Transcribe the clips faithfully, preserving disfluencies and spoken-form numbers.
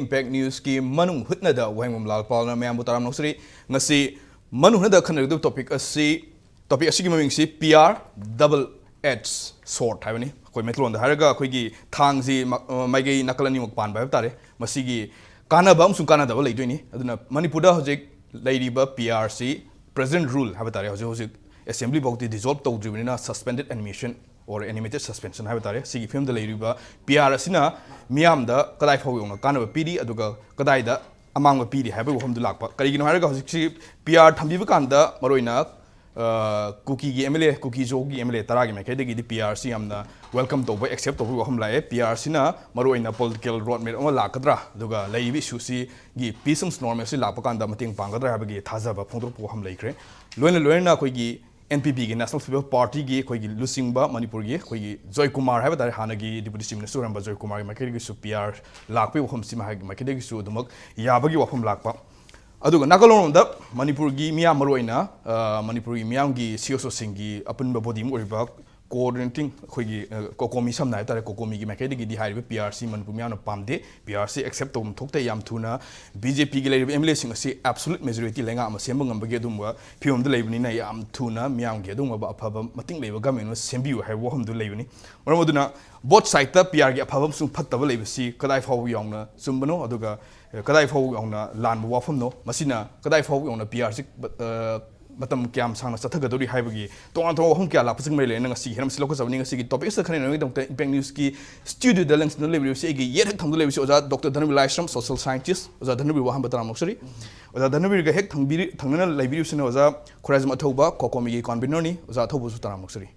Impact Newsꯀꯤ ꯃꯅꯨꯡ ꯍꯨꯠꯅꯗ ꯋꯥꯍꯦꯡꯕꯝ ꯂꯥꯜꯄꯥꯜꯅ ꯃꯌꯥꯝꯕꯨ ꯇꯔꯥꯝꯅ ꯑꯣꯛꯆꯔꯤ꯫ ꯉꯁꯤ ꯃꯅꯨꯡ ꯍꯨꯠꯅꯗ ꯈꯟꯅꯒꯗꯕ topic ꯑꯁꯤ, topic ꯑꯁꯤꯒꯤ ꯃꯃꯤꯡꯁꯤ P R double edge sword ꯍꯥꯏꯕꯅꯤ꯫ ꯑꯩꯈꯣꯏ ꯃꯩꯇꯩꯂꯣꯟꯗ ꯍꯥꯏꯔꯒ ꯑꯩꯈꯣꯏꯒꯤ ꯊꯥꯡꯁꯤ ꯃ-, ꯃꯥꯏꯀꯩ ꯅꯥꯀꯜ ꯑꯅꯤꯃꯛ ꯄꯥꯟꯕ ꯍꯥꯏꯕ ꯇꯥꯔꯦ꯫ ꯃꯁꯤꯒꯤ ꯀꯥꯟꯅꯕ ꯑꯃꯁꯨꯡ ꯀꯥꯟꯅꯗꯕ ꯂꯩꯗꯣꯏꯅꯤ꯫ ꯑꯗꯨꯅ ꯃꯅꯤꯄꯨꯔꯗ ꯍꯧꯖꯤꯛ ꯂꯩꯔꯤꯕ P Rꯁꯤ present rule ꯍꯥꯏꯕ ꯇꯥꯔꯦ, ꯍꯧꯖꯤꯛ ꯍꯧꯖꯤꯛ assembly ꯐꯥꯎꯗꯤ dissolve ꯇꯧꯗ꯭ꯔꯤꯕꯅꯤꯅ suspended animation or animated suspension ꯍꯥꯏꯕ ꯇꯥꯔꯦ꯫ ꯁꯤꯒꯤ ꯐꯤꯕꯝꯗ ꯂꯩꯔꯤꯕ P R ꯑꯁꯤꯅ ꯃꯤꯌꯥꯝꯗ ꯀꯗꯥꯏ ꯐꯥꯎꯕ ꯌꯧꯅ ꯀꯥꯟꯅꯕ ꯄꯤꯔꯤ, ꯑꯗꯨꯒ ꯀꯗꯥꯏꯗ ꯑꯃꯥꯡꯕ ꯄꯤꯔꯤ ꯍꯥꯏꯕꯒꯤ ꯋꯥꯐꯝꯗꯨ ꯂꯥꯛꯄ꯫ ꯀꯔꯤꯒꯤꯅꯣ ꯍꯥꯏꯔꯒ ꯍꯧꯖꯤꯛꯁꯤ P R ꯊꯝꯕꯤꯕ ꯀꯥꯟꯗ ꯃꯔꯨꯑꯣꯏꯅ, ꯑ, ꯀꯨꯀꯤꯒꯤ M L A, Kuki ꯖꯣꯒꯤ M L A ꯇꯔꯥꯒꯤ ꯃꯥꯏꯀꯩꯗꯒꯤꯗꯤ P Rꯁꯤ ꯌꯥꯝꯅ welcome ꯇꯧꯕ, accept ꯇꯧꯕꯒꯤ ꯋꯥꯐꯝ ꯂꯥꯛꯑꯦ꯫ P Rꯁꯤꯅ ꯃꯔꯨꯑꯣꯏꯅ political road map ꯑꯃ ꯂꯥꯛꯀꯗ꯭ꯔꯥ, ꯑꯗꯨꯒ ꯂꯩꯔꯤꯕ issueꯁꯤꯒꯤ peace ꯑꯃꯁꯨꯡ normalcy ꯂꯥꯛꯄ ꯀꯥꯟꯗ ꯃꯇꯦꯡ ꯄꯥꯡꯒꯗ꯭ꯔꯥ ꯍꯥꯏꯕꯒꯤ ꯊꯥꯖꯕ ꯐꯣꯡꯗꯣꯔꯛꯄ ꯋꯥꯐꯝ ꯂꯩꯈ꯭ꯔꯦ꯫ ꯂꯣꯏꯅ ꯂꯣꯏꯅꯅ ꯑꯩꯈꯣꯏꯒꯤ N P Pꯒꯤ, National People Partyꯒꯤ ꯑꯩꯈꯣꯏꯒꯤ ꯂꯨꯆꯤꯡꯕ ꯃꯅꯤꯄꯨꯔꯒꯤ ꯑꯩꯈꯣꯏꯒꯤ ꯖꯣꯏꯀꯨꯃꯥꯔ ꯍꯥꯏꯕ ꯇꯥꯔꯦ, ꯍꯥꯟꯅꯒꯤ Deputy Chief Minister ꯑꯣꯏꯔꯝꯕ ꯖꯣꯏꯀꯨꯃꯥꯔꯒꯤ ꯃꯥꯏꯀꯩꯗꯒꯤꯁꯨ P R ꯂꯥꯛꯄꯒꯤ ꯋꯥꯐꯝꯁꯤ ꯃꯍꯥꯛꯀꯤ ꯃꯥꯏꯀꯩꯗꯒꯤꯁꯨ ꯑꯗꯨꯃꯛ ꯌꯥꯕꯒꯤ ꯋꯥꯐꯝ ꯂꯥꯛꯄ꯫ ꯑꯗꯨꯒ ꯅꯥꯀꯜꯂꯣꯝꯗ ꯃꯅꯤꯄꯨꯔꯒꯤ ꯃꯤꯌꯥꯝ, ꯃꯔꯨꯑꯣꯏꯅ, ꯑ, ꯃꯅꯤꯄꯨꯔꯒꯤ ꯃꯤꯌꯥꯝꯒꯤ C S Oꯁꯤꯡꯒꯤ ꯑꯄꯨꯟꯕ body ꯑꯃ ꯑꯣꯏꯔꯤꯕ coordinating ꯑꯩꯈꯣꯏꯒꯤ, ꯑ, COCOMI ꯁꯝꯅ ꯍꯥꯏ ꯇꯥꯔꯦ, COCOMIꯒꯤ ꯃꯥꯏꯀꯩꯗꯒꯤꯗꯤ ꯍꯥꯏꯔꯤꯕ P Rꯁꯤ ꯃꯅꯤꯄꯨꯔ ꯃꯤꯌꯥꯝꯅ ꯄꯥꯝꯗꯦ, P Rꯁꯤ accept ꯇꯧꯐꯝ ꯊꯣꯛꯇꯦ, ꯌꯥꯝ ꯊꯨꯅ B J Pꯒꯤ ꯂꯩꯔꯤꯕ M L Aꯁꯤꯡ ꯑꯁꯤ absolute majority ꯂꯩꯉꯥꯛ ꯑꯃ ꯁꯦꯝꯕ ꯉꯝꯕꯒꯤ ꯑꯗꯨꯒꯨꯝꯕ ꯐꯤꯕꯝꯗ ꯂꯩꯕꯅꯤꯅ ꯌꯥꯝ ꯊꯨꯅ ꯃꯤꯌꯥꯝꯒꯤ ꯑꯗꯨꯒꯨꯝꯕ ꯑꯐꯕ ꯃꯇꯤꯡ ꯂꯩꯕ government ꯑꯃ ꯁꯦꯝꯕꯤꯌꯨ ꯍꯥꯏꯕ ꯋꯥꯐꯝꯗꯨ ꯂꯩꯕꯅꯤ꯫ ꯃꯔꯝ ꯑꯗꯨꯅ both sideꯇ P Rꯒꯤ ꯑꯐꯕ ꯑꯃꯁꯨꯡ ꯐꯠꯇꯕ ꯂꯩꯕꯁꯤ ꯀꯗꯥꯏ ꯐꯥꯎꯕ ꯌꯧꯅ ꯆꯨꯝꯕꯅꯣ, ꯑꯗꯨꯒ, ꯑ, ꯀꯗꯥꯏ ꯐꯥꯎꯕ ꯌꯧꯅ ꯂꯥꯟꯕ ꯋꯥꯐꯝꯅꯣ, ꯃꯁꯤꯅ ꯀꯗꯥꯏ ꯐꯥꯎꯕ ꯌꯧꯅ P Rꯁꯤ, ꯑ, ꯃꯇꯝ ꯀꯌꯥꯝ ꯁꯥꯡꯅ ꯆꯠꯊꯒꯗꯧꯔꯤ ꯍꯥꯏꯕꯒꯤ ꯇꯣꯉꯥꯟ ꯇꯣꯉꯥꯟꯕ ꯋꯥꯐꯝ ꯀꯌꯥ ꯂꯥꯛꯄꯁꯤꯡ ꯃꯔꯤ ꯂꯩꯅꯅ ꯉꯁꯤꯒꯤ ꯍꯤꯔꯝꯁꯤ ꯂꯧꯈꯠꯆꯕꯅꯤ꯫ ꯉꯁꯤꯒꯤ topicꯁꯤꯗ ꯈꯟꯅꯅꯕꯒꯤꯗꯃꯛꯇ Impact Newsꯀꯤ studioꯗ ꯂꯦꯡꯁꯤꯟꯗꯨꯅ ꯂꯩꯕꯤꯔꯤꯕꯁꯤ ꯑꯩꯒꯤ ꯌꯦꯠ ꯍꯦꯛ ꯊꯪꯕꯗ ꯂꯩꯕꯁꯤ ꯑꯣꯖꯥ Doctor ꯙꯅꯕꯤꯔ ꯂꯥꯏꯁ꯭ꯔꯝ, social scientist꯫ ꯑꯣꯖꯥ ꯙꯅꯕꯤꯔꯕꯨ ꯑꯍꯥꯟꯕ ꯇꯔꯥꯝ ꯑꯣꯛꯆꯔꯤ꯫ ꯑꯣꯖꯥ ꯙꯅꯕꯤꯔꯒ ꯍꯦꯛ ꯊꯪꯕꯤꯔꯤ-, ꯊꯪꯅꯅ ꯂꯩꯕꯤꯔꯤꯕꯁꯤꯅ ꯑꯣꯖꯥ ꯈꯨꯔꯥꯏꯖꯝ ꯑꯊꯧꯕ, COCOMIꯒꯤ convenerꯅꯤ꯫ ꯑꯣꯖꯥ ꯑꯊꯧꯕꯁꯨ ꯇꯔꯥꯝ ꯑꯣꯛꯆꯔꯤ꯫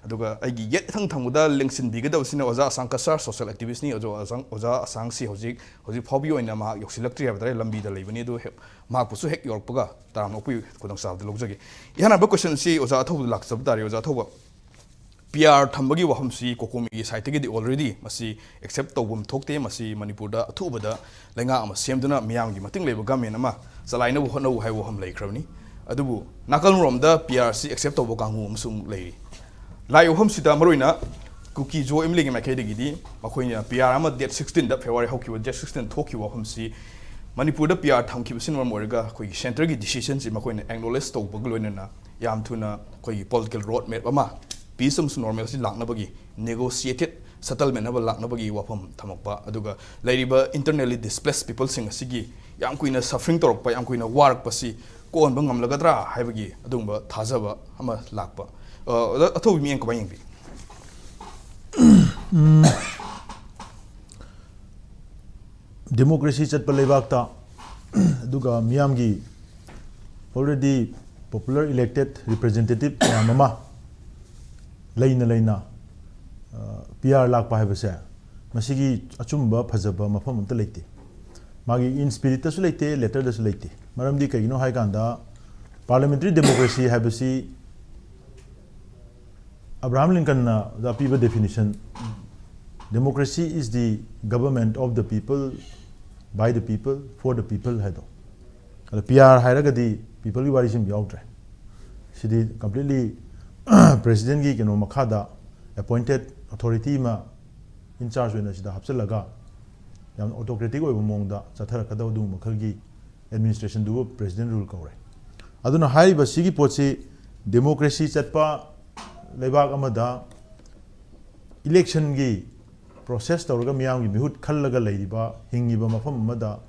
ꯑꯗꯨꯒ ꯑꯩꯒꯤ ꯌꯦꯠ ꯏꯊꯪ ꯊꯪꯕꯗ ꯂꯦꯡꯁꯤꯟꯕꯤꯒꯗꯕꯁꯤꯅ ꯑꯣꯖꯥ ꯑꯁꯥꯡ ꯀꯁꯥꯔ, social activistꯅꯤ꯫ ꯑꯣꯖꯥ ꯑꯁꯥꯡ, ꯑꯣꯖꯥ ꯑꯁꯥꯡꯁꯤ ꯍꯧꯖꯤꯛ, ꯍꯧꯖꯤꯛ ꯐꯥꯎꯕꯒꯤ ꯑꯣꯏꯅ ꯃꯍꯥꯛ ꯌꯧꯁꯤꯜꯂꯛꯇ꯭ꯔꯤ ꯍꯥꯏꯕ ꯇꯥꯔꯦ, ꯂꯝꯕꯤꯗ ꯂꯩꯕꯅꯤ꯫ ꯑꯗꯨ ꯍꯦꯛ, ꯃꯍꯥꯛꯄꯨꯁꯨ ꯍꯦꯛ ꯌꯧꯔꯛꯄꯒ ꯇꯔꯥꯝꯅ ꯑꯣꯛꯄꯒꯤ ꯈꯨꯗꯣꯡꯆꯥꯕꯗꯨ ꯂꯧꯖꯒꯦ꯫ ꯏꯍꯥꯟ ꯍꯥꯟꯕ questionꯁꯤ ꯑꯣꯖꯥ ꯑꯊꯧꯕꯗ ꯂꯥꯛꯆꯕ ꯇꯥꯔꯦ꯫ ꯑꯣꯖꯥ ꯑꯊꯧꯕ, P R ꯊꯝꯕꯒꯤ ꯋꯥꯐꯝꯁꯤ COCOMIꯒꯤ sideꯇꯒꯤꯗꯤ already ꯃꯁꯤ accept ꯇꯧꯐꯝ ꯊꯣꯛꯇꯦ꯫ ꯃꯁꯤ ꯃꯅꯤꯄꯨꯔꯗ ꯑꯊꯨꯕꯗ ꯂꯩꯉꯥꯛ ꯑꯃ ꯁꯦꯝꯗꯨꯅ ꯃꯤꯌꯥꯝꯒꯤ ꯃꯇꯤꯡ ꯂꯩꯕ government ꯑꯃ ꯆꯂꯥꯏꯅꯕ ꯍꯣꯠꯅꯧ ꯍꯥꯏꯕ ꯋꯥꯐꯝ ꯂꯩꯈ꯭ꯔꯕꯅꯤ꯫ ꯑꯗꯨꯕꯨ ꯅꯥꯀꯜꯔꯣꯝꯗ P Rꯁꯤ accept ꯇꯧꯕ ꯀꯥꯡꯕꯨ ꯑꯃꯁꯨ ꯑꯃꯨꯛ ꯂꯩꯔꯤ꯫ ꯂꯥꯛꯏ ꯋꯥꯐꯝꯁꯤꯗ ꯃꯔꯨꯑꯣꯏꯅ ꯀꯨꯀꯤ ꯖꯣ ꯑꯦꯝ ꯑꯦꯜ ꯑꯦꯒꯤ ꯃꯥꯏꯀꯩꯗꯒꯤꯗꯤ ꯃꯈꯣꯏꯅ ꯄꯤ ꯑꯥꯔ ꯑꯃ ꯗꯦꯠ ꯁꯤꯛꯁꯇꯤꯟꯗ, ꯐꯦꯕ꯭ꯔꯨꯋꯥꯔꯤ ꯍꯧꯈꯤꯕ ꯗꯦꯠ ꯁꯤꯛꯁꯇꯤꯟ ꯊꯣꯛꯈꯤꯕ ꯋꯥꯐꯝꯁꯤ ꯃꯅꯤꯄꯨꯔꯗ ꯄꯤ ꯑꯥꯔ ꯊꯝꯈꯤꯕꯁꯤꯅ ꯃꯔꯝ ꯑꯣꯏꯔꯒ ꯑꯩꯈꯣꯏꯒꯤ ꯁꯦꯟꯇꯔꯒꯤ ꯗꯤꯁꯤꯖꯟꯁꯤ ꯃꯈꯣꯏꯅ ꯑꯦꯛꯅꯣꯂꯦꯖ ꯇꯧꯕꯒ ꯂꯣꯏꯅꯅ ꯌꯥꯝ ꯊꯨꯅ ꯑꯩꯈꯣꯏꯒꯤ ꯄꯣꯂꯤꯇꯤꯀꯦꯜ ꯔꯣꯗ ꯃꯦꯞ ꯑꯃ, ꯄꯤꯁ ꯑꯃꯁꯨꯡ ꯅꯣꯔꯃꯦꯜꯁꯤ ꯂꯥꯛꯅꯕꯒꯤ, ꯅꯦꯒꯣꯁꯤꯌꯦꯇꯦꯠ ꯁꯦꯇꯜꯃꯦꯟ ꯑꯃ ꯂꯥꯛꯅꯕꯒꯤ ꯋꯥꯐꯝ ꯊꯝꯃꯛꯄ, ꯑꯗꯨꯒ ꯂꯩꯔꯤꯕ ꯏꯟꯇꯔꯅꯦꯜꯂꯤ ꯗꯤꯁꯄ꯭ꯂꯦꯁ ꯄꯤꯄꯜꯁꯤꯡ ꯑꯁꯤꯒꯤ ꯌꯥꯝ ꯀꯨꯏꯅ ꯁꯐꯔꯤꯡ ꯇꯧꯔꯛꯄ, ꯌꯥꯝ ꯀꯨꯏꯅ ꯋꯥꯔꯛꯄꯁꯤ ꯀꯣꯛꯍꯟꯕ ꯉꯝꯂꯒꯗ꯭ꯔꯥ ꯍꯥꯏꯕꯒꯤ ꯑꯗꯨꯒꯨꯝꯕ ꯊꯥꯖꯕ ꯑꯃ ꯂꯥꯛꯄ꯫ ꯑ, ꯑꯣꯖꯥ, ꯑꯊꯧꯕꯤ ꯃꯤꯠꯌꯦꯡ ꯀꯃꯥꯏꯅ ꯌꯦꯡꯕꯤ? ꯗꯦꯃꯣꯀ꯭ꯔꯦꯁꯤ ꯆꯠꯄ ꯂꯩꯕꯥꯛꯇ, ꯑꯗꯨꯒ ꯃꯤꯌꯥꯝꯒꯤ already popular elected representative ꯃꯌꯥꯝ ꯑꯃ ꯂꯩꯅ ꯂꯩꯅ ꯄꯤ ꯑꯥꯔ ꯂꯥꯛꯄ ꯍꯥꯏꯕꯁꯦ, ꯃꯁꯤꯒꯤ ꯑꯆꯨꯝꯕ ꯐꯖꯕ ꯃꯐꯝ ꯑꯝꯇ ꯂꯩꯇꯦ꯫ ꯃꯥꯒꯤ ꯏꯟ ꯁ꯭ꯄꯤꯔꯤꯠꯇꯁꯨ ꯂꯩꯇꯦ, ꯂꯦꯇꯔꯗꯁꯨ ꯂꯩꯇꯦ꯫ ꯃꯔꯝꯗꯤ ꯀꯩꯒꯤꯅꯣ ꯍꯥꯏ ꯀꯥꯟꯗ, ꯄꯥꯔꯂꯤꯌꯥꯃꯦꯟꯇꯔꯤ ꯗꯦꯃꯣꯀ꯭ꯔꯦꯁꯤ ꯍꯥꯏꯕꯁꯤ ꯑꯕ꯭ꯔꯥꯍꯥꯝ ꯂꯤꯟꯀꯟꯅ ꯑꯣꯖꯥ ꯄꯤꯕ definition, "Democracy is the government of the people, by the people, for the people" ꯍꯥꯏꯗꯣ꯫ ꯑꯗꯣ ꯄꯤ ꯑꯥꯔ ꯍꯥꯏꯔꯒꯗꯤ ꯄꯤꯄꯜꯒꯤ ꯋꯥꯔꯤꯁꯤ ꯑꯃ ꯌꯥꯎꯗ꯭ꯔꯦ꯫ ꯁꯤꯗꯤ ꯀꯝꯄ꯭ꯂꯤꯠꯂꯤ ꯄ꯭ꯔꯦꯁꯤꯗꯦꯟꯒꯤ ꯀꯩꯅꯣ ꯃꯈꯥꯗ ꯑꯦꯄꯣꯏꯟꯇꯦꯠ ꯑꯣꯊꯣꯔꯤꯇꯤ ꯑꯃ ꯏꯟ ꯆꯥꯔꯖ ꯑꯣꯏꯅ ꯁꯤꯗ ꯍꯥꯞꯆꯤꯜꯂꯒ ꯌꯥꯝ ꯑꯣꯇꯣꯀ꯭ꯔꯦꯇꯤꯛ ꯑꯣꯏꯕ ꯃꯑꯣꯡꯗ ꯆꯠꯊꯔꯛꯀꯗꯕ ꯑꯗꯨꯒꯨꯝꯕ ꯃꯈꯜꯒꯤ ꯑꯦꯗꯃꯤꯅꯤꯁꯇ꯭ꯔꯦꯁꯟꯗꯨꯕꯨ ꯄ꯭ꯔꯦꯁꯤꯗꯦꯟ ꯔꯨꯜ ꯀꯧꯔꯦ꯫ ꯑꯗꯨꯅ ꯍꯥꯏꯔꯤꯕ ꯁꯤꯒꯤ ꯄꯣꯠꯁꯤ ꯗꯦꯃꯣꯀ꯭ꯔꯦꯁꯤ ꯆꯠꯄ ꯂꯩꯕꯥꯛ ꯑꯃꯗ ꯏꯂꯦꯛꯁꯟꯒꯤ ꯄ꯭ꯔꯣꯁꯦꯁ ꯇꯧꯔꯒ ꯃꯤꯌꯥꯝꯒꯤ ꯃꯤꯍꯨꯠ ꯈꯜꯂꯒ ꯂꯩꯔꯤꯕ, ꯍꯤꯡꯉꯤꯕ ꯃꯐꯝ ꯑꯃꯗ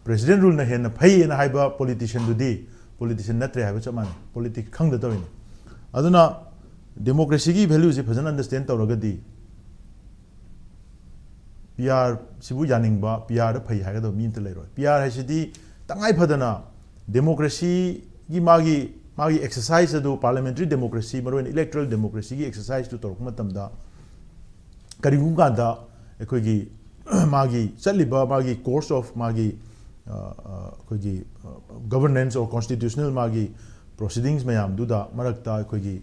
ꯄ꯭ꯔꯦꯁꯤꯗꯦꯟ ꯔꯨꯜꯅ ꯍꯦꯟꯅ ꯐꯩꯌꯦꯅ ꯍꯥꯏꯕ ꯄꯣꯂꯤꯇꯤꯁꯤꯌꯟꯗꯨꯗꯤ ꯄꯣꯂꯤꯇꯤꯁꯤꯌꯟ ꯅꯠꯇ꯭ꯔꯦ ꯍꯥꯏꯕ ꯆꯞ ꯃꯥꯟꯅꯩ, ꯄꯣꯂꯤꯇꯤꯛꯁ ꯈꯪꯗ ꯇꯧꯔꯤꯅꯤ꯫ ꯑꯗꯨꯅ ꯗꯦꯃꯣꯀ꯭ꯔꯦꯁꯤꯒꯤ ꯚꯦꯂ꯭ꯌꯨꯁꯦ ꯐꯖꯅ ꯑꯟꯗꯔꯁ꯭ꯇꯦꯟ ꯇꯧꯔꯒꯗꯤ ꯄꯤ ꯑꯥꯔ ꯁꯤꯕꯨ ꯌꯥꯅꯤꯡꯕ, ꯄꯤ ꯑꯥꯔꯗ ꯐꯩ ꯍꯥꯏꯒꯗꯕ ꯃꯤ ꯑꯝꯇ ꯂꯩꯔꯣꯏ꯫ ꯄꯤ ꯑꯥꯔ ꯍꯥꯏꯁꯤꯗꯤ ꯇꯉꯥꯏ ꯐꯗꯅ ꯗꯦꯃꯣꯀ꯭ꯔꯦꯁꯤꯒꯤ ꯃꯥꯒꯤ, ꯃꯥꯒꯤ ꯑꯦꯛꯁꯔꯁꯥꯏꯁ ꯑꯗꯨ, ꯄꯥꯔꯂꯤꯌꯥꯃꯦꯟꯇꯔꯤ ꯗꯦꯃꯣꯀ꯭ꯔꯦꯁꯤ, ꯃꯔꯨꯑꯣꯏꯅ ꯏꯂꯦꯛꯇꯣꯔꯦꯜ ꯗꯦꯃꯣꯀ꯭ꯔꯦꯁꯤꯒꯤ ꯑꯦꯛꯁꯔꯁꯥꯏꯁꯇꯨ ꯇꯧꯔꯛꯄ ꯃꯇꯝꯗ ꯀꯔꯤꯒꯨꯝꯕ ꯀꯥꯟꯗ ꯑꯩꯈꯣꯏꯒꯤ ꯃꯥꯒꯤ ꯆꯠꯂꯤꯕ ꯃꯥꯒꯤ course of ꯃꯥꯒꯤ, ꯑ, ꯑ, ꯑꯩꯈꯣꯏꯒꯤ, ꯑ, governance or constitutional ꯃꯥꯒꯤ proceedings ꯃꯌꯥꯝꯗꯨꯗ ꯃꯔꯛꯇ ꯑꯩꯈꯣꯏꯒꯤ,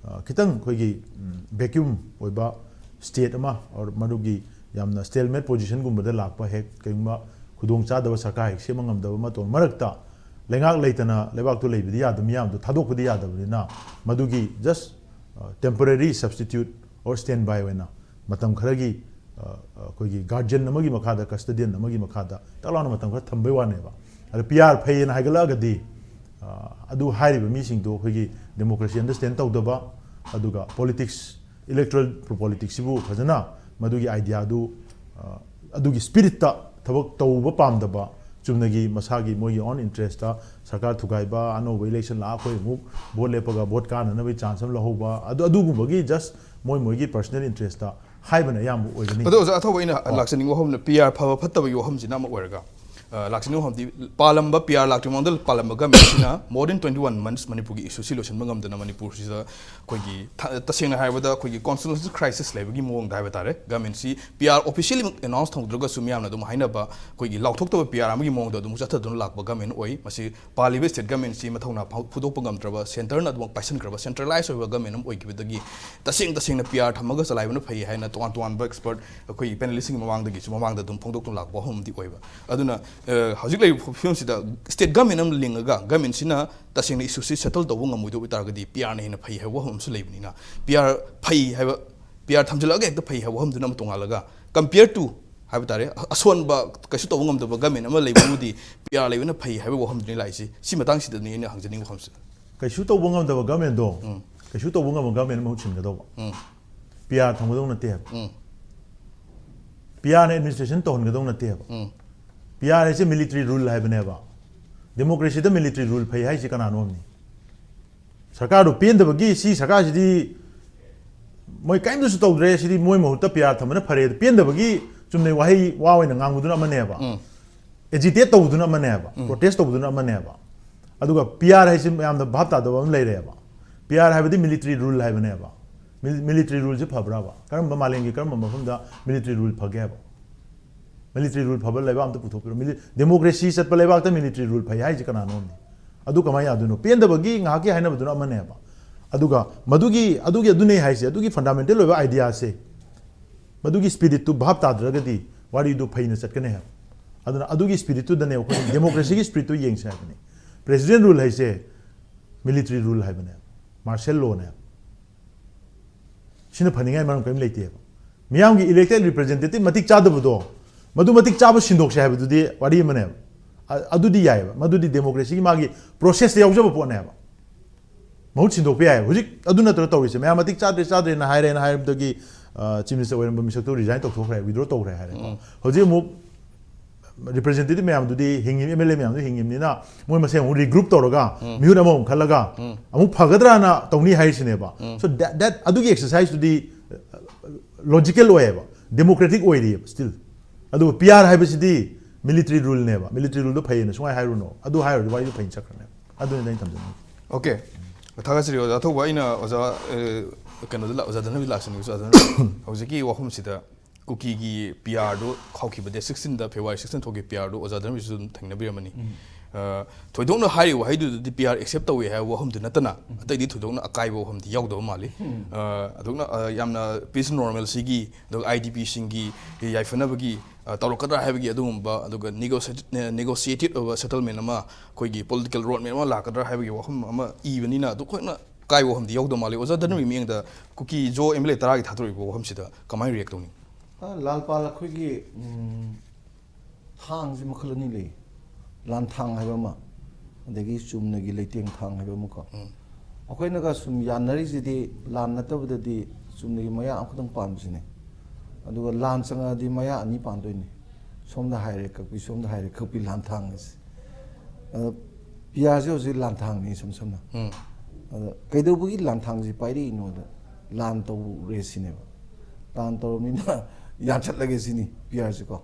ꯑ, ꯈꯤꯇꯪ ꯑꯩꯈꯣꯏꯒꯤ, ꯎꯝ, vacuum ꯑꯣꯏꯕ state ꯑꯃ, or ꯃꯗꯨꯒꯤ ꯌꯥꯝꯅ stalemate positionꯒꯨꯝꯕꯗ ꯂꯥꯛꯄ, ꯍꯦꯛ ꯀꯔꯤꯒꯨꯝꯕ ꯈꯨꯗꯣꯡꯆꯥꯗꯕ ꯁꯔꯀꯥꯔ ꯍꯦꯛ ꯁꯦꯝꯕ ꯉꯝꯗꯕ ꯑꯃ ꯇꯧ-, ꯃꯔꯛꯇ ꯂꯩꯉꯥꯛ ꯂꯩꯇꯅ ꯂꯩꯕꯥꯛꯇꯨ ꯂꯩꯕꯗꯤ ꯌꯥꯗꯕ, ꯃꯤꯌꯥꯝꯗꯨ ꯊꯥꯗꯣꯛꯄꯗꯤ ꯌꯥꯗꯕꯅꯤꯅ, ꯃꯗꯨꯒꯤ just, ꯑ, temporary substitute or standby ꯑꯣꯏꯅ ꯃꯇꯝ ꯈꯔꯒꯤ, ꯑ, ꯑꯩꯈꯣꯏꯒꯤ guardian ꯑꯃꯒꯤ ꯃꯈꯥꯗ, custodian ꯑꯃꯒꯤ ꯃꯈꯥꯗ ꯇꯛ ꯂꯥꯎꯅ ꯃꯇꯝ ꯈꯔ ꯊꯝꯕꯩ ꯋꯥꯅꯦꯕ꯫ ꯑꯗ P R ꯐꯩꯌꯦꯅ ꯍꯥꯏꯒꯠꯂꯛꯑꯒꯗꯤ, ꯑ, ꯑꯗꯨ ꯍꯥꯏꯔꯤꯕ ꯃꯤꯁꯤꯡꯗꯣ ꯑꯩꯈꯣꯏꯒꯤ democracy understand ꯇꯧꯗꯕ, ꯑꯗꯨꯒ politics, electoral politicsꯁꯤꯕꯨ ꯐꯖꯅ ꯃꯗꯨꯒꯤ ideaꯗꯨ, ꯑ, ꯑꯗꯨꯒꯤ spiritꯇ ꯊꯕꯛ ꯇꯧꯕ ꯄꯥꯝꯗꯕ, ꯆꯨꯝꯅꯒꯤ ꯃꯁꯥꯒꯤ ꯃꯣꯏꯒꯤ own interestꯇ ꯁꯔꯀꯥꯔ ꯊꯨꯒꯥꯏꯕ, ꯑꯅꯧꯕ election ꯂꯥꯛꯑ ꯑꯩꯈꯣꯏ ꯑꯃꯨꯛ vote ꯂꯦꯞꯄꯒ vote ꯀꯥꯟꯅꯅꯕꯒꯤ chance ꯑꯃ ꯂꯧꯍꯧꯕ, ꯑꯗꯨ, ꯑꯗꯨꯒꯨꯝꯕꯒꯤ just ꯃꯣꯏ ꯃꯣꯏꯒꯤ personal interestꯇ ꯍꯥꯏꯕꯅ ꯑꯌꯥꯝꯕ ꯑꯣꯏꯒꯅꯤ꯫ ꯑꯗꯣ ꯑꯣꯖꯥ ꯑꯊꯧꯕ, ꯑꯩꯅ ꯑꯣ꯫ ꯂꯥꯛꯆꯅꯤꯡꯕ ꯋꯥꯐꯝꯅ P R ꯐꯕ ꯐꯠꯇꯕꯒꯤ ꯋꯥꯐꯝꯁꯤꯅ ꯑꯃ ꯑꯣꯏꯔꯒ, ꯑ, ꯂꯥꯛꯆꯅꯤꯡꯕ ꯋꯥꯐꯝꯗꯤ ꯄꯥꯜꯂꯝꯕ, P R ꯂꯥꯛꯇ꯭ꯔꯤ ꯃꯃꯥꯡꯗ ꯄꯥꯜꯂꯝꯕ governmentꯁꯤꯅ more than twenty one months ꯃꯅꯤꯄꯨꯔꯒꯤ issueꯁꯤ ꯂꯣꯏꯁꯤꯟꯕ ꯉꯝꯗꯅ ꯃꯅꯤꯄꯨꯔꯁꯤꯗ ꯑꯩꯈꯣꯏꯒꯤ ꯊ-, ꯇꯁꯦꯡꯅ ꯍꯥꯏꯔꯕꯗ ꯑꯩꯈꯣꯏꯒꯤ constitutional crisis ꯂꯩꯕꯒꯤ ꯃꯑꯣꯡꯗ ꯍꯥꯏꯕ ꯇꯥꯔꯦ꯫ Governmentꯁꯤ P R officially announce ꯇꯧꯗ꯭ꯔꯒꯁꯨ ꯃꯤꯌꯥꯝꯅ ꯑꯗꯨꯝ ꯍꯥꯏꯅꯕ ꯑꯩꯈꯣꯏꯒꯤ ꯂꯥꯎꯊꯣꯛꯇꯕ P R ꯑꯃꯒꯤ ꯃꯑꯣꯡꯗ ꯑꯗꯨꯝ ꯆꯠꯊꯗꯨꯅ ꯂꯥꯛꯄ government ꯑꯣꯏ꯫ ꯃꯁꯤ ꯄꯥꯜꯂꯤꯕ state governmentꯁꯤ ꯃꯊꯧꯅꯥ ꯐꯥꯎ-, ꯐꯨꯗꯣꯛꯄ ꯉꯝꯗ꯭ꯔꯕ, centreꯅ ꯑꯗꯨꯃꯛ ꯄꯥꯏꯁꯟꯈ꯭ꯔꯕ, centralized ꯑꯣꯏꯕ government ꯑꯃ ꯑꯣꯏꯈꯤꯕꯗꯒꯤ ꯇꯁꯦꯡ ꯇꯁꯦꯡꯅ P R ꯊꯝꯃꯒ ꯆꯂꯥꯏꯕꯅ ꯐꯩ ꯍꯥꯏꯅ ꯇꯣꯉꯥꯟ ꯇꯣꯉꯥꯟꯕ expert ꯑꯩꯈꯣꯏ panelistꯁꯤꯡꯒꯤ ꯃꯃꯥꯡꯗꯒꯤꯁꯨ ꯃꯃꯥꯡꯗ ꯑꯗꯨꯝ ꯐꯣꯡꯗꯣꯛꯇꯨꯅ ꯂꯥꯛꯄ ꯋꯥꯐꯝ ꯑꯃꯗꯤ ꯑꯣꯏꯕ꯫ ꯑꯗꯨꯅ, ꯑ, ꯍꯧꯖꯤꯛ ꯂꯩꯔꯤꯕ ꯐꯤꯕꯝꯁꯤꯗ state government ꯑꯃ ꯂꯤꯡꯉꯒ governmentꯁꯤꯅ ꯇꯁꯦꯡꯅ issueꯁꯤ settle ꯇꯧꯕ ꯉꯝꯃꯣꯏꯗꯧꯕ ꯑꯣꯏꯇꯥꯔꯒꯗꯤ P Rꯅ ꯍꯦꯟꯅ ꯐꯩ ꯍꯥꯏꯕ ꯋꯥꯐꯝ ꯑꯃꯁꯨ ꯂꯩꯕꯅꯤꯅ, P R ꯐꯩ ꯍꯥꯏꯕ, P R ꯊꯝꯖꯤꯜꯂꯛꯑꯒ ꯍꯦꯛꯇ ꯐꯩ ꯍꯥꯏꯕ ꯋꯥꯐꯝꯗꯨꯅ ꯑꯃ ꯇꯣꯉꯥꯜꯂꯒ, compare to ꯍꯥꯏꯕ ꯇꯥꯔꯦ, ꯑ-, ꯑꯁꯣꯟꯕ, ꯀꯩꯁꯨ ꯇꯧꯕ ꯉꯝꯗꯕ government ꯑꯃ ꯂꯩꯕꯕꯨꯗꯤ P R ꯂꯩꯕꯅ ꯐꯩ ꯍꯥꯏꯕ ꯋꯥꯐꯝꯗꯨꯅꯤ ꯂꯥꯛꯏꯁꯦ꯫ ꯁꯤ ꯃꯇꯥꯡꯁꯤꯗꯅꯤ ꯑꯩꯅ ꯍꯪꯖꯅꯤꯡꯕ ꯋꯥꯐꯝꯁꯦ꯫ ꯀꯩꯁꯨ ꯇꯧꯕ ꯉꯝꯗꯕ governmentꯗꯣ, ꯎꯝ꯫ ꯀꯩꯁꯨ ꯇꯧꯕ ꯉꯝꯕ government ꯃꯍꯨꯠ ꯁꯤꯟꯒꯗꯧꯕ꯫ ꯎꯝ꯫ P R ꯊꯝꯒꯗꯧ ꯅꯠꯇꯦ ꯍꯥꯏꯕ꯫ ꯎꯝ꯫ P Rꯅ administration ꯇꯧꯍꯟꯒꯗꯧ ꯅꯠꯇꯦ ꯍꯥꯏꯕ꯫ ꯎꯝ꯫ P R ꯍꯥꯏꯁꯦ military rule ꯍꯥꯏꯕꯅꯦꯕ꯫ Democracyꯗ military rule ꯐꯩ ꯍꯥꯏꯁꯤ ꯀꯅꯥꯅꯣ ꯑꯃꯅꯤ? ꯁꯔꯀꯥꯔꯗꯨ ꯄꯦꯟꯗꯕꯒꯤ, ꯁꯤ ꯁꯔꯀꯥꯔꯁꯤꯗꯤ ꯃꯣꯏ ꯀꯔꯤꯝꯇꯁꯨ ꯇꯧꯗ꯭ꯔꯦ, ꯁꯤꯗꯤ ꯃꯣꯏ ꯃꯍꯨꯠꯇ P R ꯊꯝꯕꯅ ꯐꯔꯦ, ꯄꯦꯟꯗꯕꯒꯤ ꯆꯨꯝꯅꯩ ꯋꯥꯍꯩ, ꯋꯥ ꯑꯣꯏꯅ ꯉꯥꯡꯕꯗꯨꯅ ꯑꯃꯅꯦꯕ꯫ ꯎꯝ꯫ Agitate ꯇꯧꯕꯗꯨꯅ ꯑꯃꯅꯦꯕ, ꯎꯝ꯫ Protest ꯇꯧꯕꯗꯨꯅ ꯑꯃꯅꯦꯕ꯫ ꯑꯗꯨꯒ P R ꯍꯥꯏꯁꯤ ꯃꯌꯥꯝꯗ ꯚꯥꯞ ꯇꯥꯗꯕ ꯑꯃ ꯂꯩꯔꯦꯕ꯫ P R ꯍꯥꯏꯕꯗꯤ military rule ꯍꯥꯏꯕꯅꯦꯕ꯫ Mil-, military ruleꯁꯤ ꯐꯕ꯭ꯔꯕ? ꯀꯔꯝꯕ, ꯃꯥꯂꯦꯝꯒꯤ ꯀꯔꯝꯕ ꯃꯐꯝꯗ military rule ꯐꯒꯦ ꯍꯥꯏꯕ? Military rule ꯐꯕ ꯂꯩꯕꯥꯛ ꯑꯝꯇ ꯄꯨꯊꯣꯛꯄꯤꯔꯣ꯫ Mili-, democracy ꯆꯠꯄ ꯂꯩꯕꯥꯛꯇ military rule ꯐꯩ ꯍꯥꯏꯁꯤ ꯀꯅꯥꯅꯣ ꯑꯃꯅꯤ? ꯑꯗꯨ ꯀꯃꯥꯏꯅ ꯌꯥꯗꯣꯏꯅꯣ? ꯄꯦꯟꯗꯕꯒꯤ ꯉꯥꯏꯍꯥꯛꯀꯤ ꯍꯥꯏꯅꯕꯗꯨꯅ ꯑꯃꯅꯦꯕ꯫ ꯑꯗꯨꯒ ꯃꯗꯨꯒꯤ, ꯑꯗꯨꯒꯤ, ꯑꯗꯨꯅꯦ ꯍꯥꯏꯁꯦ, ꯑꯗꯨꯒꯤ fundamental ꯑꯣꯏꯕ ideaꯁꯦ, ꯃꯗꯨꯒꯤ spiritꯇꯨ ꯚꯥꯞ ꯇꯥꯗ꯭ꯔꯒꯗꯤ ꯋꯥꯔꯤꯗꯨ ꯐꯩꯅ ꯆꯠꯀꯅꯤ ꯍꯥꯏꯕ꯫ ꯑꯗꯨꯅ ꯑꯗꯨꯒꯤ spiritꯇꯨꯗꯅꯦ ꯑꯩꯈꯣꯏꯅ democracyꯒꯤ spiritꯇꯨ ꯌꯦꯡꯁꯦ ꯍꯥꯏꯕꯅꯤ꯫ President rule ꯍꯥꯏꯁꯦ military rule ꯍꯥꯏꯕꯅꯦ, martial lawꯅꯦ꯫ ꯁꯤꯅ ꯐꯅꯤꯡꯉꯥꯏ ꯃꯔꯝ ꯀꯔꯤꯝ ꯂꯩꯇꯦꯕ꯫ ꯃꯤꯌꯥꯝꯒꯤ elected representative ꯃꯇꯤꯛ ꯆꯥꯗꯕꯗꯣ, ꯃꯗꯨ ꯃꯇꯤꯛ ꯆꯥꯕ ꯁꯤꯟꯗꯣꯛꯁꯦ ꯍꯥꯏꯕꯗꯨꯗꯤ ꯋꯥꯔꯤ ꯑꯃꯅꯦꯕ꯫ ꯑ- ꯑꯗꯨꯗꯤ ꯌꯥꯏꯑꯕ, ꯃꯗꯨꯗꯤ democracyꯒꯤ ꯃꯥꯒꯤ processꯇ ꯌꯥꯎꯖꯕ ꯄꯣꯠꯅꯦꯕ꯫ ꯃꯍꯨꯠ ꯁꯤꯟꯗꯣꯛꯄ ꯌꯥꯏꯑꯕ꯫ ꯍꯧꯖꯤꯛ ꯑꯗꯨ ꯅꯠꯇ꯭ꯔꯣ ꯇꯧꯔꯤꯁꯦ? ꯃꯌꯥꯝ ꯃꯇꯤꯛ ꯆꯥꯗ꯭ꯔꯦ, ꯆꯥꯗ꯭ꯔꯦꯅ ꯍꯥꯏꯔꯦꯅ ꯍꯥꯏꯕꯗꯒꯤ, ꯑ, chief minister ꯑꯣꯏꯔꯝꯕ ꯃꯤꯁꯛꯇꯣ resign ꯇꯧꯊꯣꯛꯈ꯭ꯔꯦ, withdraw ꯇꯧꯈ꯭ꯔꯦ ꯍꯥꯏꯔꯦꯀꯣ꯫ ꯎꯝ꯫ ꯍꯧꯖꯤꯛ ꯑꯃꯨꯛ representative ꯃꯌꯥꯝꯗꯨꯗꯤ ꯍꯤꯡꯉꯤ, M L A ꯃꯌꯥꯝꯗꯨ ꯍꯤꯡꯉꯤꯕꯅꯤꯅ, ꯃꯣꯏ ꯃꯁꯦꯟ ꯑꯃꯨꯛ regroup ꯇꯧꯔꯒ, ꯎꯝ꯫ ꯃꯤꯍꯨꯠ ꯑꯃꯃꯨꯛ ꯈꯜꯂꯒ, ꯎꯝ꯫ ꯑꯃꯨꯛ ꯐꯒꯗ꯭ꯔꯥꯅ ꯇꯧꯅꯤ ꯍꯥꯏꯔꯤꯁꯤꯅꯦꯕ꯫ ꯎꯝ꯫ So that, that, ꯑꯗꯨꯒꯤ exerciseꯇꯨꯗꯤ, ꯑ, logical ꯑꯣꯏꯌꯦꯕ, democratic ꯑꯣꯏꯔꯤꯑꯕ still꯫ ꯑꯗꯨꯒ P R ꯍꯥꯏꯕꯁꯤꯗꯤ military ruleꯅꯦꯕ, military ruleꯗꯣ ꯐꯩꯌꯦꯅ ꯁꯨꯡꯍꯥꯏ ꯍꯥꯏꯔꯨꯅꯣ, ꯑꯗꯨ ꯍꯥꯏꯔꯨꯔꯗꯤ ꯋꯥꯔꯤꯗꯣ ꯐꯩꯅ ꯆꯠꯈ꯭ꯔꯅꯦꯕ꯫ ꯑꯗꯨꯅꯤꯗ ꯑꯩꯅ ꯊꯝꯖꯅꯤꯡꯉꯤꯁꯦ꯫ Okay꯫ ꯊꯥꯒꯠꯆꯔꯤ ꯑꯣꯖꯥ ꯊꯧꯕ꯫ ꯑꯩꯅ ꯑꯣꯖꯥ, ꯑ, ꯀꯩꯅꯣꯗ ꯂꯥ-, ꯑꯣꯖꯥ ꯙꯅꯕꯤ ꯂꯥꯛꯆꯅꯤꯡꯉꯤ꯫ ꯑꯣꯖꯥ ꯙꯅꯕꯤ, ꯍꯧꯖꯤꯛꯀꯤ ꯋꯥꯐꯝꯁꯤꯗ ꯀꯨꯀꯤꯒꯤ P Rꯗꯨ ꯍꯧꯈꯤꯕ date sixteenꯗ, February sixteen ꯊꯣꯛꯈꯤ P Rꯗꯨ ꯑꯣꯖꯥ ꯙꯅꯕꯤꯁꯨ ꯑꯗꯨꯝ ꯊꯦꯡꯅꯕꯤꯔꯝꯃꯅꯤ꯫ ꯑ, ꯊꯣꯏꯗꯣꯛꯅ ꯍꯥꯏꯔꯤꯕ ꯋꯥꯍꯩꯗꯨꯗꯗꯤ P R accept ꯇꯧꯏ ꯍꯥꯏꯕ ꯋꯥꯐꯝꯗꯨ ꯅꯠꯇꯅ ꯑꯇꯩꯗꯤ ꯊꯣꯏꯗꯣꯛꯅ ꯑꯀꯥꯏꯕ ꯋꯥꯐꯝꯗꯤ ꯌꯥꯎꯗꯕ ꯃꯥꯜꯂꯤ꯫ ꯑ, ꯑꯗꯨꯝꯅ, ꯑ, ꯌꯥꯝꯅ peace normalcyꯒꯤ, ꯑꯗꯨꯒ I D Pꯁꯤꯡꯒꯤ ꯌꯥꯏꯐꯅꯕꯒꯤ, ꯑ, ꯇꯧꯔꯛꯀꯗ꯭ꯔꯥ ꯍꯥꯏꯕꯒꯤ ꯑꯗꯨꯒꯨꯝꯕ, ꯑꯗꯨꯒ negotiate-, negotiated ꯑꯣꯏꯕ settlement ꯑꯃ, ꯑꯩꯈꯣꯏꯒꯤ political roadmap ꯑꯃ ꯂꯥꯛꯀꯗ꯭ꯔꯥ ꯍꯥꯏꯕꯒꯤ ꯋꯥꯐꯝ ꯑꯃ ꯏꯕꯅꯤꯅ, ꯑꯗꯨ ꯑꯩꯈꯣꯏꯅ ꯑꯀꯥꯏꯕ ꯋꯥꯐꯝꯗꯤ ꯌꯥꯎꯗꯕ ꯃꯥꯜꯂꯤ꯫ ꯑꯣꯖꯥ ꯙꯅꯕꯤ ꯃꯤꯠꯌꯦꯡꯗ ꯀꯨꯀꯤ ꯖꯣ M L A ꯇꯔꯥꯒꯤ ꯊꯥꯗꯣꯔꯛꯏꯕ ꯋꯥꯐꯝꯁꯤꯗ ꯀꯃꯥꯏꯅ react ꯇꯧꯅꯤ? ꯑ, ꯂꯥꯜꯄꯥꯜ ꯑꯩꯈꯣꯏꯒꯤ, ꯎꯝ, ꯊꯥꯡꯁꯦ ꯃꯈꯜ ꯑꯅꯤ ꯂꯩ꯫ ꯂꯥꯟꯊꯥꯡ ꯍꯥꯏꯕ ꯑꯃ, ꯑꯗꯒꯤ ꯆꯨꯝꯅꯒꯤ ꯂꯩꯇꯦꯡ ꯊꯥꯡ ꯍꯥꯏꯕ ꯑꯃꯀꯣ꯫ ꯑꯩꯈꯣꯏꯅꯒ ꯁꯨꯝ ꯌꯥꯅꯔꯤꯁꯤꯗꯤ ꯂꯥꯟ ꯅꯠꯇꯕꯗꯗꯤ ꯆꯨꯝꯅꯒꯤ ꯃꯌꯥ ꯑꯃꯈꯛꯇꯪ ꯄꯥꯟꯕꯁꯤꯅꯦ꯫ ꯑꯗꯨꯒ ꯂꯥꯟ ꯆꯪꯉꯛꯑꯗꯤ ꯃꯌꯥ ꯑꯅꯤ ꯄꯥꯟꯗꯣꯏꯅꯤ꯫ ꯁꯣꯝꯗ ꯍꯥꯏꯔꯦ ꯀꯛꯄꯤ, ꯁꯣꯝꯗ ꯍꯥꯏꯔꯦ ꯀꯛꯄꯤ, ꯂꯥꯟꯊꯥꯡ ꯍꯥꯏꯁꯦ꯫ ꯑꯗꯣ P Rꯁꯦ ꯍꯧꯖꯤꯛ ꯂꯥꯟꯊꯥꯡꯅꯤ, ꯏꯁꯝ ꯁꯝꯅ꯫ ꯑꯗꯣ ꯀꯩꯗꯧꯕꯒꯤ ꯂꯥꯟꯊꯥꯡꯁꯤ ꯄꯥꯏꯔꯛꯏꯅꯣꯗ, ꯂꯥꯟ ꯇꯧꯔꯦ ꯁꯤꯅꯦꯕ꯫ ꯂꯥꯟ ꯇꯧꯔꯕꯅꯤꯅ ꯌꯥꯟꯊꯠꯂꯒꯦ ꯁꯤꯅꯤ P Rꯁꯦꯀꯣ꯫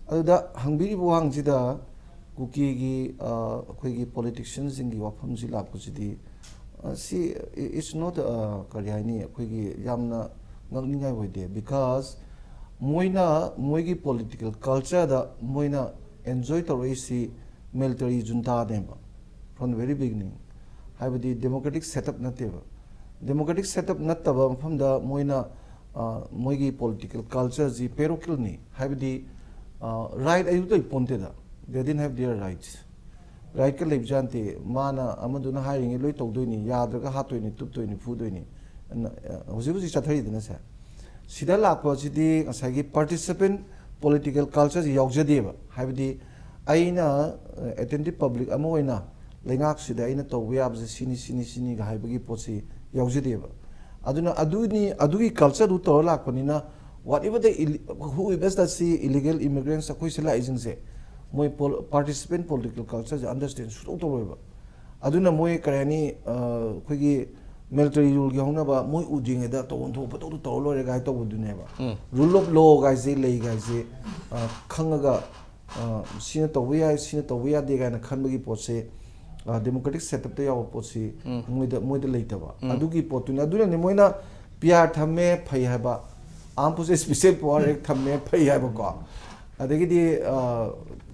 ꯑꯗꯨꯗ ꯍꯪꯕꯤꯔꯤꯕ ꯋꯥꯍꯪꯁꯤꯗ ꯀꯨꯀꯤꯒꯤ, ꯑ, ꯑꯩꯈꯣꯏꯒꯤ politicianꯁꯤꯡꯒꯤ ꯋꯥꯐꯝꯁꯤ ꯂꯥꯛꯄꯁꯤꯗꯤ, ꯑ, ꯁꯤ it's not, ꯑ, ꯀꯔꯤ ꯍꯥꯏꯅꯤ, ꯑꯩꯈꯣꯏꯒꯤ ꯌꯥꯝꯅ ꯉꯛꯅꯤꯡꯉꯥꯏ ꯑꯣꯏꯗꯦ꯫ Because ꯃꯣꯏꯅ ꯃꯣꯏꯒꯤ political cultureꯗ ꯃꯣꯏꯅ enjoy ꯇꯧꯔꯛꯏꯁꯤ military juntaꯅꯦꯕ, from the very beginning꯫ ꯍꯥꯏꯕꯗꯤ democratic setup ꯅꯠꯇꯦꯕ꯫ Democratic setup ꯅꯠꯇꯕ ꯃꯐꯝꯗ ꯃꯣꯏꯅ, ꯑ, ꯃꯣꯏꯒꯤ political cultureꯁꯤ parochialꯅꯤ꯫ ꯍꯥꯏꯕꯗꯤ, ꯑ, right ꯑꯗꯨ ꯂꯩ ꯄꯣꯟꯇꯦꯗ꯫ They didn't have their rights꯫ Rightꯀ ꯂꯩꯕꯖꯥꯠ ꯅꯠꯇꯦ꯫ ꯃꯥꯅ, ꯑꯃꯗꯨꯅ ꯍꯥꯏꯔꯤꯉꯩ ꯂꯣꯏ ꯇꯧꯗꯣꯏꯅꯤ, ꯌꯥꯗ꯭ꯔꯒ ꯍꯥꯠꯇꯣꯏꯅꯤ, ꯇꯨꯞꯇꯣꯏꯅꯤ, ꯐꯨꯗꯣꯏꯅꯤ꯫ ꯍꯧꯖꯤꯛ ꯍꯧꯖꯤꯛ ꯆꯠꯊꯔꯤꯗꯅ ꯁꯦ, ꯁꯤꯗ ꯂꯥꯛꯄꯁꯤꯗꯤ ꯉꯁꯥꯏꯒꯤ participant political culture ꯁꯤ ꯌꯥꯎꯖꯗꯦꯕ꯫ ꯍꯥꯏꯕꯗꯤ ꯑꯩꯅ attentive public ꯑꯃ ꯑꯣꯏꯅ ꯂꯩꯉꯥꯛꯁꯤꯗ ꯑꯩꯅ ꯇꯧꯕ ꯌꯥꯕꯁꯦ ꯁꯤꯅꯤ, ꯁꯤꯅꯤ, ꯁꯤꯅꯤꯒ ꯍꯥꯏꯕꯒꯤ ꯄꯣꯠꯁꯤ ꯌꯥꯎꯖꯗꯦꯕ꯫ ꯑꯗꯨꯅ ꯑꯗꯨꯅꯤ, ꯑꯗꯨꯒꯤ culture ꯗꯨ ꯇꯧꯔ ꯂꯥꯛꯄꯅꯤꯅ, whatever the, whoever the illegal immigrants ꯑꯩꯈꯣꯏ ꯁꯤ ꯂꯥꯛꯏꯁꯤꯡꯁꯦ, ꯃꯣꯏ participant political culture ꯁꯦ understand ꯁꯨꯡꯇꯧ ꯇꯧꯔꯣꯏꯕ꯫ ꯑꯗꯨꯅ ꯃꯣꯏ ꯀꯔꯤ ꯍꯥꯏꯅꯤ, ꯑꯩꯈꯣꯏꯒꯤ military rule ꯒꯤ ꯍꯧꯅꯕ ꯃꯣꯏ ꯎꯗ꯭ꯔꯤꯉꯩꯗ ꯇꯧꯐꯝ ꯊꯣꯛꯄ ꯄꯪꯇꯧꯗ ꯇꯧꯔ ꯂꯣꯏꯔꯦ ꯀꯥꯏ ꯇꯧꯕꯗꯨꯅꯦꯕ꯫ Rule of law ꯒꯥꯏꯁꯦ, ꯂꯩ ꯒꯥꯏꯁꯦ, ꯈꯪꯉꯒ, ꯁꯤꯅ ꯇꯧꯕ ꯌꯥꯏ, ꯁꯤꯅ ꯇꯧꯕ ꯌꯥꯗꯦ ꯀꯥꯏꯅ ꯈꯟꯕꯒꯤ ꯄꯣꯠꯁꯦ, democratic setup ꯇ ꯌꯥꯎꯕ ꯄꯣꯠꯁꯤ ꯃꯣꯏꯗ, ꯃꯣꯏꯗ ꯂꯩꯇꯕ꯫ ꯑꯗꯨꯒꯤ ꯄꯣꯠꯇꯨꯅꯤ꯫ ꯑꯗꯨꯅꯅꯤ ꯃꯣꯏꯅ P R ꯊꯝꯃꯦ ꯐꯩ ꯍꯥꯏꯕ, Armed Forces Special Power Act ꯊꯝꯃꯦ ꯐꯩ ꯍꯥꯏꯕꯀꯣ꯫ ꯑꯗꯒꯤꯗꯤ,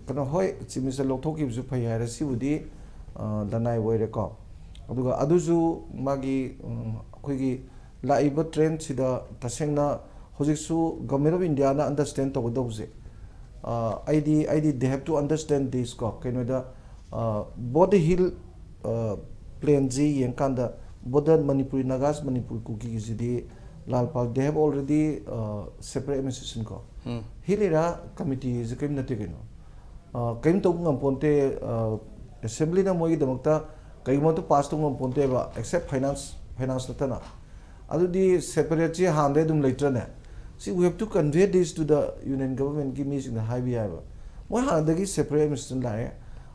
ꯀꯩꯅꯣ, ꯍꯣꯏ, Chief Minister ꯂꯧꯊꯣꯛꯈꯤꯕꯁꯨ ꯐꯩ ꯍꯥꯏꯔꯦ, ꯁꯤꯕꯨꯗꯤ ꯂꯅꯥꯏ ꯑꯣꯏꯔꯦꯀꯣ꯫ ꯑꯗꯨꯒ ꯑꯗꯨꯁꯨ ꯃꯥꯒꯤ, ꯑꯩꯈꯣꯏꯒꯤ ꯂꯥꯛꯏꯕ trend ꯁꯤꯗ ꯇꯁꯦꯡꯅ ꯍꯧꯖꯤꯛꯁꯨ Government of India ꯅ understand ꯇꯧꯒꯗꯧꯕꯁꯦ, ꯑꯩꯗꯤ, ꯑꯩꯗꯤ they have to understand this ꯀꯣ꯫ ꯀꯩꯅꯣꯗ, both the hill plain ꯁꯤ ꯌꯦꯡꯀꯥꯟꯗ, both the Manipuri Nagas, Manipur Kuki CD Lal Pal, they have already separate administration ꯀꯣ꯫ Hill area committee ꯁꯤ ꯀꯔꯤꯝ ꯅꯠꯇꯦ ꯀꯩꯅꯣ꯫ ꯀꯔꯤꯝ ꯇꯧꯕ ꯉꯝꯄꯣꯟꯇꯦ꯫ Assembly ꯅ ꯃꯣꯏꯒꯤꯗꯃꯛꯇ ꯀꯔꯤꯒꯨꯝꯕ ꯑꯃꯇ pass ꯇꯧꯕ ꯉꯝꯄꯣꯟꯇꯦꯕ, except finance, finance ꯅꯠꯇꯅ꯫ ꯑꯗꯨꯗꯤ separate ꯁꯤ ꯍꯥꯟꯅꯗꯩ ꯑꯗꯨꯝ ꯂꯩꯇ꯭ꯔꯅꯦ? ꯁꯤ we have to convey this to the Union Government ꯀꯤ ꯃꯤꯁꯤꯡꯗ ꯍꯥꯏꯕ ꯌꯥꯏꯕ꯫ ꯃꯣꯏ ꯍꯥꯟꯅꯗꯒꯤ separate administration ꯂꯥꯛꯑꯦ꯫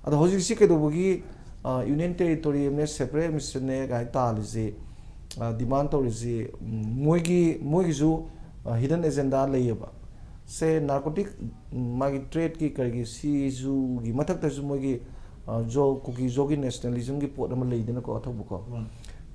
ꯑꯗꯣ ꯍꯧꯖꯤꯛꯁꯤ ꯀꯩꯗꯧꯕꯒꯤ Union Territory ꯑꯃꯅꯦ, separate administration ꯅꯦ ꯀꯥꯏꯅ ꯇꯥꯜꯂꯤꯁꯤ, demand ꯇꯧꯔꯤꯁꯤ, ꯃꯣꯏꯒꯤ, ꯃꯣꯏꯒꯤꯁꯨ hidden agenda ꯂꯩꯌꯦꯕ꯫ ꯁꯦ narcotic, ꯃꯥꯒꯤ trade ꯀꯤ ꯀꯔꯤꯒꯤ ꯁꯤꯁꯨꯒꯤ ꯃꯊꯛꯇꯁꯨ ꯃꯣꯏꯒꯤ Zo, Kuki Zo ꯒꯤ nationalism ꯒꯤ ꯄꯣꯠ ꯑꯃ ꯂꯩꯗꯅꯀꯣ, ꯑꯊꯧꯕꯀꯣ꯫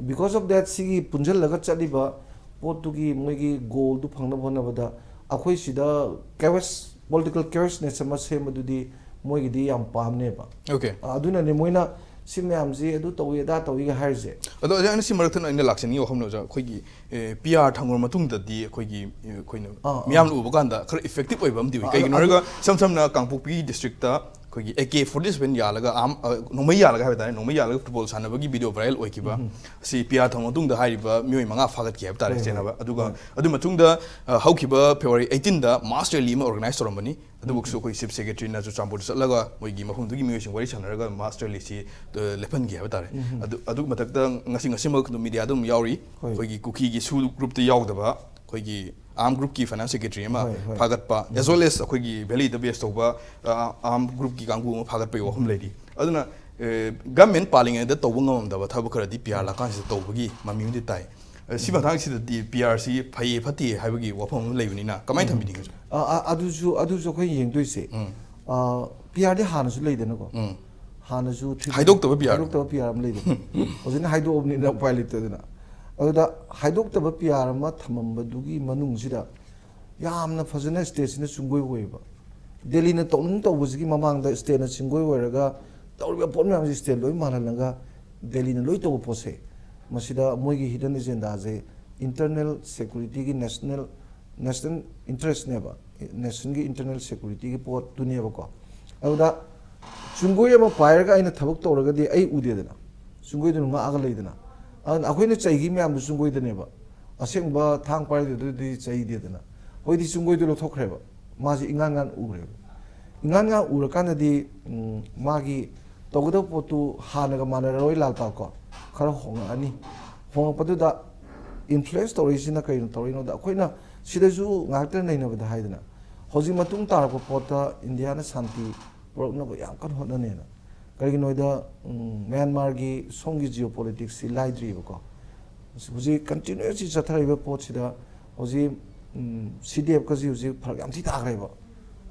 Because of that, ꯁꯤꯒꯤ ꯄꯨꯟꯁꯤꯜꯂꯒ ꯆꯠꯂꯤꯕ ꯄꯣꯠꯇꯨꯒꯤ ꯃꯣꯏꯒꯤ goal ꯗꯨ ꯐꯪꯅꯕ ꯍꯣꯠꯅꯕꯗ ꯑꯩꯈꯣꯏ ꯁꯤꯗ chaos, political chaos ꯅꯦꯁ ꯑꯃ ꯁꯦꯝꯕꯗꯨꯗꯤ ꯃꯣꯏꯒꯤꯗꯤ ꯌꯥꯝ ꯄꯥꯝꯅꯦꯕ꯫ Okay. ꯑꯗꯨꯅꯅꯦ ꯃꯣꯏꯅ ꯁꯤ ꯃꯌꯥꯝꯁꯤ ꯑꯗꯨ ꯇꯧꯏ ꯑꯗꯥ ꯇꯧꯏꯒ ꯍꯥꯏꯔꯤꯁꯦ꯫ ꯑꯗꯣ ꯑꯣꯖꯥ, ꯑꯩꯅ ꯁꯤ ꯃꯔꯛ ꯊꯠꯅ ꯑꯩꯅ ꯂꯥꯛꯆꯅꯤꯡꯉꯤ ꯋꯥꯐꯝꯅꯦ ꯑꯣꯖꯥ, ꯑꯩꯈꯣꯏꯒꯤ P R ꯊꯝꯈ꯭ꯔ ꯃꯇꯨꯡꯗꯗꯤ ꯑꯩꯈꯣꯏꯒꯤ, ꯑꯩꯈꯣꯏꯅ ꯑꯥ, ꯑꯥ꯫ ꯃꯤꯌꯥꯝꯅ ꯎꯕ ꯀꯥꯟꯗ ꯈꯔ effective ꯑꯣꯏꯕ ꯑꯃꯗꯤ ꯑꯣꯏ꯫ ꯑꯥ, ꯀꯩꯒꯤꯅꯣ ꯑꯗꯨ ꯍꯥꯏꯔꯒ ꯏꯁꯝ ꯁꯝꯅ ꯀꯥꯡꯄꯣꯛꯄꯤ district ꯇ ꯑꯩꯈꯣꯏꯒꯤ ꯑꯦ ꯀꯦ ꯐꯣꯔꯇꯤ ꯁꯚꯦꯟ ꯌꯥꯜꯂꯒ ꯑꯥꯔꯝ, ꯑ, ꯅꯣꯡꯃꯩ ꯌꯥꯜꯂꯒ ꯍꯥꯏꯕ ꯇꯥꯔꯦ, ꯅꯣꯡꯃꯩ ꯌꯥꯜꯂꯒ ꯐꯨꯠꯕꯣꯜ ꯁꯥꯟꯅꯕꯒꯤ ꯚꯤꯗꯤꯑꯣ ꯚꯥꯏꯔꯦꯜ ꯑꯣꯏꯈꯤꯕ ꯑꯁꯤ ꯄꯤ ꯑꯥꯔ ꯊꯝꯃ ꯃꯇꯨꯡꯗ ꯍꯥꯏꯔꯤꯕ ꯃꯤꯑꯣꯏ ꯃꯉꯥ ꯐꯥꯒꯠꯈꯤ ꯍꯥꯏꯕ ꯇꯥꯔꯦ, ꯍꯣꯏ, ꯍꯣꯏ, ꯆꯦꯟꯅꯕ꯫ ꯑꯗꯨꯒ ꯍꯣꯏ꯫ ꯑꯗꯨ ꯃꯇꯨꯡꯗ, ꯑ, ꯍꯧꯈꯤꯕ ꯐꯦꯕ꯭ꯔꯨꯋꯥꯔꯤ ꯑꯩꯠꯇꯤꯟꯗ ꯃꯥꯁ ꯔꯦꯂꯤ ꯑꯃ ꯑꯣꯔꯒꯅꯥꯏꯖ ꯇꯧꯔꯝꯕꯅꯤ꯫ ꯑꯗꯨꯕꯨꯁꯨ ꯑꯩꯈꯣꯏ ꯆꯤꯐ ꯁꯦꯀ꯭ꯔꯦꯇꯔꯤꯅ ꯆꯨꯔꯆꯥꯟꯄꯨꯔꯗ ꯆꯠꯂꯒ ꯃꯣꯏꯒꯤ ꯃꯐꯝꯗꯨꯒꯤ ꯃꯤꯑꯣꯏꯁꯤꯡ ꯋꯥꯔꯤ ꯁꯥꯟꯅꯔꯒ ꯃꯥꯁ ꯔꯦꯂꯤꯁꯤ, ꯑ, ꯂꯦꯞꯍꯟꯈꯤ ꯍꯥꯏꯕ ꯇꯥꯔꯦ꯫ ꯑꯗꯨ, ꯑꯗꯨ ꯃꯊꯛꯇ ꯉꯁꯤ, ꯉꯁꯤꯃꯛ ꯑꯗꯨꯝ ꯃꯤꯗꯤꯌꯥꯗ ꯑꯗꯨꯝ ꯌꯥꯎꯔꯤ꯫ ꯍꯣꯏ꯫ ꯑꯩꯈꯣꯏꯒꯤ ꯀꯨꯀꯤꯒꯤ ꯁꯨ ꯒ꯭ꯔꯨꯞꯇ ꯌꯥꯎꯗꯕ ꯑꯩꯈꯣꯏꯒꯤ ꯑꯥꯔꯝ ꯒ꯭ꯔꯨꯞꯀꯤ ꯐꯥꯏꯅꯥꯟꯁ ꯁꯦꯀ꯭ꯔꯦꯇꯔꯤ ꯑꯃ ꯍꯣꯏ, ꯍꯣꯏ꯫ ꯐꯥꯒꯠꯄ, as well as ꯑꯩꯈꯣꯏꯒꯤ ꯚꯦꯂꯤꯗ ꯕꯦꯁ ꯇꯧꯕ, ꯑ, ꯑꯥꯔꯝ ꯒ꯭ꯔꯨꯞꯀꯤ ꯀꯥꯡꯕꯨ ꯑꯃ ꯐꯥꯒꯠꯄꯒꯤ ꯋꯥꯐꯝ ꯂꯩꯔꯤ꯫ ꯑꯗꯨꯅ, ꯑ, ꯒꯃꯦꯟ ꯄꯥꯜꯂꯤꯉꯩꯗ ꯇꯧꯕ ꯉꯝꯃꯝꯗꯕ ꯊꯕꯛ ꯈꯔꯗꯤ ꯄꯤ ꯑꯥꯔ ꯂꯥꯛꯀꯥꯟꯁꯤꯗ ꯇꯧꯕꯒꯤ ꯃꯃꯤ ꯑꯃꯗꯤ ꯇꯥꯏ꯫ ꯑ, ꯁꯤ ꯃꯇꯥꯡꯁꯤꯗꯗꯤ ꯄꯤ ꯑꯥꯔꯁꯤ ꯐꯩꯌꯦ ꯐꯠꯇꯦ ꯍꯥꯏꯕꯒꯤ ꯋꯥꯐꯝ ꯑꯃ ꯂꯩꯕꯅꯤꯅ ꯀꯃꯥꯏꯅ ꯊꯝꯕꯤꯅꯤꯡꯉꯤ? ꯑ, ꯑ, ꯑꯗꯨꯁꯨ, ꯑꯗꯨꯁꯨ ꯑꯩꯈꯣꯏ ꯌꯦꯡꯗꯣꯏꯁꯦ꯫ ꯎꯝ꯫ ꯑ, ꯄꯤ ꯑꯥꯔꯗꯤ ꯍꯥꯟꯅꯁꯨ ꯂꯩꯗꯅꯀꯣ꯫ ꯎꯝ꯫ ꯍꯥꯟꯅꯁꯨ ꯊ꯭ꯔꯤ ꯍꯥꯏꯗꯣꯛꯇꯕ ꯄꯤ ꯑꯥꯔ꯫ ꯍꯥꯏꯗꯣꯛꯇꯕ ꯄꯤ ꯑꯥꯔ ꯑꯃ ꯂꯩꯗꯅ꯫ ꯍꯧꯖꯤꯛꯅ ꯍꯥꯏꯗꯣꯛꯑꯕꯅꯤꯅ ꯎꯄꯥꯏ ꯂꯩꯇꯗꯅ꯫ ꯑꯗꯨꯗ ꯍꯥꯏꯗꯣꯛꯇꯕ ꯄꯤ ꯑꯥꯔ ꯑꯃ ꯊꯝꯃꯝꯕꯗꯨꯒꯤ ꯃꯅꯨꯡꯁꯤꯗ ꯌꯥꯝꯅ ꯐꯖꯅ ꯁ꯭ꯇꯦꯠꯁꯤꯅ ꯆꯨꯡꯒꯣꯏ ꯑꯣꯏꯌꯦꯕ꯫ ꯗꯦꯜꯂꯤꯅ ꯇꯧꯅꯤꯡ ꯇꯧꯕꯁꯤꯒꯤ ꯃꯃꯥꯡꯗ ꯁ꯭ꯇꯦꯠꯅ ꯆꯨꯡꯒꯣꯏ ꯑꯣꯏꯔꯒ ꯇꯧꯔꯤꯕ ꯄꯣꯠ ꯃꯌꯥꯝꯁꯤ ꯁ꯭ꯇꯦꯠ ꯂꯣꯏ ꯃꯥꯜꯍꯜꯂꯒ ꯗꯦꯜꯂꯤꯅ ꯂꯣꯏ ꯇꯧꯕ ꯄꯣꯠꯁꯦ, ꯃꯁꯤꯗ ꯃꯣꯏꯒꯤ ꯍꯤꯗꯟ ꯑꯦꯖꯦꯟꯗꯥꯁꯦ ꯏꯟꯇꯔꯅꯦꯜ ꯁꯦꯀ꯭ꯌꯨꯔꯤꯇꯤꯒꯤ, ꯅꯦꯁꯅꯦꯜ, ꯅꯦꯁꯅꯦꯜ ꯏꯟꯇꯔꯦꯁꯅꯦꯕ, ꯅꯦꯁꯟꯒꯤ ꯏꯟꯇꯔꯅꯦꯜ ꯁꯦꯀ꯭ꯌꯨꯔꯤꯇꯤꯒꯤ ꯄꯣꯠꯇꯨꯅꯦꯕꯀꯣ꯫ ꯑꯗꯨꯗ ꯆꯨꯡꯒꯣꯏ ꯑꯃ ꯄꯥꯏꯔꯒ ꯑꯩꯅ ꯊꯕꯛ ꯇꯧꯔꯒꯗꯤ ꯑꯩ ꯎꯗꯦꯗꯅ, ꯆꯨꯡꯒꯣꯏꯗꯨꯅ ꯉꯥꯛꯑꯒ ꯂꯩꯗꯅ꯫ ꯑꯗꯨꯅ ꯑꯩꯈꯣꯏꯅ ꯆꯩꯈꯤ ꯃꯌꯥꯝꯗꯨ ꯆꯨꯡꯒꯣꯏꯗꯅꯦꯕ꯫ ꯑꯁꯦꯡꯕ ꯊꯥꯡ ꯄꯥꯏꯔꯤꯗꯨꯗꯤ ꯆꯩꯗꯦꯗꯅ꯫ ꯍꯣꯏꯗꯤ ꯆꯨꯡꯒꯣꯏꯗꯨ ꯂꯧꯊꯣꯛꯈ꯭ꯔꯦꯕ꯫ ꯃꯥꯁꯤ ꯏꯉꯥꯟ ꯉꯥꯟ ꯎꯈ꯭ꯔꯦꯕ꯫ ꯏꯉꯥꯟ ꯉꯥꯟ ꯎꯔꯀꯥꯟꯗꯗꯤ, ꯎꯝ, ꯃꯥꯒꯤ ꯇꯧꯒꯗꯕ ꯄꯣꯠꯇꯨ ꯍꯥꯟꯅꯒ ꯃꯥꯟꯅꯔꯔꯣꯏ ꯂꯥꯜꯄꯥ ꯀꯣ꯫ ꯈꯔ ꯍꯣꯡꯉꯛꯑꯅꯤ꯫ ꯍꯣꯡꯉꯛꯄꯗꯨꯗ ꯏꯟꯐ꯭ꯂꯨꯌꯦꯟꯁ ꯇꯧꯔꯛꯏꯁꯤꯅ ꯀꯩꯅꯣ ꯇꯧꯔꯛꯏꯅꯣꯗ ꯑꯩꯈꯣꯏꯅ ꯁꯤꯗꯁꯨ ꯉꯥꯏꯍꯥꯛꯇꯪ ꯅꯩꯅꯕꯗ ꯍꯥꯏꯗꯅ ꯍꯧꯖꯤꯛ ꯃꯇꯨꯡ ꯇꯥꯔꯛꯄ ꯄꯣꯠꯇ ꯏꯟꯗꯤꯌꯥꯅ ꯁꯥꯟꯇꯤ ꯄꯨꯔꯛꯅꯕ ꯌꯥꯝ ꯀꯟꯅ ꯍꯣꯠꯅꯅꯦꯅ꯫ ꯀꯔꯤꯒꯤꯅꯣ ꯍꯥꯏꯗ, ꯎꯝ, ꯃ꯭ꯌꯥꯟꯃꯥꯔꯒꯤ ꯁꯣꯝꯒꯤ ꯖꯤꯑꯣ ꯄꯣꯂꯤꯇꯤꯛꯁꯁꯤ ꯂꯥꯏꯗ꯭ꯔꯤꯕꯀꯣ꯫ ꯍꯧꯖꯤꯛ ꯀꯟꯇꯤꯅ꯭ꯌꯨꯁꯂꯤ ꯆꯠꯊꯔꯛꯏꯕ ꯄꯣꯠꯁꯤꯗ ꯍꯧꯖꯤꯛ, ꯎꯝ, ꯁꯤ ꯗꯤ ꯑꯦꯐꯀꯁꯤ ꯍꯧꯖꯤꯛ ꯐꯔꯛ ꯌꯥꯝ ꯊꯤ ꯇꯥꯈ꯭ꯔꯦꯕ꯫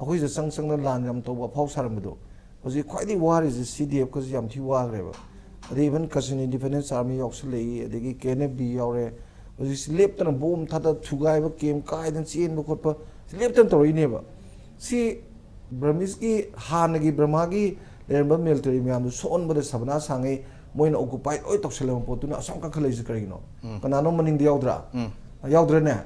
ꯑꯩꯈꯣꯏꯁꯤꯗ ꯆꯪ ꯆꯪꯗꯅ ꯂꯥꯟ ꯌꯥꯝ ꯇꯧꯕ ꯑꯐꯥꯎ ꯁꯥꯔꯝꯕꯗꯣ ꯍꯧꯖꯤꯛ ꯈ꯭ꯋꯥꯏꯗꯒꯤ ꯋꯥꯔꯤꯁꯦ ꯁꯤ ꯗꯤ ꯑꯦꯐꯀꯁꯤ ꯌꯥꯝ ꯊꯤ ꯋꯥꯈ꯭ꯔꯦꯕ꯫ ꯑꯗꯩ ꯏꯚꯟ ꯀꯆꯤꯟ ꯏꯟꯗꯤꯄꯦꯟꯗꯦꯟꯁ ꯑꯥꯔꯃꯤ ꯌꯥꯎꯁꯜꯂꯛꯏ, ꯑꯗꯒꯤ ꯀꯦ ꯑꯦꯟ ꯑꯦꯐ ꯕꯤ ꯌꯥꯎꯔꯦ꯫ ꯍꯧꯖꯤꯛꯁꯤ ꯂꯦꯞꯇꯅ ꯕꯣꯝ ꯊꯥꯗ ꯊꯨꯒꯥꯏꯕ, ꯀꯦꯝ ꯀꯥꯏꯗꯅ ꯆꯦꯟꯕ ꯈꯣꯠꯄ ꯁꯤ ꯂꯦꯞꯇꯅ ꯇꯧꯔꯛꯏꯅꯦꯕ꯫ ꯁꯤ ꯕ꯭ꯔꯃꯤꯁꯀꯤ ꯍꯥꯟꯅꯒꯤ ꯕ꯭ꯔꯃꯥꯒꯤ ꯂꯩꯔꯝꯕ ꯃꯤꯂꯤꯇꯔꯤ ꯃꯌꯥꯝꯗꯨ ꯁꯣꯛꯍꯟꯕꯗ ꯁꯕꯅꯥ ꯁꯥꯡꯉꯩ ꯃꯣꯏꯅ ꯑꯣꯀꯨꯄꯥꯏ ꯂꯣꯏ ꯇꯧꯁꯜꯂꯕ ꯄꯣꯠꯇꯨꯅ ꯑꯁꯣꯝ ꯀꯥꯈꯠꯂꯛꯏꯁꯦ ꯀꯔꯤꯒꯤꯅꯣ? ꯎꯝ꯫ ꯀꯅꯥꯅꯣ ꯃꯅꯤꯡꯗ ꯌꯥꯎꯗ꯭ꯔꯥ? ꯎꯝ꯫ ꯌꯥꯎꯗ꯭ꯔꯦꯅꯦ?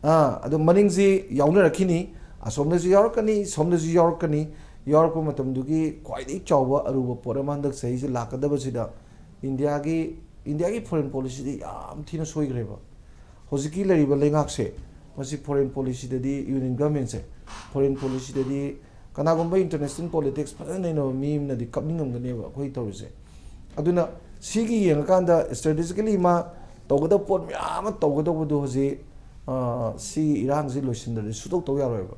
ꯑꯥ, ꯑꯗꯣ ꯃꯅꯤꯡꯁꯤ ꯌꯥꯎꯅꯔꯛꯈꯤꯅꯤ, ꯑꯁꯣꯝꯗꯁꯨ ꯌꯥꯎꯔꯛꯀꯅꯤ, ꯁꯣꯝꯗꯁꯨ ꯌꯥꯎꯔꯛꯀꯅꯤ꯫ ꯌꯥꯎꯔꯛꯄ ꯃꯇꯝꯗꯨꯒꯤ ꯈ꯭ꯋꯥꯏꯗꯒꯤ ꯆꯥꯎꯕ ꯑꯔꯨꯕ ꯄꯣꯠ ꯑꯃ ꯍꯟꯗꯛ ꯆꯍꯤꯁꯦ ꯂꯥꯛꯀꯗꯕꯁꯤꯗ ꯏꯟꯗꯤꯌꯥꯒꯤ ꯏꯟꯗꯤꯌꯥꯒꯤ ꯐꯣꯔꯦꯟ ꯄꯣꯂꯤꯁꯤꯗꯤ ꯌꯥꯝ ꯊꯤꯅ ꯁꯣꯏꯈ꯭ꯔꯦꯕ꯫ ꯍꯧꯖꯤꯛꯀꯤ ꯂꯩꯔꯤꯕ ꯂꯩꯉꯥꯛꯁꯦ, ꯃꯁꯤ ꯐꯣꯔꯦꯟ ꯄꯣꯂꯤꯁꯤꯗꯗꯤ, ꯌꯨꯅꯤꯌꯟ ꯒꯚꯔꯟꯃꯦꯟꯁꯦ ꯐꯣꯔꯦꯟ ꯄꯣꯂꯤꯁꯤꯗꯗꯤ ꯀꯅꯥꯒꯨꯝꯕ ꯏꯟꯇꯔꯅꯦꯁꯅꯦꯜ ꯄꯣꯂꯤꯇꯤꯛꯁ ꯐꯖꯅ ꯅꯩꯅꯕ ꯃꯤ ꯑꯃꯅꯗꯤ ꯀꯞꯅꯤꯡꯉꯝꯒꯅꯦꯕ ꯑꯩꯈꯣꯏ ꯇꯧꯔꯤꯁꯦ꯫ ꯑꯗꯨꯅ ꯁꯤꯒꯤ ꯌꯦꯡꯉꯀꯥꯟꯗ ꯁ꯭ꯇ꯭ꯔꯦꯇꯦꯖꯤꯀꯦꯂꯤ ꯃꯥ ꯇꯧꯒꯗꯕ ꯄꯣꯠ ꯃꯌꯥꯝ ꯑꯃ ꯇꯧꯒꯗꯧꯕꯗꯣ ꯍꯧꯖꯤꯛ, ꯑ, ꯁꯤꯒꯤ ꯏꯔꯥꯡꯁꯤ ꯂꯣꯏꯁꯤꯟꯗ꯭ꯔꯗꯤ ꯁꯨꯇꯧ ꯇꯧ ꯌꯥꯔꯣꯏꯕ꯫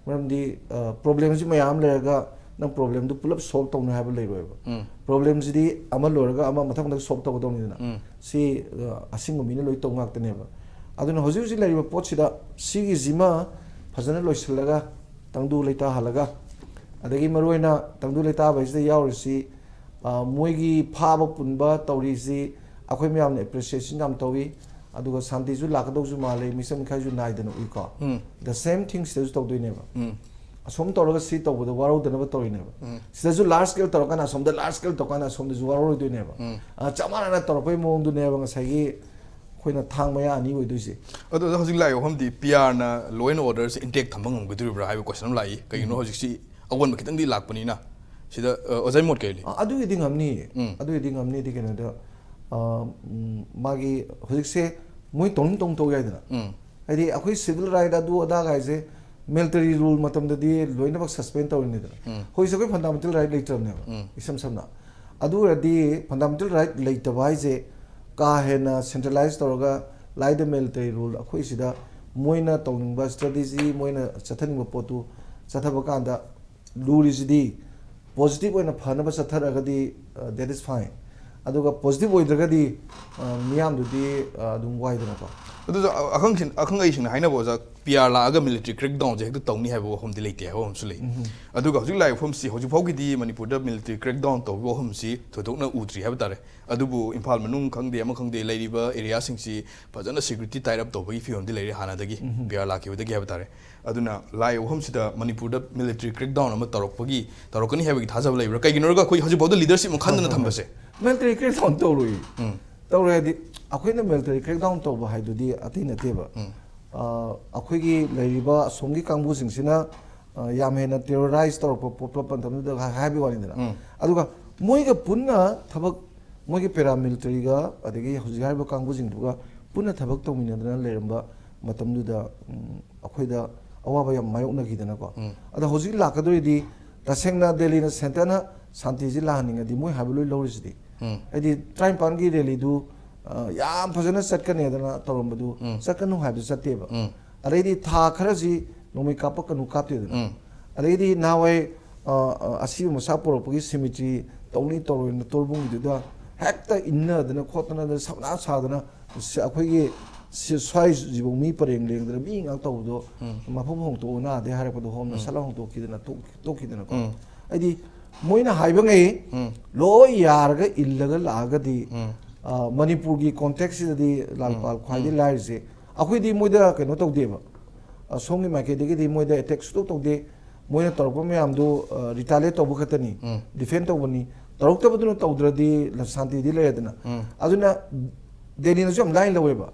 ꯃꯔꯝꯗꯤ, ꯑ, ꯄ꯭ꯔꯣꯕ꯭ꯂꯦꯝꯁꯤ ꯃꯌꯥꯝ ꯑꯃ ꯂꯩꯔꯒ ꯅꯪ ꯄ꯭ꯔꯣꯕ꯭ꯂꯦꯝꯗꯨ ꯄꯨꯂꯞ ꯁꯣꯜꯕ ꯇꯧꯅꯤ ꯍꯥꯏꯕ ꯂꯩꯔꯣꯏꯕ꯫ ꯎꯝ꯫ ꯄ꯭ꯔꯣꯕ꯭ꯂꯦꯝꯁꯤꯗꯤ ꯑꯃ ꯂꯣꯏꯔꯒ ꯑꯃ ꯃꯊꯪ ꯃꯊꯪ ꯁꯣꯜꯕ ꯇꯧꯒꯗꯧꯅꯤꯗꯅ꯫ ꯎꯝ꯫ ꯁꯤ, ꯑ, ꯑꯁꯤꯡꯕ ꯃꯤꯅ ꯂꯣꯏ ꯇꯧ ꯉꯥꯛꯇꯅꯦꯕ꯫ ꯑꯗꯨꯅ ꯍꯧꯖꯤꯛ ꯍꯧꯖꯤꯛ ꯂꯩꯔꯤꯕ ꯄꯣꯠꯁꯤꯗ ꯁꯤꯒꯤꯁꯤꯃ ꯐꯖꯅ ꯂꯣꯏꯁꯤꯜꯂꯒ, ꯇꯪꯗꯨ ꯂꯩꯇꯥꯍꯜꯂꯒ, ꯑꯗꯒꯤ ꯃꯔꯨꯑꯣꯏꯅ ꯇꯪꯗꯨ ꯂꯩꯇꯥꯕ ꯍꯥꯏꯁꯤꯗ ꯌꯥꯎꯔꯤꯁꯤ, ꯑ, ꯃꯣꯏꯒꯤ ꯐꯥꯕ ꯄꯨꯟꯕ ꯇꯧꯔꯤꯁꯤ ꯑꯩꯈꯣꯏ ꯃꯌꯥꯝꯅ ꯑꯦꯄ꯭ꯔꯤꯁꯤꯌꯦꯁꯟ ꯌꯥꯝ ꯇꯧꯏ꯫ ꯑꯗꯨꯒ ꯁꯥꯟꯇꯤꯁꯨ ꯂꯥꯛꯀꯗꯧꯁꯨ ꯃꯥꯜꯂꯦ, ꯃꯤꯆꯪ ꯃꯤꯈꯥꯏꯁꯨ ꯅꯥꯏꯗꯅ ꯎꯏꯀꯣ꯫ ꯎꯝ꯫ The same thing ꯁꯤꯗꯁꯨ ꯇꯧꯗꯣꯏꯅꯦꯕ꯫ ꯎꯝ꯫ ꯑꯁꯣꯝ ꯇꯧꯔꯒ ꯁꯤ ꯇꯧꯕꯗ ꯋꯥꯔꯧꯗꯅꯕ ꯇꯧꯔꯤꯅꯦꯕ꯫ ꯎꯝ꯫ ꯁꯤꯗꯁꯨ ꯂꯥꯔꯖ ꯁ꯭ꯀꯦꯜ ꯇꯧꯔꯀꯥꯟꯗ ꯑꯁꯣꯝꯗ ꯂꯥꯔꯖ ꯁ꯭ꯀꯦꯜ ꯇꯧꯔꯀꯥꯟꯗ ꯑꯁꯣꯝꯗꯁꯨ ꯋꯥꯔꯧꯔꯣꯏꯗꯣꯏꯅꯦꯕ꯫ ꯎꯝ꯫ ꯑ, ꯆꯞ ꯃꯥꯟꯅꯅ ꯇꯧꯔꯛꯄꯒꯤ ꯃꯑꯣꯡꯗꯨꯅꯦꯕ ꯉꯁꯥꯏꯒꯤ ꯑꯩꯈꯣꯏꯅ ꯊꯥꯡ ꯃꯌꯥ ꯑꯅꯤ ꯑꯣꯏꯗꯣꯏꯁꯦ꯫ ꯑꯗꯣ ꯍꯧꯖꯤꯛ ꯂꯥꯛꯏꯕ ꯋꯥꯐꯝꯗꯤ ꯄꯤ ꯑꯥꯔꯅ law and order say intact ꯊꯝꯕ ꯉꯝꯒꯗꯣꯔꯤꯕ꯭ꯔꯥ ꯍꯥꯏꯕ ꯀꯣꯏꯁꯟ ꯑꯃ ꯂꯥꯛꯏ꯫ ꯀꯩꯒꯤꯅꯣ ꯎꯝ꯫ ꯍꯧꯖꯤꯛꯁꯤ ꯑꯑꯣꯟꯕ ꯈꯤꯇꯪꯗꯤ ꯂꯥꯛꯄꯅꯤꯅ꯫ ꯁꯤꯗ, ꯑ, ꯑꯣꯖꯥꯒꯤ ꯃꯣꯠ ꯀꯩ ꯂꯩ? ꯑ, ꯑꯗꯨꯒꯤꯗꯤ ꯉꯝꯅꯤꯌꯦ꯫ ꯎꯝ꯫ ꯑꯗꯨꯒꯤꯗꯤ ꯉꯝꯅꯤꯗꯤ ꯀꯩꯅꯣꯗ, ꯑ, ꯎꯝ, ꯃꯥꯒꯤ ꯍꯧꯖꯤꯛꯁꯦ ꯃꯣꯏ ꯇꯧꯅꯤꯡ ꯇꯧꯅꯤꯡ ꯇꯧ ꯌꯥꯏꯗꯅ꯫ ꯎꯝ꯫ ꯍꯥꯏꯗꯤ ꯑꯩꯈꯣꯏ ꯁꯤꯚꯤꯜ ꯔꯥꯏꯠ ꯑꯗꯨ ꯑꯗꯥ ꯀꯥꯏꯁꯦ ꯃꯤꯂꯤꯇꯔꯤ ꯔꯨꯜ ꯃꯇꯝꯗꯗꯤ ꯂꯣꯏꯅꯃꯛ ꯁꯁꯄꯦꯟ ꯇꯧꯔꯤꯅꯤꯗꯅ꯫ ꯎꯝ꯫ ꯍꯧꯖꯤꯛꯁꯦ ꯑꯩꯈꯣꯏ ꯐꯟꯗꯥꯃꯦꯟꯇꯦꯜ ꯔꯥꯏꯠ ꯂꯩꯇ꯭ꯔꯕꯅꯦꯕ꯫ ꯎꯝ꯫ ꯏꯁꯝ ꯁꯝꯅ꯫ ꯑꯗꯨ ꯑꯣꯏꯔꯗꯤ ꯐꯟꯗꯥꯃꯦꯟꯇꯦꯜ ꯔꯥꯏꯠ ꯂꯩꯇꯕ ꯍꯥꯏꯁꯦ ꯀꯥ ꯍꯦꯟꯅ ꯁꯦꯟꯇ꯭ꯔꯦꯂꯥꯏꯁ ꯇꯧꯔꯒ ꯂꯥꯏꯗ ꯃꯤꯂꯤꯇꯔꯤ ꯔꯨꯜ ꯑꯩꯈꯣꯏ ꯁꯤꯗ ꯃꯣꯏꯅ ꯇꯧꯅꯤꯡꯕ ꯁ꯭ꯇ꯭ꯔꯦꯇꯦꯖꯤ, ꯃꯣꯏꯅ ꯆꯠꯊꯅꯤꯡꯕ ꯄꯣꯠꯇꯨ ꯆꯠꯊꯕ ꯀꯥꯟꯗ ꯂꯨꯔꯤꯁꯤꯗꯤ ꯄꯣꯖꯤꯇꯤꯚ ꯑꯣꯏꯅ ꯐꯅꯕ ꯆꯠꯊꯔꯒꯗꯤ, ꯑ, that is fine꯫ ꯑꯗꯨꯒ ꯄꯣꯖꯤꯇꯤꯚ ꯑꯣꯏꯗ꯭ꯔꯒꯗꯤ, ꯑ, ꯃꯤꯌꯥꯝꯗꯨꯗꯤ, ꯑ, ꯑꯗꯨꯝ ꯋꯥꯏꯗꯅꯀꯣ꯫ ꯑꯗꯨꯁꯨ ꯑ-, ꯑꯈꯪꯁꯤꯡ-, ꯑꯈꯪ ꯑꯍꯩꯁꯤꯡꯅ ꯍꯥꯏꯅꯕ ꯑꯣꯖꯥ, ꯄꯤ ꯑꯥꯔ ꯂꯥꯛꯑꯒ ꯃꯤꯂꯤꯇꯔꯤ ꯀ꯭ꯔꯦꯛꯗꯥꯎꯟꯁꯦ ꯍꯦꯛꯇ ꯇꯧꯅꯤ ꯍꯥꯏꯕ ꯋꯥꯐꯝꯗꯤ ꯂꯩꯇꯦ ꯍꯥꯏꯕ ꯑꯃꯁꯨ ꯂꯩ꯫ ꯎꯝ꯫ ꯑꯗꯨꯒ ꯍꯧꯖꯤꯛ ꯂꯥꯛꯏꯕ ꯋꯥꯐꯝꯁꯤ ꯍꯧꯖꯤꯛ ꯐꯥꯎꯒꯤꯗꯤ ꯃꯅꯤꯄꯨꯔꯗ ꯃꯤꯂꯤꯇꯔꯤ ꯀ꯭ꯔꯦꯛꯗꯥꯎꯟ ꯇꯧꯕꯒꯤ ꯋꯥꯐꯝꯁꯤ ꯊꯣꯏꯗꯣꯛꯅ ꯎꯗ꯭ꯔꯤ ꯍꯥꯏꯕ ꯇꯥꯔꯦ꯫ ꯑꯗꯨꯕꯨ ꯏꯝꯐꯥꯜ ꯃꯅꯨꯡ ꯈꯪꯗꯦ, ꯑꯃ ꯈꯪꯗꯦ, ꯂꯩꯔꯤꯕ ꯑꯦꯔꯤꯌꯥꯁꯤꯡꯁꯤ ꯐꯖꯅ ꯁꯦꯀ꯭ꯌꯨꯔꯤꯇꯤ ꯇꯥꯏꯠ ꯑꯞ ꯇꯧꯕꯒꯤ ꯐꯤꯕꯝꯗꯤ ꯂꯩꯔꯦ ꯍꯥꯟꯅꯗꯒꯤ, ꯎꯝ꯫ ꯄꯤ ꯑꯥꯔ ꯂꯥꯛꯈꯤꯕꯗꯒꯤ ꯍꯥꯏꯕ ꯇꯥꯔꯦ꯫ ꯑꯗꯨꯅ ꯂꯥꯛꯏꯕ ꯋꯥꯐꯝꯁꯤꯗ ꯃꯅꯤꯄꯨꯔꯗ ꯃꯤꯂꯤꯇꯔꯤ ꯀ꯭ꯔꯦꯛꯗꯥꯎꯟ ꯑꯃ ꯇꯧꯔꯛꯄꯒꯤ, ꯇꯧꯔꯛꯀꯅꯤ ꯍꯥꯏꯕꯒꯤ ꯊꯥꯖꯕ ꯂꯩꯕ꯭ꯔꯥ? ꯀꯩꯒꯤꯅꯣ ꯍꯥꯏꯔꯒ ꯑꯩꯈꯣꯏ ꯍꯧꯖꯤꯛꯐꯥꯎꯗ ꯂꯤꯗꯔꯁꯤꯞ ꯑꯃ ꯈꯟꯗꯅ ꯍꯣꯏ, ꯍꯣꯏ, ꯍꯣꯏ꯫ ꯊꯝꯕꯁꯦ꯫ ꯃꯤꯂꯤꯇꯔꯤ ꯀ꯭ꯔꯦꯛꯗꯥꯎꯟ ꯇꯧꯔꯣꯏ꯫ ꯎꯝ꯫ ꯇꯧꯔꯣꯏ ꯍꯥꯏꯗꯤ ꯑꯩꯈꯣꯏꯅ ꯃꯤꯂꯤꯇꯔꯤ ꯀ꯭ꯔꯦꯛꯗꯥꯎꯟ ꯇꯧꯕ ꯍꯥꯏꯗꯨꯗꯤ ꯑꯇꯩ ꯅꯠꯇꯦꯕ꯫ ꯎꯝ꯫ ꯑ, ꯑꯩꯈꯣꯏꯒꯤ ꯂꯩꯔꯤꯕ ꯑꯁꯣꯝꯒꯤ ꯀꯥꯡꯕꯨꯁꯤꯡꯁꯤꯅ ꯑ, ꯌꯥꯝ ꯍꯦꯟꯅ ꯇꯦꯔꯣꯔꯥꯏꯁ ꯇꯧꯔꯛꯄ ꯈꯣꯠꯄ ꯃꯇꯝꯗꯨꯗ ꯍꯥꯏ- ꯍꯥꯏꯕꯒꯤ ꯋꯥꯅꯤꯗꯅ꯫ ꯑꯗꯨꯒ ꯃꯣꯏꯒ ꯄꯨꯟꯅ ꯊꯕꯛ, ꯃꯣꯏꯒꯤ ꯄꯦꯔꯥꯃꯤꯂꯤꯇꯔꯤꯒ ꯑꯗꯒꯤ ꯍꯧꯖꯤꯛ ꯍꯥꯏꯔꯤꯕ ꯀꯥꯡꯕꯨꯁꯤꯡꯗꯨꯒ ꯄꯨꯟꯅ ꯊꯕꯛ ꯇꯧꯃꯤꯟꯅꯗꯅ ꯂꯩꯔꯝꯕ ꯃꯇꯝꯗꯨꯗ, ꯎꯝ, ꯑꯩꯈꯣꯏꯗ ꯑꯋꯥꯕ ꯌꯥꯝ ꯃꯥꯌꯣꯛꯅꯈꯤꯗꯅꯀꯣ꯫ ꯑꯗꯣ ꯍꯧꯖꯤꯛ ꯂꯥꯛꯀꯗꯧꯔꯤꯗꯤ ꯇꯁꯦꯡꯅ ꯗꯦꯜꯂꯤꯅ ꯁꯦꯟꯇꯔꯅ ꯁꯥꯟꯇꯤꯁꯤ ꯂꯥꯛꯍꯟꯅꯤꯡꯉꯗꯤ ꯃꯣꯏ ꯍꯥꯏꯕ ꯂꯣꯏ ꯂꯧꯔꯤꯁꯤꯗꯤ꯫ ꯍꯥꯏꯗꯤ ꯇꯔꯥꯅꯤꯄꯥꯟꯒꯤ ꯔꯦꯂꯤꯗꯨ, ꯑ, ꯌꯥꯝ ꯐꯖꯅ ꯆꯠꯀꯅꯤꯗꯅ ꯇꯧꯔꯝꯕꯗꯨ ꯆꯠꯀꯅꯨ ꯍꯥꯏꯕꯗꯨ ꯆꯠꯇꯦꯕ꯫ ꯑꯗꯩꯗꯤ ꯊꯥ ꯈꯔꯁꯤ ꯅꯣꯡꯃꯩ ꯀꯥꯞꯄꯛꯀꯅꯨ ꯀꯥꯞꯇꯦꯗꯅ꯫ ꯑꯗꯩꯗꯤ ꯅꯍꯥꯟꯋꯥꯏ, ꯑ, ꯑ, ꯑꯁꯤꯕ ꯃꯁꯥ ꯄꯨꯔꯛꯄꯒꯤ ꯁꯤꯃꯤꯇ꯭ꯔꯤ ꯇꯧꯅꯤ ꯇꯧꯔꯣꯏꯅ ꯇꯣꯔꯕꯨꯡꯒꯤꯗꯨꯗ ꯍꯦꯛꯇ ꯏꯟꯅꯗꯅ ꯈꯣꯠꯇꯅ ꯁꯝꯅꯥ ꯁꯥꯗꯅ ꯁ-, ꯑꯩꯈꯣꯏꯒꯤ ꯁꯤ-, ꯁ꯭ꯋꯥꯏꯁꯤꯐꯥꯎ ꯃꯤ ꯄꯔꯦꯡ ꯂꯦꯡꯗꯅ ꯃꯤ ꯉꯥꯛ ꯇꯧꯕꯗꯣ ꯃꯐꯝ ꯍꯣꯡꯗꯣꯛꯑꯣ ꯅꯥꯗꯦ ꯍꯥꯏꯔꯛꯄꯗꯣ ꯍꯣꯝꯅ ꯁꯠ ꯂꯥꯎ ꯍꯣꯡꯗꯣꯛꯈꯤꯗꯅ ꯇꯣꯛ-, ꯇꯣꯛꯈꯤꯗꯅꯀꯣ꯫ ꯍꯥꯏꯗꯤ ꯃꯣꯏꯅ ꯍꯥꯏꯕꯉꯩ ꯂꯣꯏ ꯌꯥꯔꯒ ꯏꯜꯂꯒ ꯂꯥꯛꯑꯒꯗꯤ, ꯑ, ꯃꯅꯤꯄꯨꯔꯒꯤ ꯀꯣꯟꯇꯦꯛꯁꯁꯤꯗꯗꯤ ꯂꯥꯜꯄꯥꯜ ꯈ꯭ꯋꯥꯏꯗꯒꯤ ꯂꯥꯏꯔꯤꯁꯦ꯫ ꯑꯩꯈꯣꯏꯗꯤ ꯃꯣꯏꯗ ꯀꯩꯅꯣ ꯇꯧꯗꯦꯕ, ꯑ, ꯁꯣꯝꯒꯤ ꯃꯥꯏꯀꯩꯗꯒꯤꯗꯤ ꯃꯣꯏꯗ ꯑꯦꯇꯦꯛ ꯁꯨꯡꯇꯧ ꯇꯧꯗꯦ꯫ ꯃꯣꯏꯅ ꯇꯧꯔꯛꯄ ꯃꯌꯥꯝꯗꯨ, ꯑ, ꯔꯤꯇꯥꯂꯤꯌꯦꯠ ꯇꯧꯕ ꯈꯛꯇꯅꯤ, ꯗꯤꯐꯦꯟ ꯇꯧꯕꯅꯤ꯫ ꯇꯧꯔꯛꯇꯕꯗꯨꯅ ꯇꯧꯗ꯭ꯔꯗꯤ ꯂ-, ꯁꯥꯟꯇꯤꯗꯤ ꯂꯩꯔꯦꯗꯅ꯫ ꯑꯗꯨꯅ ꯗꯦꯜꯂꯤꯅꯁꯨ ꯌꯥꯝ ꯂꯥꯏꯅ ꯂꯧꯋꯦꯕ꯫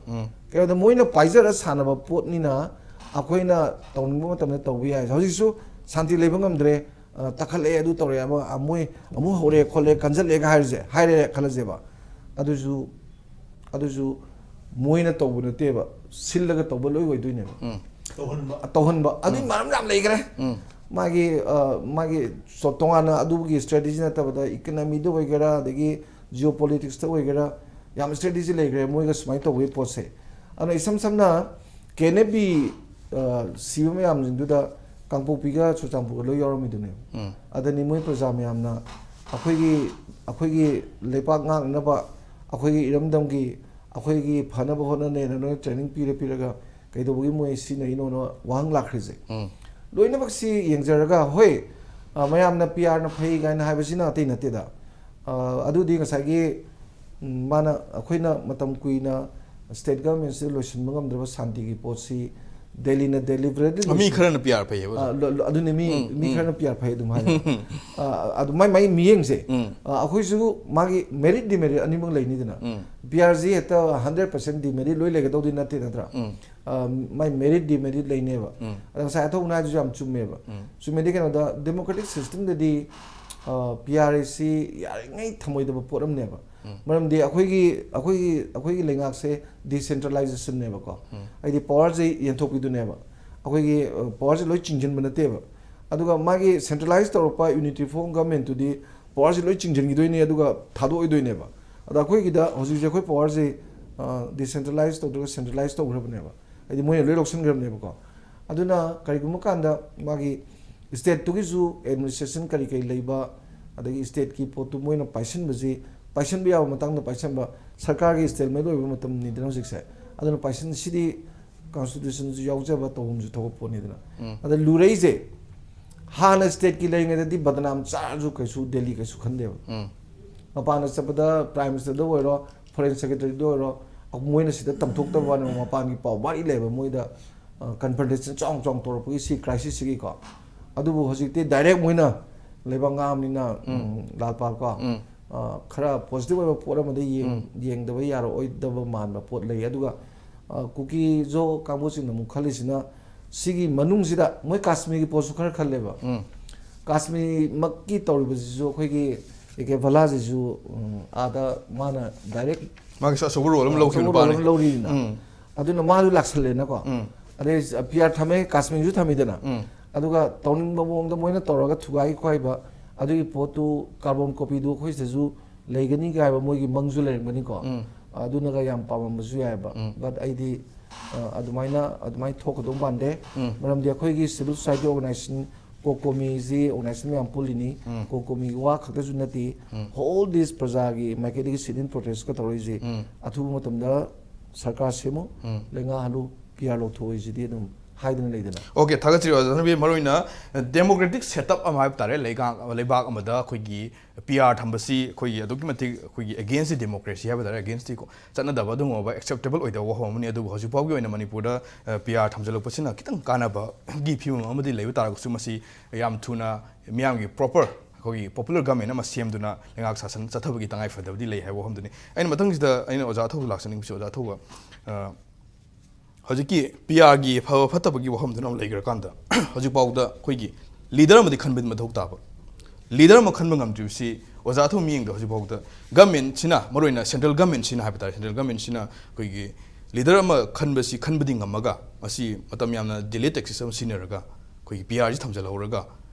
ꯀꯩꯅꯣꯗ ꯃꯣꯏꯅ ꯄꯥꯏꯖꯔ ꯁꯥꯟꯅꯕ ꯄꯣꯠꯅꯤꯅ ꯑꯩꯈꯣꯏꯅ ꯇꯧꯅꯤꯡꯕ ꯃꯇꯝꯗ ꯇꯧꯕ ꯌꯥꯏ꯫ ꯍꯧꯖꯤꯛꯁꯨ ꯁꯥꯟꯇꯤ ꯂꯩꯕ ꯉꯝꯗ꯭ꯔꯦ, ꯑ, ꯇꯛꯈꯠꯂꯛꯑꯦ, ꯑꯗꯨ ꯇꯧꯔꯛꯑꯦ, ꯑꯃ, ꯑ, ꯃꯣꯏ ꯑꯃꯨꯛ ꯍꯧꯔꯦ ꯈꯣꯠꯂꯦ, ꯀꯟꯖꯜꯂꯦꯒ ꯍꯥꯏꯔꯤꯁꯦ, ꯍꯥꯏꯔꯦ ꯈꯜꯂꯁꯦꯕ꯫ ꯑꯗꯨꯁꯨ, ꯑꯗꯨꯁꯨ ꯃꯣꯏꯅ ꯇꯧꯕ ꯅꯠꯇꯦꯕ, ꯁꯤꯜꯂꯒ ꯇꯧꯕ ꯂꯣꯏ ꯑꯣꯏꯗꯣꯏꯅꯦꯕ꯫ ꯇꯧꯍꯟꯕ꯫ ꯇꯧꯍꯟꯕ꯫ ꯑꯗꯨꯒꯤ ꯃꯔꯝ ꯌꯥꯝ ꯂꯩꯈ꯭ꯔꯦ꯫ ꯃꯥꯒꯤ, ꯑ, ꯃꯥꯒꯤ ꯁꯣ-, ꯇꯣꯉꯥꯟꯅ ꯑꯗꯨꯒꯤ ꯁ꯭ꯇ꯭ꯔꯦꯇꯦꯖꯤ ꯅꯠꯇꯕꯗ ꯏꯀꯅꯃꯤꯗ ꯑꯣꯏꯒꯦꯔꯥ, ꯑꯗꯒꯤ ꯖꯤꯑꯣ ꯄꯣꯂꯤꯇꯤꯛꯁꯇ ꯑꯣꯏꯒꯦꯔꯥ, ꯌꯥꯝ ꯁ꯭ꯇ꯭ꯔꯦꯇꯦꯖꯤ ꯂꯩꯈ꯭ꯔꯦ ꯃꯣꯏꯒ ꯁꯨꯃꯥꯏꯅ ꯇꯧꯕꯒꯤ ꯄꯣꯠꯁꯦ꯫ ꯑꯗꯨꯅ ꯏꯁꯝ ꯁꯝꯅ ꯀꯦꯅꯦꯕꯤ, ꯑ, ꯁꯤꯕ ꯃꯌꯥꯝꯁꯤꯡꯗꯨꯗ ꯀꯥꯡꯄꯣꯛꯄꯤꯒ ꯆꯨꯔꯆꯥꯟꯄꯨꯔꯒ ꯂꯣꯏ ꯌꯥꯎꯔꯝꯃꯤꯗꯨꯅꯦꯕ꯫ ꯑꯗꯅꯤ ꯃꯣꯏ ꯄ꯭ꯔꯖꯥ ꯃꯌꯥꯝꯅ ꯑꯩꯈꯣꯏꯒꯤ, ꯑꯩꯈꯣꯏꯒꯤ ꯂꯩꯄꯥꯛ ꯉꯥꯛꯅꯕ, ꯑꯩꯈꯣꯏꯒꯤ ꯏꯔꯝꯗꯝꯒꯤ, ꯑꯩꯈꯣꯏꯒꯤ ꯐꯅꯕ ꯍꯣꯠꯅꯅꯦꯅ ꯅꯣꯏ ꯇ꯭ꯔꯦꯅꯤꯡ ꯄꯤꯔ ꯄꯤꯔꯒ ꯀꯩꯗꯧꯕꯒꯤ ꯃꯣꯏ ꯁꯤꯖꯤꯟꯅꯔꯤꯅꯣꯅ ꯋꯥꯍꯪ ꯂꯥꯛꯈ꯭ꯔꯤꯁꯦ꯫ ꯂꯣꯏꯅꯃꯛꯁꯤ ꯌꯦꯡꯖꯔꯒ, ꯍꯣꯏ, ꯑ, ꯃꯌꯥꯝꯅ ꯄꯤ ꯑꯥꯔꯅ ꯐꯩ ꯀꯥꯏꯅ ꯍꯥꯏꯕꯁꯤꯅ ꯑꯇꯩ ꯅꯠꯇꯦꯗ꯫ ꯑ, ꯑꯗꯨꯗꯤ ꯉꯁꯥꯏꯒꯤ, ꯎꯝ, ꯃꯥꯅ, ꯑꯩꯈꯣꯏꯅ ꯃꯇꯝ ꯀꯨꯏꯅ ꯁ꯭ꯇꯦꯠ ꯒꯚꯔꯟꯃꯦꯟꯁꯤꯗ ꯂꯣꯏꯁꯤꯟꯕ ꯉꯝꯗ꯭ꯔꯕ ꯁꯥꯟꯇꯤꯒꯤ ꯄꯣꯠꯁꯤ ꯗꯦꯜꯂꯤꯅ ꯗꯦꯂꯤꯕꯔꯦꯠꯂꯤ ꯃꯤ ꯈꯔꯅ ꯄꯤ ꯑꯥꯔ ꯐꯩꯌꯦꯕ꯫ ꯑ, ꯂ- ꯂ- ꯑꯗꯨꯅꯦ ꯃꯤ ꯎꯝ, ꯃꯤ ꯎꯝ꯫ ꯈꯔꯅ ꯄꯤ ꯑꯥꯔ ꯐꯩ ꯑꯗꯨꯝ ꯍꯥꯏ꯫ ꯑ, ꯑꯗꯨ ꯃꯥꯏ ꯃꯥꯏ ꯃꯤꯠꯌꯦꯡꯁꯦ, ꯎꯝ꯫ ꯑ, ꯑꯩꯈꯣꯏꯁꯨ ꯃꯥꯒꯤ ꯃꯦꯔꯤꯠ ꯗꯤꯃꯦꯔꯤꯠ ꯑꯅꯤꯃꯛ ꯂꯩꯅꯤꯗꯅ꯫ ꯎꯝ꯫ ꯄꯤ ꯑꯥꯔꯁꯤ ꯍꯦꯛꯇ ꯍꯟꯗ꯭ꯔꯦꯠ ꯄꯥꯔꯁꯦꯟ ꯗꯤꯃꯦꯔꯤꯠ ꯂꯣꯏ ꯂꯩꯒꯗꯧꯗꯤ ꯅꯠꯇꯦ ꯅꯠꯇ꯭ꯔꯥ? ꯎꯝ꯫ ꯑ, ꯃꯥꯏ ꯃꯦꯔꯤꯠ ꯗꯤꯃꯦꯔꯤꯠ ꯂꯩꯅꯦꯕ꯫ ꯎꯝ꯫ ꯑꯗ ꯉꯁꯥꯏ ꯑꯊꯧꯕꯅ ꯍꯥꯏꯗꯨꯁꯨ ꯌꯥꯝ ꯆꯨꯝꯃꯦꯕ꯫ ꯎꯝ꯫ ꯆꯨꯝꯃꯦꯗꯤ ꯀꯩꯅꯣꯗ, ꯗꯦꯃꯣꯀ꯭ꯔꯦꯇꯤꯛ ꯁꯤꯁꯇꯦꯝꯗꯗꯤ ꯄꯤ ꯑꯥꯔ ꯑꯦꯁꯤ ꯌꯥꯔꯤꯉꯩ ꯊꯝꯃꯣꯏꯗꯕ ꯄꯣꯠ ꯑꯃꯅꯦꯕ꯫ ꯎꯝ꯫ ꯃꯔꯝꯗꯤ ꯑꯩꯈꯣꯏꯒꯤ ꯑꯩꯈꯣꯏꯒꯤ ꯑꯩꯈꯣꯏꯒꯤ ꯂꯩꯉꯥꯛꯁꯦ ꯗꯤꯁꯦꯟꯇ꯭ꯔꯦꯂꯥꯏꯖꯦꯁꯟꯅꯦꯕꯀꯣ꯫ ꯎꯝ꯫ ꯍꯥꯏꯗꯤ ꯄꯋꯥꯔꯁꯦ ꯌꯦꯟꯊꯣꯛꯄꯤꯗꯨꯅꯦꯕ꯫ ꯑꯩꯈꯣꯏꯒꯤ ꯄꯋꯥꯔꯁꯦ ꯂꯣꯏ ꯆꯤꯡꯁꯤꯟꯕ ꯅꯠꯇꯦꯕ꯫ ꯑꯗꯨꯒ ꯃꯥꯒꯤ ꯁꯦꯟꯇ꯭ꯔꯦꯂꯥꯏꯁ ꯇꯧꯔꯛꯄ ꯌꯨꯅꯤꯇꯤ ꯐꯣꯔꯝ ꯒꯚꯔꯟꯃꯦꯟꯠꯇꯨꯗꯤ ꯄꯋꯥꯔꯁꯦ ꯂꯣꯏ ꯆꯤꯡꯁꯤꯟꯈꯤꯗꯣꯏꯅꯦ ꯑꯗꯨꯒ ꯊꯥꯗꯣꯛꯑꯣꯏꯗꯣꯏꯅꯦꯕ꯫ ꯑꯗ ꯑꯩꯈꯣꯏꯒꯤꯗ ꯍꯧꯖꯤꯛꯁꯦ ꯑꯩꯈꯣꯏ ꯄꯋꯥꯔꯁꯦ ꯗꯤꯁꯦꯟꯇ꯭ꯔꯦꯂꯥꯏꯁ ꯇꯧꯗ꯭ꯔꯒ ꯁꯦꯟꯇ꯭ꯔꯦꯂꯥꯏꯁ ꯇꯧꯈ꯭ꯔꯕꯅꯦꯕ꯫ ꯍꯥꯏꯗꯤ ꯃꯣꯏꯅ ꯂꯣꯏ ꯂꯧꯁꯤꯟꯈ꯭ꯔꯕꯅꯦꯕꯀꯣ꯫ ꯑꯗꯨꯅ ꯀꯔꯤꯒꯨꯝꯕ ꯀꯥꯟꯗ ꯃꯥꯒꯤ ꯁ꯭ꯇꯦꯠꯇꯨꯒꯤꯁꯨ ꯑꯦꯗꯃꯤꯅꯤꯁꯇ꯭ꯔꯦꯁꯟ ꯀꯔꯤ ꯀꯔꯤ ꯂꯩꯕ, ꯑꯗꯒꯤ ꯁ꯭ꯇꯦꯠꯀꯤ ꯄꯣꯠꯇꯨ ꯃꯣꯏꯅ ꯄꯥꯏꯁꯤꯟꯕꯁꯤ, ꯄꯥꯏꯁꯤꯟꯕ ꯌꯥꯕ ꯃꯇꯥꯡꯗ ꯄꯥꯏꯁꯤꯟꯕ, ꯁꯔꯀꯥꯔꯒꯤ ꯁ꯭ꯇꯦꯜꯃꯦꯠ ꯑꯣꯏꯕ ꯃꯇꯝꯅꯤꯗꯅ ꯍꯧꯖꯤꯛꯁꯦ꯫ ꯑꯗꯨꯅ ꯄꯥꯏꯁꯤꯟ ꯁꯤꯗꯤ ꯀꯟꯁꯇꯤꯇ꯭ꯌꯨꯁꯟꯁꯨ ꯌꯥꯎꯖꯕ ꯇꯧꯐꯝꯁꯨ ꯊꯣꯛꯄ ꯄꯣꯠꯅꯤꯗꯅ꯫ ꯎꯝ꯫ ꯑꯗ ꯂꯨꯔꯛꯏꯁꯦ, ꯍꯥꯟꯅ ꯁ꯭ꯇꯦꯠꯀꯤ ꯂꯩꯔꯤꯉꯩꯗꯗꯤ ꯕꯗꯅꯥꯝ ꯆꯥꯔꯁꯨ ꯀꯩꯁꯨ ꯗꯦꯜꯂꯤ ꯀꯩꯁꯨ ꯈꯟꯗꯦꯕ꯫ ꯎꯝ꯫ ꯃꯄꯥꯟꯗ ꯆꯠꯄꯗ ꯄ꯭ꯔꯥꯏꯝ ꯃꯤꯅꯤꯁꯇꯔꯗ ꯑꯣꯏꯔꯣ, ꯐꯣꯔꯦꯟ ꯁꯦꯀ꯭ꯔꯦꯇꯔꯤꯗ ꯑꯣꯏꯔꯣ, ꯃꯣꯏꯅ ꯁꯤꯗ ꯇꯝꯊꯣꯛꯇꯕ ꯋꯥꯅꯦꯕ, ꯃꯄꯥꯟꯒꯤ ꯄꯥꯎ ꯋꯥꯔꯤ ꯂꯩꯕ ꯃꯣꯏꯗ, ꯀꯟꯐ꯭ꯔꯟꯇꯦꯁꯟ ꯆꯥꯎꯅ ꯆꯥꯎꯅ ꯇꯧꯔꯛꯄꯒꯤ ꯁꯤ ꯀ꯭ꯔꯥꯏꯁꯤꯁꯁꯤꯒꯤꯀꯣ꯫ ꯑꯗꯨꯕꯨ ꯍꯧꯖꯤꯛꯇꯤ ꯗꯥꯏꯔꯦꯛ ꯃꯣꯏꯅ ꯂꯩꯕꯥꯛ ꯉꯥꯛꯑꯕꯅꯤꯅ, ꯎꯝ, ꯂꯥꯜꯄꯥꯜ ꯀꯣ, ꯎꯝ꯫ ꯑ, ꯈꯔ ꯄꯣꯖꯤꯇꯤꯚ ꯑꯣꯏꯕ ꯄꯣꯠ ꯑꯃꯗ ꯌꯦꯡ-, ꯌꯦꯡꯗꯕ ꯌꯥꯔꯛꯑꯣꯏꯗꯕ ꯃꯥꯟꯕ ꯄꯣꯠ ꯂꯩ꯫ ꯑꯗꯨꯒ, ꯑ, ꯀꯨꯀꯤ ꯖꯣ ꯀꯥꯡꯕꯨꯁꯤꯡꯅ ꯑꯃꯨꯛ ꯈꯜꯂꯤꯁꯤꯅ ꯁꯤꯒꯤ ꯃꯅꯨꯡꯁꯤꯗ ꯃꯣꯏ ꯀꯥꯁꯃꯤꯔꯒꯤ ꯄꯣꯠꯁꯨ ꯈꯔ ꯈꯜꯂꯦꯕ꯫ ꯎꯝ꯫ ꯀꯥꯁꯃꯤꯔꯃꯛꯀꯤ ꯇꯧꯔꯤꯕꯁꯤꯁꯨ ꯑꯩꯈꯣꯏꯒꯤ ꯑꯦ ꯀꯦ ꯚꯂꯥꯁꯤꯁꯨ, ꯎꯝ, ꯑꯥꯗ ꯃꯥꯅ ꯗꯥꯏꯔꯦꯛ ꯃꯥꯒꯤꯁꯨ ꯑꯆꯧꯕ ꯔꯣꯜ ꯑꯃ ꯂꯧꯈꯤꯕ ꯑꯆꯧꯕ ꯔꯣꯜ ꯅꯨꯄꯥꯅꯤ꯫ ꯑꯃ ꯂꯧꯔꯤꯅꯤꯅ꯫ ꯎꯝ꯫ ꯑꯗꯨꯅ ꯃꯥꯁꯨ ꯂꯥꯛꯁꯜꯂꯦꯅꯀꯣ꯫ ꯎꯝ꯫ ꯑꯗꯩ ꯄꯤ ꯑꯥꯔ ꯊꯝꯃꯦ, ꯀꯥꯁꯃꯤꯔꯁꯨ ꯊꯝꯃꯤꯗꯅ꯫ ꯎꯝ꯫ ꯑꯗꯨꯒ ꯇꯧꯅꯤꯡꯕ ꯃꯑꯣꯡꯗ ꯃꯣꯏꯅ ꯇꯧꯔꯒ ꯊꯨꯒꯥꯏ ꯈꯣꯏꯕ ꯑꯗꯨꯒꯤ ꯄꯣꯠꯇꯨ, ꯀꯥꯔꯕꯣꯟ ꯀꯣꯄꯤꯗꯨ ꯑꯩꯈꯣꯏ ꯁꯤꯗꯁꯨ ꯂꯩꯒꯅꯤ ꯀꯥꯏꯕ ꯃꯣꯏꯒꯤ ꯃꯪꯁꯨ ꯂꯩꯔꯝꯒꯅꯤꯀꯣ꯫ ꯎꯝ꯫ ꯑꯗꯨꯅꯒ ꯌꯥꯝ ꯄꯥꯝꯃꯝꯕꯁꯨ ꯌꯥꯏꯑꯕ꯫ ꯎꯝ꯫ But ꯑꯩꯗꯤ, ꯑ, ꯑꯗꯨꯃꯥꯏꯅ, ꯑꯗꯨꯃꯥꯏꯅ ꯊꯣꯛꯀꯗꯧ ꯃꯥꯟꯗꯦ꯫ ꯎꯝ꯫ ꯃꯔꯝꯗꯤ ꯑꯩꯈꯣꯏꯒꯤ civil society organization, ꯀꯣꯀꯣꯃꯤꯁꯤ organization ꯃꯌꯥꯝ ꯄꯨꯜꯂꯤꯅꯤ꯫ ꯎꯝ꯫ ꯀꯣꯀꯣꯃꯤꯒꯤ ꯋꯥ ꯈꯛꯇꯁꯨ ꯅꯠꯇꯦ꯫ ꯎꯝ꯫ Whole this ꯄ꯭ꯔꯖꯥꯒꯤ ꯃꯥꯏꯀꯩꯗꯒꯤ sit-in protestꯀ ꯇꯧꯔꯛꯏꯁꯤ꯫ ꯎꯝ꯫ ꯑꯊꯨꯕ ꯃꯇꯝꯗ ꯁꯔꯀꯥꯔ ꯁꯦꯝꯃꯨ, ꯎꯝ꯫ ꯂꯩꯉꯥꯛꯍꯜꯂꯨ, ꯄꯤ ꯑꯥꯔ ꯂꯧꯊꯣꯛꯏꯁꯤꯗꯤ ꯑꯗꯨꯝ ꯍꯥꯏꯗꯅ ꯂꯩꯗꯅ꯫ ꯑꯣꯀꯦ, ꯊꯥꯒꯠꯆꯔꯤ ꯑꯣꯖꯥ ꯊꯣꯏꯕꯤ꯫ ꯃꯔꯨꯑꯣꯏꯅ democratic setup ꯑꯃ ꯍꯥꯏꯕ ꯇꯥꯔꯦ, ꯂꯩꯉꯥꯛ, ꯂꯩꯕꯥꯛ ꯑꯃꯗ ꯑꯩꯈꯣꯏꯒꯤ P R ꯊꯝꯕꯁꯤ ꯑꯩꯈꯣꯏꯒꯤ ꯑꯗꯨꯛꯀꯤ ꯃꯇꯤꯛ ꯑꯩꯈꯣꯏꯒꯤ against the democracy ꯍꯥꯏꯕ ꯇꯥꯔꯦ, against the ꯀꯣ, ꯆꯠꯅꯗꯕ, ꯑꯗꯨꯒꯨꯝꯂꯕ acceptable ꯑꯣꯏꯗꯕ ꯋꯥꯐꯝ ꯑꯃꯅꯤ꯫ ꯑꯗꯨꯕꯨ ꯍꯧꯖꯤꯛ ꯐꯥꯎꯒꯤ ꯑꯣꯏꯅ ꯃꯅꯤꯄꯨꯔꯗ P R ꯊꯝꯖꯤꯜꯂꯛꯄꯁꯤꯅ ꯈꯤꯇꯪ ꯀꯥꯟꯅꯕꯒꯤ ꯐꯤꯕꯝ ꯑꯃꯗꯤ ꯂꯩꯕ ꯇꯥꯔꯒꯁꯨ, ꯃꯁꯤ ꯌꯥꯝ ꯊꯨꯅ ꯃꯤꯌꯥꯝꯒꯤ proper ꯑꯩꯈꯣꯏꯒꯤ popular government ꯑꯃ ꯁꯦꯝꯗꯨꯅ ꯂꯩꯉꯥꯛ ꯁꯥꯁꯟ ꯆꯠꯊꯕꯒꯤ ꯇꯉꯥꯏ ꯐꯗꯕꯗꯤ ꯂꯩ ꯍꯥꯏꯕ ꯋꯥꯐꯝꯗꯨꯅꯤ꯫ ꯑꯩꯅ ꯃꯊꯪꯁꯤꯗ ꯑꯩꯅ ꯑꯣꯖꯥ ꯑꯊꯧꯕ ꯂꯥꯛꯆꯅꯤꯡꯕꯁꯤ, ꯑꯣꯖꯥ ꯑꯊꯧꯕ, ꯑ, ꯍꯧꯖꯤꯛꯀꯤ P Rꯒꯤ ꯐꯕ ꯐꯠꯇꯕꯒꯤ ꯋꯥꯐꯝꯗꯨꯅ ꯑꯃ ꯂꯩꯈ꯭ꯔꯀꯥꯟꯗ, ꯍꯧꯖꯤꯛꯐꯥꯎꯗ ꯑꯩꯈꯣꯏꯒꯤ leader ꯑꯃꯗꯤ ꯈꯟꯕꯗꯤ ꯃꯊꯧ ꯇꯥꯕ, leader ꯑꯃ ꯈꯟꯕ ꯉꯝꯗ꯭ꯔꯤꯕꯁꯤ ꯑꯣꯖꯥ ꯑꯊꯧꯕ ꯃꯤꯠꯌꯦꯡꯗ ꯍꯧꯖꯤꯛꯐꯥꯎꯗ governmentꯁꯤꯅ, ꯃꯔꯨꯑꯣꯏꯅ central governmentꯁꯤꯅ ꯍꯥꯏꯕ ꯇꯥꯔꯦ, central governmentꯁꯤꯅ ꯑꯩꯈꯣꯏꯒꯤ leader ꯑꯃ ꯈꯟꯕꯁꯤ ꯈꯟꯕꯗꯤ ꯉꯝꯃꯒ, ꯃꯁꯤ ꯃꯇꯝ ꯌꯥꯝꯅ delay tactics ꯑꯃ ꯁꯤꯖꯤꯟꯅꯔꯒ ꯑꯩꯈꯣꯏꯒꯤ P Rꯁꯤ ꯊꯝꯖꯤꯜꯍꯧꯔꯒ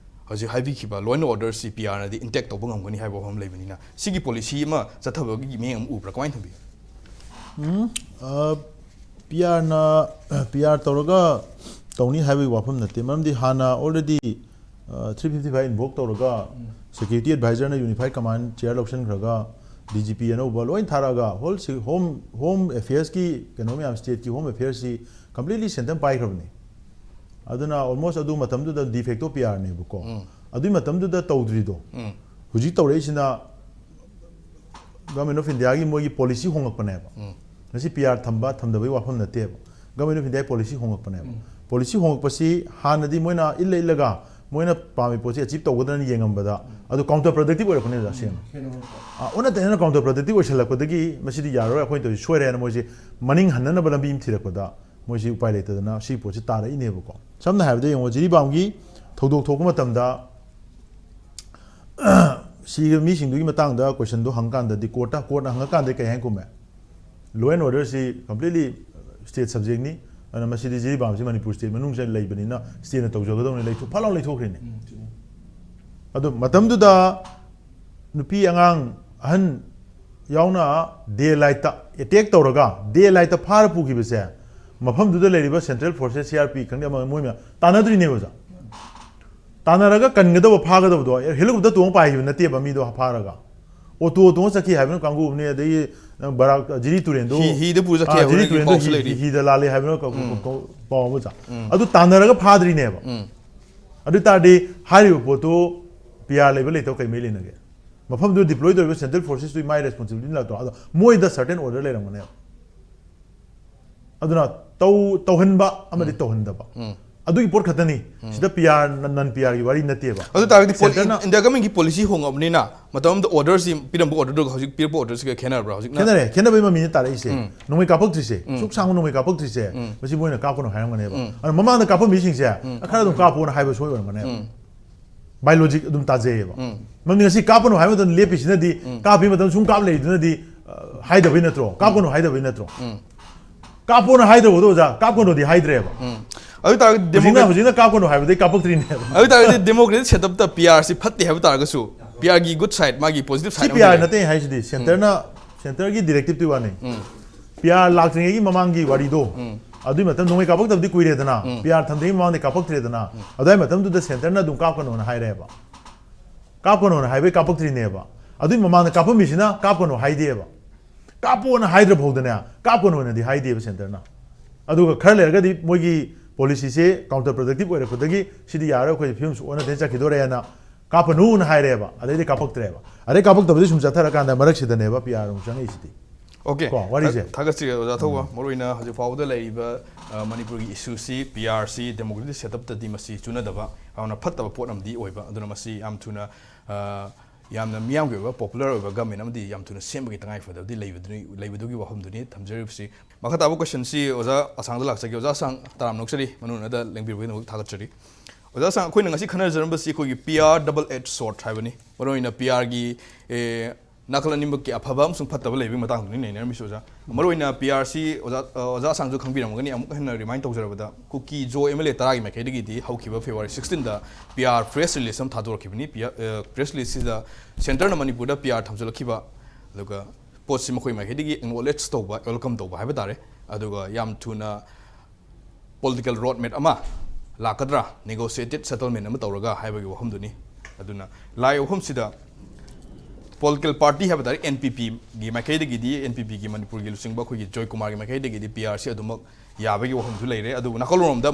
ꯍꯧꯖꯤꯛ ꯍꯥꯏꯕꯤꯈꯤꯕ law and orderꯁꯤ P Rꯅꯗꯤ intact ꯇꯧꯕ ꯉꯝꯒꯅꯤ ꯍꯥꯏꯕ ꯋꯥꯐꯝ ꯂꯩꯕꯅꯤꯅ, ꯁꯤꯒꯤ policy ꯑꯃ ꯆꯠꯊꯕꯒꯤ ꯃꯤꯠꯌꯦꯡ ꯑꯃ ꯎꯕ꯭ꯔꯥ? ꯀꯃꯥꯏꯅ ꯊꯝꯕꯤ? ꯎꯝ, ꯑ, P Rꯅ, P R ꯇꯧꯔꯒ ꯇꯧꯅꯤ ꯍꯥꯏꯕꯒꯤ ꯋꯥꯐꯝ ꯅꯠꯇꯦ꯫ ꯃꯔꯝꯗꯤ ꯍꯥꯟꯅ already, ꯑ, three fifty five invoke ꯇꯧꯔꯒ security advisorꯅ unified command chair ꯂꯧꯁꯤꯟꯈ꯭ꯔꯒ D G P ꯑꯅꯧꯕ ꯂꯣꯏ ꯊꯥꯔꯛꯑꯒ whole se-, home, home affairsꯀꯤ ꯀꯩꯅꯣ ꯃꯌꯥꯝ, stateꯀꯤ home affairsꯁꯤ completely centreꯅ ꯄꯥꯏꯈ꯭ꯔꯕꯅꯤ꯫ ꯑꯗꯨꯅ almost ꯑꯗꯨ ꯃꯇꯝꯗꯨꯗ de facto P Rꯅꯦꯕꯀꯣ꯫ ꯑꯗꯨꯒꯤ ꯃꯇꯝꯗꯨꯗ ꯇꯧꯗ꯭ꯔꯤꯗꯣ ꯍꯧꯖꯤꯛ ꯇꯧꯔꯛꯏꯁꯤꯅ Government of Indiaꯒꯤ ꯃꯣꯏꯒꯤ policy ꯍꯣꯡꯂꯛꯄꯅꯦꯕ꯫ ꯉꯁꯤ P R ꯊꯝꯕ ꯊꯝꯗꯕꯒꯤ ꯋꯥꯐꯝ ꯅꯠꯇꯦꯕ, Government of Indiaꯒꯤ policy ꯍꯣꯡꯂꯛꯄꯅꯦꯕ꯫ Policy ꯍꯣꯡꯂꯛꯄꯁꯤ ꯍꯥꯟꯅꯗꯤ ꯃꯣꯏꯅ ꯏꯜꯂ ꯏꯜꯂꯒ ꯃꯣꯏꯅ ꯄꯥꯝꯃꯤ ꯄꯣꯠꯁꯤ achieve ꯇꯧꯒꯗ꯭ꯔꯅ ꯌꯦꯡꯉꯝꯕꯗ ꯑꯗꯨ counter productive ꯑꯣꯏꯔꯛꯄꯅꯦ ꯑꯣꯖꯥ ꯁꯦꯡꯅ꯫ ꯑ, ꯑꯣꯟꯅ ꯇꯩꯅꯅ counter productive ꯑꯣꯏꯁꯜꯂꯛꯄꯗꯒꯤ ꯃꯁꯤꯗꯤ ꯌꯥꯔꯔꯣꯏ, ꯑꯩꯈꯣꯏꯅ ꯇꯧꯔꯤꯁꯤ ꯁꯣꯏꯔꯦꯅ ꯃꯣꯏꯁꯤ ꯃꯅꯤꯡ ꯍꯟꯅꯅꯕ ꯂꯝꯕꯤ ꯑꯃ ꯊꯤꯔꯛꯄꯗ ꯃꯣꯏꯁꯤ ꯎꯄꯥꯏ ꯂꯩꯇꯗꯅ ꯁꯤ ꯄꯣꯠꯁꯤ ꯇꯥꯔꯛꯏꯅꯦꯕꯀꯣ꯫ ꯁꯝꯅ ꯍꯥꯏꯔꯕꯗ ꯌꯦꯡꯉꯣ, ꯖꯤꯔꯤꯕꯥꯝꯒꯤ ꯊꯧꯗꯣꯛ ꯊꯣꯛꯄ ꯃꯇꯝꯗ ꯁꯤꯒꯤ ꯃꯤꯁꯤꯡꯗꯨꯒꯤ ꯃꯇꯥꯡꯗ questionꯗꯣ ꯍꯪꯀꯥꯟꯗꯗꯤ courtꯇ, courtꯅ ꯍꯪꯉꯀꯥꯟꯗ ꯀꯩ ꯍꯥꯏꯅ ꯈꯨꯝꯃꯦ? Law and orderꯁꯤ completely state subjectꯅꯤ, ꯑꯗꯨꯅ ꯃꯁꯤꯗꯤ ꯖꯤꯔꯤꯕꯥꯝꯁꯤ ꯃꯅꯤꯄꯨꯔ state ꯃꯅꯨꯡꯁꯤꯗ ꯂꯩꯕꯅꯤꯅ stateꯅ ꯇꯧꯖꯒꯗꯧꯅꯤ, ꯂꯩꯊꯣꯛ-, ꯐꯠ ꯂꯥꯎ ꯂꯩꯊꯣꯛꯈ꯭ꯔꯤꯅꯤ꯫ ꯑꯗꯨ ꯃꯇꯝꯗꯨꯗ ꯅꯨꯄꯤ ꯑꯉꯥꯡ ꯑꯍꯟ ꯌꯥꯎꯅ daylightꯇ attack ꯇꯧꯔꯒ daylightꯇ ꯐꯥꯔ ꯄꯨꯈꯤꯕꯁꯦ ꯃꯐꯝꯗꯨꯗ ꯂꯩꯔꯤꯕ central forces, C R P ꯈꯪꯗꯦ, ꯑꯃ ꯃꯣꯏ ꯃꯌꯥꯝ ꯇꯥꯟꯅꯗ꯭ꯔꯤꯅꯦꯕ ꯑꯣꯖꯥ꯫ ꯇꯥꯟꯅꯔꯒ ꯀꯟꯒꯗꯕ, ꯐꯥꯒꯗꯕꯗꯣ helicopter ꯇꯣꯡꯉ ꯄꯥꯏꯈꯤꯕ ꯅꯠꯇꯦꯕ ꯃꯤꯗꯣ ꯐꯥꯔꯒ꯫ Auto ꯇꯣꯡꯉ ꯆꯠꯈꯤ ꯍꯥꯏꯕꯅ ꯀꯥꯡꯕꯨ ꯑꯃꯅꯤ, ꯑꯗꯒꯤ ꯅꯪ ꯕꯔꯥꯛ ꯖꯤꯔꯤ ꯇꯨꯔꯦꯟꯗꯣ ꯍꯤ- ꯍꯤꯗ ꯄꯨꯔ ꯆꯠꯈꯤ ꯑꯥ, ꯍꯥꯏꯕ ꯖꯤꯔꯤ ꯅꯪꯒꯤ ꯇꯨꯔꯦꯟꯗꯣ ꯄꯥꯎꯁꯨ ꯍꯤ- ꯂꯩꯔꯤ꯫ ꯍꯤꯗ ꯂꯥꯜꯂꯦ ꯍꯥꯏꯕꯅ ꯀ- ꯀ- ꯀ- ꯄꯥꯎ ꯑꯃ ꯆꯥ ꯑꯗꯨ ꯇꯥꯟꯅꯔꯒ ꯐꯥꯗ꯭ꯔꯤꯅꯦꯕ꯫ ꯎꯝ꯫ ꯑꯗꯨ ꯇꯥꯔꯗꯤ ꯍꯥꯏꯔꯤꯕ ꯄꯣꯠꯇꯨ ꯄꯤ ꯑꯥꯔ ꯂꯩꯕ ꯂꯩꯇꯕ ꯀꯩ ꯃꯔꯤ ꯂꯩꯅꯒꯦ? ꯃꯐꯝꯗꯨꯗ ꯗꯤꯄ꯭ꯂꯣꯏ ꯇꯧꯔꯤꯕ ꯁꯦꯟꯇ꯭ꯔꯦꯜ ꯐꯣꯔꯁꯦꯁꯇꯨꯒꯤ ꯃꯥꯏ ꯔꯦꯁꯄꯣꯟꯁꯤꯕꯤꯂꯤꯇꯤ ꯅꯠꯇ꯭ꯔꯣ? ꯑꯗꯣ ꯃꯣꯏꯗ ꯁꯔꯇꯦꯟ ꯑꯣꯔꯗꯔ ꯂꯩꯔꯝꯒꯅꯦꯕ꯫ ꯑꯗꯨꯅ ꯇꯧ ꯇꯧꯍꯟꯕ ꯑꯃꯗꯤ ꯇꯧꯍꯟꯗꯕ, ꯑꯗꯨꯒꯤ ꯄꯣꯠ ꯈꯛꯇꯅꯤ꯫ ꯁꯤꯗ ꯄꯤ ꯑꯥꯔ ꯅꯟ ꯄꯤ ꯑꯥꯔꯒꯤ ꯋꯥꯔꯤ ꯅꯠꯇꯦꯕ꯫ ꯑꯗꯨ ꯇꯥꯔꯒꯗꯤ ꯁꯦꯟꯇꯔꯅ ꯏꯟꯗꯤꯌꯥ ꯒꯃꯦꯟꯒꯤ ꯄꯣꯂꯤꯁꯤ ꯍꯣꯡꯉꯕꯅꯤꯅ ꯃꯇꯝ ꯑꯃꯗ ꯑꯣꯔꯗꯔꯁꯤ ꯄꯤꯔꯝꯕ ꯑꯣꯔꯗꯔꯗꯨꯒ ꯍꯧꯖꯤꯛ ꯄꯤꯔꯛꯄ ꯑꯣꯔꯗꯔꯁꯤꯒ ꯈꯦꯠꯅꯔꯕ꯭ꯔꯥ? ꯍꯧꯖꯤꯛꯅ ꯈꯦꯠꯅꯔꯦ꯫ ꯈꯦꯠꯅꯕꯒꯤ ꯃꯃꯤꯅ ꯇꯥꯔꯛꯏꯁꯦ꯫ ꯅꯣꯡꯃꯩ ꯀꯥꯞꯄꯛꯇ꯭ꯔꯤꯁꯦ, ꯁꯨꯛ ꯁꯥꯡꯕ ꯅꯣꯡꯃꯩ ꯀꯥꯞꯄꯛꯇ꯭ꯔꯤꯁꯦ, ꯃꯁꯤ ꯃꯣꯏꯅ ꯀꯥꯞꯀꯅꯨ ꯍꯥꯏꯔꯝꯒꯅꯦꯕ꯫ ꯑꯗꯣ ꯃꯃꯥꯡꯗ ꯀꯥꯞꯄꯝꯃꯤꯁꯤꯡꯁꯦ ꯈꯔ ꯑꯗꯨꯝ ꯀꯥꯞꯄꯣꯅ ꯍꯥꯏꯕ ꯁꯣꯏ ꯑꯣꯏꯔꯝꯒꯅꯦꯕ꯫ ꯕꯥꯏ ꯂꯣꯖꯤꯛ ꯑꯗꯨꯝ ꯇꯥꯖꯩꯌꯦꯕ꯫ ꯃꯔꯝꯗꯤ ꯉꯁꯤ ꯀꯥꯞꯄꯅꯨ ꯍꯥꯏꯕ ꯃꯇꯝꯗ ꯂꯦꯞꯄꯤꯁꯤꯅꯗꯤ, ꯀꯥꯞꯄꯤ ꯃꯇꯝꯗ ꯁꯨꯝ ꯀꯥꯞ ꯂꯩꯗꯨꯅꯗꯤ, ꯑ, ꯍꯥꯏꯗꯕꯩ ꯅꯠꯇ꯭ꯔꯣ? ꯀꯥꯞꯄꯅꯨ ꯍꯥꯏꯗꯕꯩ ꯅꯠꯇ꯭ꯔꯣ? ꯀꯥꯞꯄꯣꯅ ꯍꯥꯏꯗꯕꯗꯣ ꯑꯣꯖꯥ, ꯀꯥꯞꯀꯅꯣꯗꯤ ꯍꯥꯏꯗ꯭ꯔꯦꯕ꯫ ꯑꯗꯨ ꯇꯥꯔꯒꯗꯤ ꯍꯧꯖꯤꯛꯅ ꯗꯦꯃꯣꯀ꯭ꯔꯦꯠ ꯍꯧꯖꯤꯛꯅ ꯀꯥꯞꯀꯅꯨ ꯍꯥꯏꯕꯗꯩ ꯀꯥꯞꯄꯛꯇ꯭ꯔꯤꯅꯦꯕ꯫ ꯑꯗꯨ ꯇꯥꯔꯒꯗꯤ ꯗꯦꯃꯣꯀ꯭ꯔꯦꯇꯤꯛ ꯁꯦꯠꯑꯞꯇ ꯄꯤ ꯑꯥꯔꯁꯤ ꯐꯠꯇꯦ ꯍꯥꯏꯕ ꯇꯥꯔꯒꯁꯨ, ꯄꯤ ꯑꯥꯔꯒꯤ ꯒꯨꯗ ꯁꯥꯏꯠ, ꯃꯥꯒꯤ ꯄꯣꯖꯤꯇꯤꯚ ꯁꯤ ꯁꯥꯏꯠ ꯄꯤ ꯑꯥꯔ ꯅꯠꯇꯦ ꯍꯥꯏꯁꯤꯗꯤ, ꯁꯦꯟꯇꯔꯅ, ꯁꯦꯟꯇꯔꯒꯤ ꯗꯤꯔꯦꯛꯇꯤꯞꯇꯨꯒꯤ ꯋꯥꯅꯤ꯫ ꯄꯤ ꯑꯥꯔ ꯂꯥꯛꯇ꯭ꯔꯤꯉꯩꯒꯤ ꯃꯃꯥꯡꯒꯤ ꯋꯥꯔꯤꯗꯣ, ꯑꯗꯨꯏ ꯃꯇꯝ ꯅꯣꯡꯃꯩ ꯀꯥꯞꯄꯛꯇꯕꯗꯤ ꯀꯨꯏꯔꯦꯗꯅ, ꯄꯤ ꯑꯥꯔ ꯊꯝꯗ꯭ꯔꯤꯉꯩ ꯃꯃꯥꯡꯗ ꯀꯥꯞꯄꯛꯇ꯭ꯔꯦꯗꯅ, ꯑꯗꯨꯋꯥꯏ ꯃꯇꯝꯗꯨꯗ ꯁꯦꯟꯇꯔꯅ ꯑꯗꯨꯝ ꯀꯥꯞꯀꯅꯣꯅ ꯍꯥꯏꯔꯦꯕ꯫ ꯀꯥꯞꯀꯅꯣꯅ ꯍꯥꯏꯕꯩ ꯀꯥꯞꯄꯛꯇ꯭ꯔꯤꯅꯦꯕ꯫ ꯑꯗꯨꯏ ꯃꯃꯥꯡꯗ ꯀꯥꯞꯄꯝꯃꯤꯁꯤꯅ ꯀꯥꯞꯀꯅꯣ ꯍꯥꯏꯗꯦꯕ꯫ ꯀꯥꯞꯄꯣꯅ ꯍꯥꯏꯗ꯭ꯔ ꯐꯥꯎꯗꯅꯦ, ꯀꯥꯞꯀꯅꯣꯅꯗꯤ ꯍꯥꯏꯗꯦꯕ ꯁꯦꯟꯇꯔꯅ꯫ ꯑꯗꯨꯒ ꯈꯔ ꯂꯩꯔꯒꯗꯤ ꯃꯣꯏꯒꯤ ꯄꯣꯂꯤꯁꯤꯁꯦ ꯀꯥꯎꯟꯇꯔ ꯄ꯭ꯔꯗꯛꯇꯤꯞ ꯑꯣꯏꯔꯛꯄꯗꯒꯤ ꯁꯤꯗꯤ ꯌꯥꯔꯣꯏ, ꯑꯩꯈꯣꯏ ꯐꯤꯕꯝ ꯁꯣꯛ ꯑꯣꯟꯅ ꯇꯩꯅ ꯆꯠꯈꯤꯗꯣꯔꯦꯅ ꯀꯥꯞꯄꯅꯨꯅ ꯍꯥꯏꯔꯦꯕ꯫ ꯑꯗꯩꯗꯤ ꯀꯥꯞꯄꯛꯇ꯭ꯔꯦꯕ꯫ ꯑꯗꯩ ꯀꯥꯞꯄꯛꯇꯕꯗꯤ ꯁꯨꯝ ꯆꯠꯊꯔꯀꯥꯟꯗ ꯃꯔꯛꯁꯤꯗꯅꯦꯕ ꯄꯤ ꯑꯥꯔ ꯑꯃꯨꯛ ꯆꯪꯉꯛꯏꯁꯤꯗꯤ꯫ ꯑꯣꯀꯦ꯫ ꯀꯣ, ꯋꯥꯔꯤꯁꯦ꯫ ꯊꯥ-, ꯊꯥꯒꯠꯆꯔꯤ ꯑꯣꯖꯥ ꯊꯧꯕ꯫ ꯃꯔꯨꯑꯣꯏꯅ ꯍꯧꯖꯤꯛ ꯐꯥꯎꯕꯗ ꯂꯩꯔꯤꯕ, ꯑ, ꯃꯅꯤꯄꯨꯔꯒꯤ ꯏꯁꯨꯁꯤ ꯄꯤ ꯑꯥꯔꯁꯤ ꯗꯦꯃꯣꯀ꯭ꯔꯦꯇꯤꯛ ꯁꯦꯠꯑꯞꯇꯗꯤ ꯃꯁꯤ ꯆꯨꯅꯗꯕ, ꯌꯥꯝꯅ ꯐꯠꯇꯕ ꯄꯣꯠ ꯑꯃꯗꯤ ꯑꯣꯏꯕ꯫ ꯑꯗꯨꯅ ꯃꯁꯤ ꯌꯥꯝ ꯊꯨꯅ, ꯑ, ꯌꯥꯝꯅ ꯃꯤꯌꯥꯝꯒꯤ ꯑꯣꯏꯕ ꯄꯣꯄꯨꯂꯔ ꯑꯣꯏꯕ ꯒꯃꯦꯟ ꯑꯃꯗꯤ ꯌꯥꯝ ꯊꯨꯅ ꯁꯦꯝꯕꯒꯤ ꯇꯉꯥꯏ ꯐꯗꯕꯗꯤ ꯂꯩꯕꯗꯨꯅꯤ, ꯂꯩꯕꯗꯨꯒꯤ ꯋꯥꯐꯝꯗꯨꯅꯤ ꯊꯝꯖꯔꯤꯕꯁꯤ꯫ ꯃꯈꯥ ꯇꯥꯕ ꯀꯣꯏꯁꯟꯁꯤ ꯑꯣꯖꯥ ꯑꯁꯥꯡꯗ ꯂꯥꯛꯆꯒꯦ꯫ ꯑꯣꯖꯥ ꯑꯁꯥꯡ, ꯇꯔꯥꯝꯅ ꯑꯣꯛꯆꯔꯤ, ꯃꯅꯨꯡꯗ ꯂꯦꯡꯕꯤꯔꯕꯒꯤꯗꯃꯛ ꯊꯥꯒꯠꯆꯔꯤ꯫ ꯑꯣꯖꯥ ꯑꯁꯥꯡ, ꯑꯩꯈꯣꯏꯅ ꯉꯁꯤ ꯈꯟꯅꯖꯔꯝꯕꯁꯤ ꯑꯩꯈꯣꯏꯒꯤ P R double edge sword ꯍꯥꯏꯕꯅꯤ꯫ ꯃꯔꯨꯑꯣꯏꯅ ꯄꯤ ꯑꯥꯔꯒꯤ, ꯑꯦ, ꯅꯥꯀꯜ ꯑꯅꯤꯃꯛꯀꯤ ꯑꯐꯕ ꯑꯃꯁꯨꯡ ꯐꯠꯇꯕ ꯂꯩꯕꯒꯤ ꯃꯇꯥꯡꯗꯅꯤ ꯅꯩꯅꯔꯝꯃꯤꯁꯤ ꯑꯣꯖꯥ꯫ ꯃꯔꯨꯑꯣꯏꯅ ꯄꯤ ꯑꯥꯔꯁꯤ ꯑꯣꯖꯥ, ꯑ, ꯑꯣꯖꯥ ꯑꯁꯥꯡꯁꯨ ꯈꯪꯕꯤꯔꯝꯒꯅꯤ, ꯑꯃꯨꯛ ꯍꯦꯟꯅ ꯔꯤꯃꯥꯏꯟ ꯇꯧꯖꯔꯕꯗ, Kuki Zo M L A ꯇꯔꯥꯒꯤ ꯃꯥꯏꯀꯩꯗꯒꯤꯗꯤ ꯍꯧꯈꯤꯕ ꯐꯦꯕ꯭ꯔꯨꯋꯥꯔꯤ ꯁꯤꯛꯁꯇꯤꯟꯗ ꯄꯤ ꯑꯥꯔ ꯄ꯭ꯔꯦꯁ ꯔꯤꯂꯤꯁ ꯑꯃ ꯊꯥꯗꯣꯔꯛꯈꯤꯕꯅꯤ꯫ ꯄꯤ ꯑꯥꯔ, ꯑ, ꯄ꯭ꯔꯦꯁ ꯔꯤꯂꯤꯁꯁꯤꯗ ꯁꯦꯟꯇꯔꯅ ꯃꯅꯤꯄꯨꯔꯗ ꯄꯤ ꯑꯥꯔ ꯊꯝꯖꯤꯜꯂꯛꯈꯤꯕ, ꯑꯗꯨꯒ ꯄꯣꯠꯁꯤ ꯃꯈꯣꯏ ꯃꯥꯏꯀꯩꯗꯒꯤ ꯑꯦꯛꯅꯣꯂꯦꯖ ꯇꯧꯕ, ꯋꯦꯜꯀꯝ ꯇꯧꯕ ꯍꯥꯏꯕ ꯇꯥꯔꯦ꯫ ꯑꯗꯨꯒ ꯌꯥꯝ ꯊꯨꯅ ꯄꯣꯂꯤꯇꯤꯀꯦꯜ ꯔꯣꯗ ꯃꯦꯞ ꯑꯃ ꯂꯥꯛꯀꯗ꯭ꯔꯥ, ꯅꯦꯒꯣꯁꯤꯌꯦꯇꯦꯠ ꯁꯦꯇꯜꯃꯦꯟ ꯑꯃ ꯇꯧꯔꯒ ꯍꯥꯏꯕꯒꯤ ꯋꯥꯐꯝꯗꯨꯅꯤ꯫ ꯑꯗꯨꯅ ꯂꯥꯛꯏ ꯋꯥꯐꯝꯁꯤꯗ ꯄꯣꯂꯤꯇꯤꯀꯦꯜ ꯄꯥꯔꯇꯤ ꯍꯥꯏꯕ ꯇꯥꯔꯦ, ꯑꯦꯟ ꯄꯤ ꯄꯤꯒꯤ ꯃꯥꯏꯀꯩꯗꯒꯤꯗꯤ, ꯑꯦꯟ ꯄꯤ ꯄꯤꯒꯤ ꯃꯅꯤꯄꯨꯔꯒꯤ ꯂꯨꯆꯤꯡꯕ ꯑꯩꯈꯣꯏꯒꯤ ꯖꯣꯏ ꯀꯨꯃꯥꯔꯒꯤ ꯃꯥꯏꯀꯩꯗꯒꯤꯗꯤ ꯄꯤ ꯑꯥꯔ ꯁꯤ ꯑꯗꯨꯃꯛ ꯌꯥꯕꯒꯤ ꯋꯥꯐꯝꯁꯨ ꯂꯩꯔꯦ꯫ ꯑꯗꯨꯕꯨ ꯅꯥꯀꯜꯂꯣꯝꯗ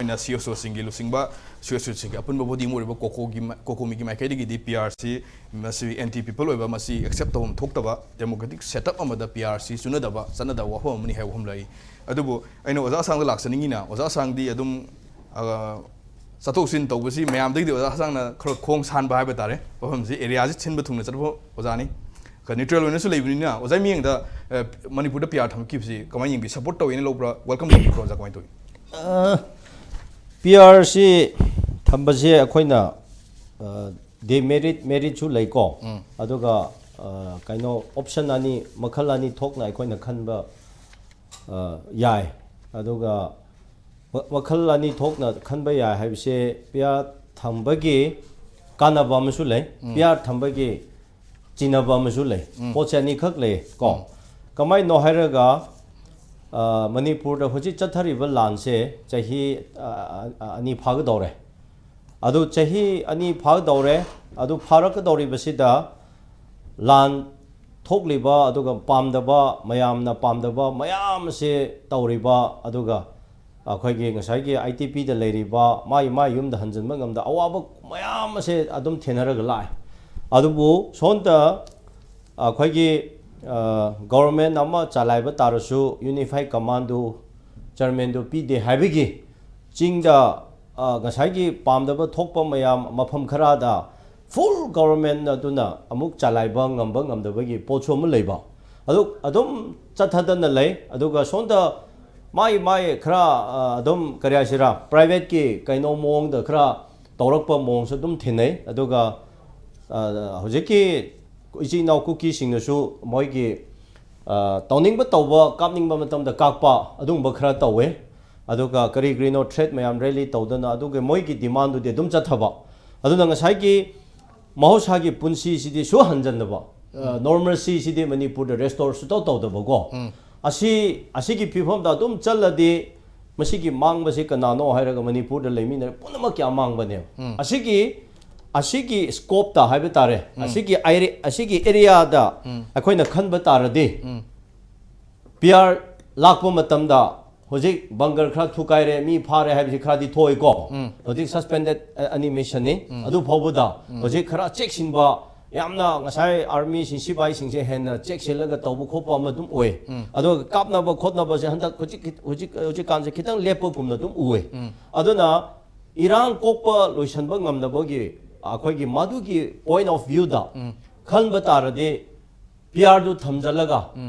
ꯑꯣꯏꯅ ꯁꯤ ꯑꯦꯁ ꯑꯣꯁꯤꯡꯒꯤ ꯂꯨꯆꯤꯡꯕ, ꯁꯤ ꯑꯦꯁ ꯑꯣꯁꯤꯡꯒꯤ ꯑꯄꯨꯟꯕ ꯕꯣꯗꯤ ꯑꯃ ꯑꯣꯏꯔꯤꯕ ꯀꯣꯀꯣꯒꯤ ꯃ-, ꯀꯣꯀꯣꯃꯤꯒꯤ ꯃꯥꯏꯀꯩꯗꯒꯤꯗꯤ ꯄꯤ ꯑꯥꯔ ꯁꯤ ꯃꯁꯤ ꯑꯦꯟꯇꯤ ꯄꯤꯄꯜ ꯑꯣꯏꯕ, ꯃꯁꯤ ꯑꯦꯛꯁꯦꯞ ꯇꯧꯐꯝ ꯊꯣꯛꯇꯕ, ꯗꯦꯃꯣꯀ꯭ꯔꯦꯇꯤꯛ ꯁꯦꯠꯑꯞ ꯑꯃꯗ ꯄꯤ ꯑꯥꯔ ꯁꯤ ꯆꯨꯅꯗꯕ, ꯆꯠꯅꯗꯕ ꯋꯥꯐꯝ ꯑꯃꯅꯤ ꯍꯥꯏꯕ ꯋꯥꯐꯝ ꯂꯩ꯫ ꯑꯗꯨꯕꯨ ꯑꯩꯅ ꯑꯣꯖꯥ ꯑꯁꯥꯡꯗ ꯂꯥꯛꯆꯅꯤꯡꯉꯤꯅ, ꯑꯣꯖꯥ ꯑꯁꯥꯡꯗꯤ ꯑꯗꯨꯝ, ꯑ, ꯆꯠꯊꯣꯛ ꯆꯠꯁꯤꯟ ꯇꯧꯕꯁꯤ ꯃꯌꯥꯝꯗꯒꯤꯗꯤ ꯑꯣꯖꯥ ꯑꯁꯥꯡꯅ ꯈꯔ ꯈꯣꯡ ꯁꯥꯟꯕ ꯍꯥꯏꯕ ꯇꯥꯔꯦ꯫ ꯃꯐꯝꯁꯤ, ꯑꯦꯔꯤꯌꯥꯁꯤ ꯁꯤꯟꯕ ꯊꯨꯡꯅ ꯆꯠꯄ ꯑꯣꯖꯥꯅꯤ꯫ ꯈꯔ ꯅ꯭ꯌꯨꯇ꯭ꯔꯦꯜ ꯑꯣꯏꯅꯁꯨ ꯂꯩꯕꯅꯤꯅ, ꯑꯣꯖꯥ ꯃꯤꯠꯌꯦꯡꯗ, ꯑ, ꯃꯅꯤꯄꯨꯔꯗ ꯄꯤ ꯑꯥꯔ ꯊꯝꯈꯤꯕꯁꯤ ꯀꯃꯥꯏꯅ ꯌꯦꯡꯕꯤ? ꯁꯄꯣꯔꯠ ꯇꯧꯋꯦꯅ ꯂꯧꯕ꯭ꯔꯥ? ꯋꯦꯜꯀꯝ ꯇꯧꯕꯤꯕ꯭ꯔꯣ? ꯑꯣꯖꯥ, ꯀꯃꯥꯏꯅ ꯇꯧꯏ? ꯄꯤ ꯑꯥꯔ ꯁꯤ ꯊꯝꯕꯁꯦ ꯑꯩꯈꯣꯏꯅ, ꯑ, ꯗꯤꯃꯦꯔꯤꯠ, ꯃꯦꯔꯤꯠꯁꯨ ꯂꯩꯀꯣ꯫ ꯎꯝ꯫ ꯑꯗꯨꯒ, ꯑ, ꯀꯩꯅꯣ, ꯑꯣꯞꯁꯟ ꯑꯅꯤ, ꯃꯈꯜ ꯑꯅꯤ ꯊꯣꯛꯅ ꯑꯩꯈꯣꯏꯅ ꯈꯟꯕ, ꯑ, ꯌꯥꯏ꯫ ꯑꯗꯨꯒ ꯋꯥ-, ꯋꯥꯈꯜ ꯑꯅꯤ ꯊꯣꯛꯅ ꯈꯟꯕ ꯌꯥꯏ ꯍꯥꯏꯕꯁꯦ, ꯄꯤ ꯑꯥꯔ ꯊꯝꯕꯒꯤ ꯀꯥꯟꯅꯕ ꯑꯃꯁꯨ ꯂꯩ, ꯎꯝ꯫ ꯄꯤ ꯑꯥꯔ ꯊꯝꯕꯒꯤ ꯆꯤꯡꯅꯕ ꯑꯃꯁꯨ ꯂꯩ꯫ ꯎꯝ꯫ ꯄꯣꯠꯁꯦ ꯑꯅꯤꯈꯛ ꯂꯩ ꯀꯣ꯫ ꯎꯝ꯫ ꯀꯃꯥꯏꯅꯣ ꯍꯥꯏꯔꯒ, ꯑ, ꯃꯅꯤꯄꯨꯔꯗ ꯍꯧꯖꯤꯛ ꯆꯠꯊꯔꯤꯕ ꯂꯥꯟꯁꯦ ꯆꯍꯤ, ꯑ, ꯑ, ꯑꯅꯤ ꯐꯥꯒꯗꯧꯔꯦ꯫ ꯑꯗꯨ ꯆꯍꯤ ꯑꯅꯤ ꯐꯥꯒꯗꯧꯔꯦ꯫ ꯑꯗꯨ ꯐꯥꯔꯛꯀꯗꯧꯔꯤꯕꯁꯤꯗ ꯂꯥꯟ ꯊꯣꯛꯂꯤꯕ, ꯑꯗꯨꯒ ꯄꯥꯝꯗꯕ, ꯃꯌꯥꯝꯅ ꯄꯥꯝꯗꯕ ꯃꯌꯥꯝ ꯑꯁꯦ ꯇꯧꯔꯤꯕ, ꯑꯗꯨꯒ ꯑꯩꯈꯣꯏꯒꯤ ꯉꯁꯥꯏꯒꯤ ꯑꯥꯏ ꯇꯤ ꯄꯤꯗ ꯂꯩꯔꯤꯕ, ꯃꯥꯒꯤ, ꯃꯥꯒꯤ ꯌꯨꯝꯗ ꯍꯟꯖꯤꯟꯕ ꯉꯝꯗ ꯑꯋꯥꯕ ꯃꯌꯥꯝ ꯑꯁꯦ ꯑꯗꯨꯝ ꯊꯦꯡꯅꯔꯒ ꯂꯥꯛꯑꯦ꯫ ꯑꯗꯨꯕꯨ ꯁꯣꯝꯗ ꯑꯩꯈꯣꯏꯒꯤ, ꯑ, ꯒꯣꯕꯔꯃꯦꯟ ꯑꯃ ꯆꯂꯥꯏꯕ ꯇꯥꯔꯁꯨ, ꯌꯨꯅꯤꯐꯥꯏ ꯀꯃꯥꯟꯗꯨ, ꯆꯤꯌꯔꯃꯦꯟꯗꯨ ꯄꯤꯗꯦ ꯍꯥꯏꯕꯒꯤ ꯆꯤꯡꯗ, ꯑ, ꯉꯁꯥꯏꯒꯤ ꯄꯥꯝꯗꯕ ꯊꯣꯛꯄ ꯃꯌꯥꯝ ꯃꯐꯝ ꯈꯔꯗ ꯐꯨꯜ ꯒꯣꯕꯔꯃꯦꯟ ꯑꯗꯨꯅ ꯑꯃꯨꯛ ꯆꯂꯥꯏꯕ ꯉꯝꯕ ꯉꯝꯗꯕꯒꯤ ꯄꯣꯠꯁꯨ ꯑꯃ ꯂꯩꯕ꯫ ꯑꯗꯨ ꯑꯗꯨꯝ ꯆꯠꯊꯗꯅ ꯂꯩ꯫ ꯑꯗꯨꯒ ꯁꯣꯝꯗ ꯃꯥꯒꯤ, ꯃꯥꯒꯤ ꯈꯔ, ꯑ, ꯑꯗꯨꯝ, ꯀꯔꯤ ꯍꯥꯏꯁꯤꯔꯥ, ꯄ꯭ꯔꯥꯏꯚꯦꯠꯀꯤ ꯀꯩꯅꯣ ꯃꯑꯣꯡꯗ ꯈꯔ ꯇꯧꯔꯛꯄ ꯃꯑꯣꯡꯁꯨ ꯑꯗꯨꯝ ꯊꯦꯡꯅꯩ꯫ ꯑꯗꯨꯒ, ꯑ, ꯍꯧꯖꯤꯛꯀꯤ ꯏꯆꯤꯟ ꯏꯅꯥꯎ ꯀꯨꯀꯤꯁꯤꯡꯅꯁꯨ ꯃꯣꯏꯒꯤ, ꯑ, ꯇꯧꯅꯤꯡꯕ ꯇꯧꯕ, ꯀꯥꯞꯅꯤꯡꯕ ꯃꯇꯝꯗ ꯀꯥꯞꯄ, ꯑꯗꯨꯒꯨꯝꯕ ꯈꯔ ꯇꯧꯋꯦ꯫ ꯑꯗꯨꯒ ꯀꯔꯤ ꯀꯔꯤꯅꯣ ꯊ꯭ꯔꯦꯠ ꯃꯌꯥꯝ ꯔꯦꯂꯤ ꯇꯧꯗꯅ, ꯑꯗꯨꯒ ꯃꯣꯏꯒꯤ ꯗꯤꯃꯥꯟꯗꯨꯗꯤ ꯑꯗꯨꯝ ꯆꯠꯊꯕ꯫ ꯑꯗꯨꯅ ꯉꯁꯥꯏꯒꯤ ꯃꯍꯧꯁꯥꯒꯤ ꯄꯨꯟꯁꯤꯁꯤꯗꯤ ꯁꯨꯍꯟꯖꯟꯗꯕ, ꯑ, ꯅꯣꯔꯃꯦꯜꯁꯤꯁꯤꯗꯤ ꯃꯅꯤꯄꯨꯔꯗ ꯔꯦꯁꯇꯣꯔ ꯁꯨꯇꯧ ꯇꯧꯗꯕꯀꯣ꯫ ꯎꯝ꯫ ꯑꯁꯤ, ꯑꯁꯤꯒꯤ ꯐꯤꯕꯝꯗ ꯑꯗꯨꯝ ꯆꯠꯂꯗꯤ ꯃꯁꯤꯒꯤ ꯃꯥꯡꯕꯁꯤ ꯀꯅꯥꯅꯣ ꯍꯥꯏꯔꯒ ꯃꯅꯤꯄꯨꯔꯗ ꯂꯩꯃꯤꯟꯅꯔ ꯄꯨꯝꯅꯃꯛꯀꯤ ꯑꯃꯥꯡꯕꯅꯦꯕ꯫ ꯎꯝ꯫ ꯑꯁꯤꯒꯤ ꯑꯁꯤꯒꯤ ꯁ꯭ꯀꯣꯞꯇ ꯍꯥꯏꯕ ꯇꯥꯔꯦ, ꯑꯁꯤꯒꯤ ꯑꯥꯏꯔꯦ-, ꯑꯁꯤꯒꯤ ꯑꯦꯔꯤꯌꯥꯗ ꯑꯩꯈꯣꯏꯅ ꯈꯟꯕ ꯇꯥꯔꯗꯤ, ꯄꯤ ꯑꯥꯔ ꯂꯥꯛꯄ ꯃꯇꯝꯗ ꯍꯧꯖꯤꯛ ꯕꯪꯒꯔ ꯈꯔ ꯊꯨꯀꯥꯏꯔꯦ, ꯃꯤ ꯐꯥꯔꯦ ꯍꯥꯏꯕꯁꯤ ꯈꯔꯗꯤ ꯊꯣꯛꯏꯀꯣ꯫ ꯍꯧꯖꯤꯛ ꯁꯁꯄꯦꯟꯗꯦꯠ ꯑꯦꯅꯤꯃꯦꯁꯟꯅꯤ꯫ ꯑꯗꯨ ꯐꯥꯎꯕꯗ ꯍꯧꯖꯤꯛ ꯈꯔ ꯆꯦꯛꯁꯤꯟꯕ, ꯌꯥꯝꯅ ꯉꯁꯥꯏ ꯑꯥꯔꯃꯤꯁꯤꯡ, ꯁꯤꯐꯥꯏꯁꯤꯡꯁꯦ ꯍꯦꯟꯅ ꯆꯦꯛꯁꯤꯜꯂꯒ ꯇꯧꯕ ꯈꯣꯠꯄ ꯑꯃ ꯑꯗꯨꯝ ꯑꯣꯏ꯫ ꯑꯗꯨꯒ ꯀꯥꯞꯅꯕ ꯈꯣꯠꯅꯕꯁꯦ ꯍꯟꯗꯛ ꯍꯧꯖꯤꯛ, ꯍꯧꯖꯤꯛ, ꯍꯧꯖꯤꯛꯀꯥꯟꯁꯦ ꯈꯤꯇꯪ ꯂꯦꯞꯄꯒꯨꯝꯅ ꯑꯗꯨꯝ ꯎꯏ꯫ ꯑꯗꯨꯅ ꯏꯔꯥꯡ ꯀꯣꯛꯄ ꯂꯣꯏꯁꯤꯟꯕ ꯉꯝꯅꯕꯒꯤ ꯑꯩꯈꯣꯏꯒꯤ ꯃꯗꯨꯒꯤ ꯄꯣꯏꯟ ꯑꯣꯐ ꯚ꯭ꯌꯨꯗ ꯈꯟꯕ ꯇꯥꯔꯗꯤ, ꯄꯤ ꯑꯥꯔꯗꯨ ꯊꯝꯖꯤꯜꯂꯒ,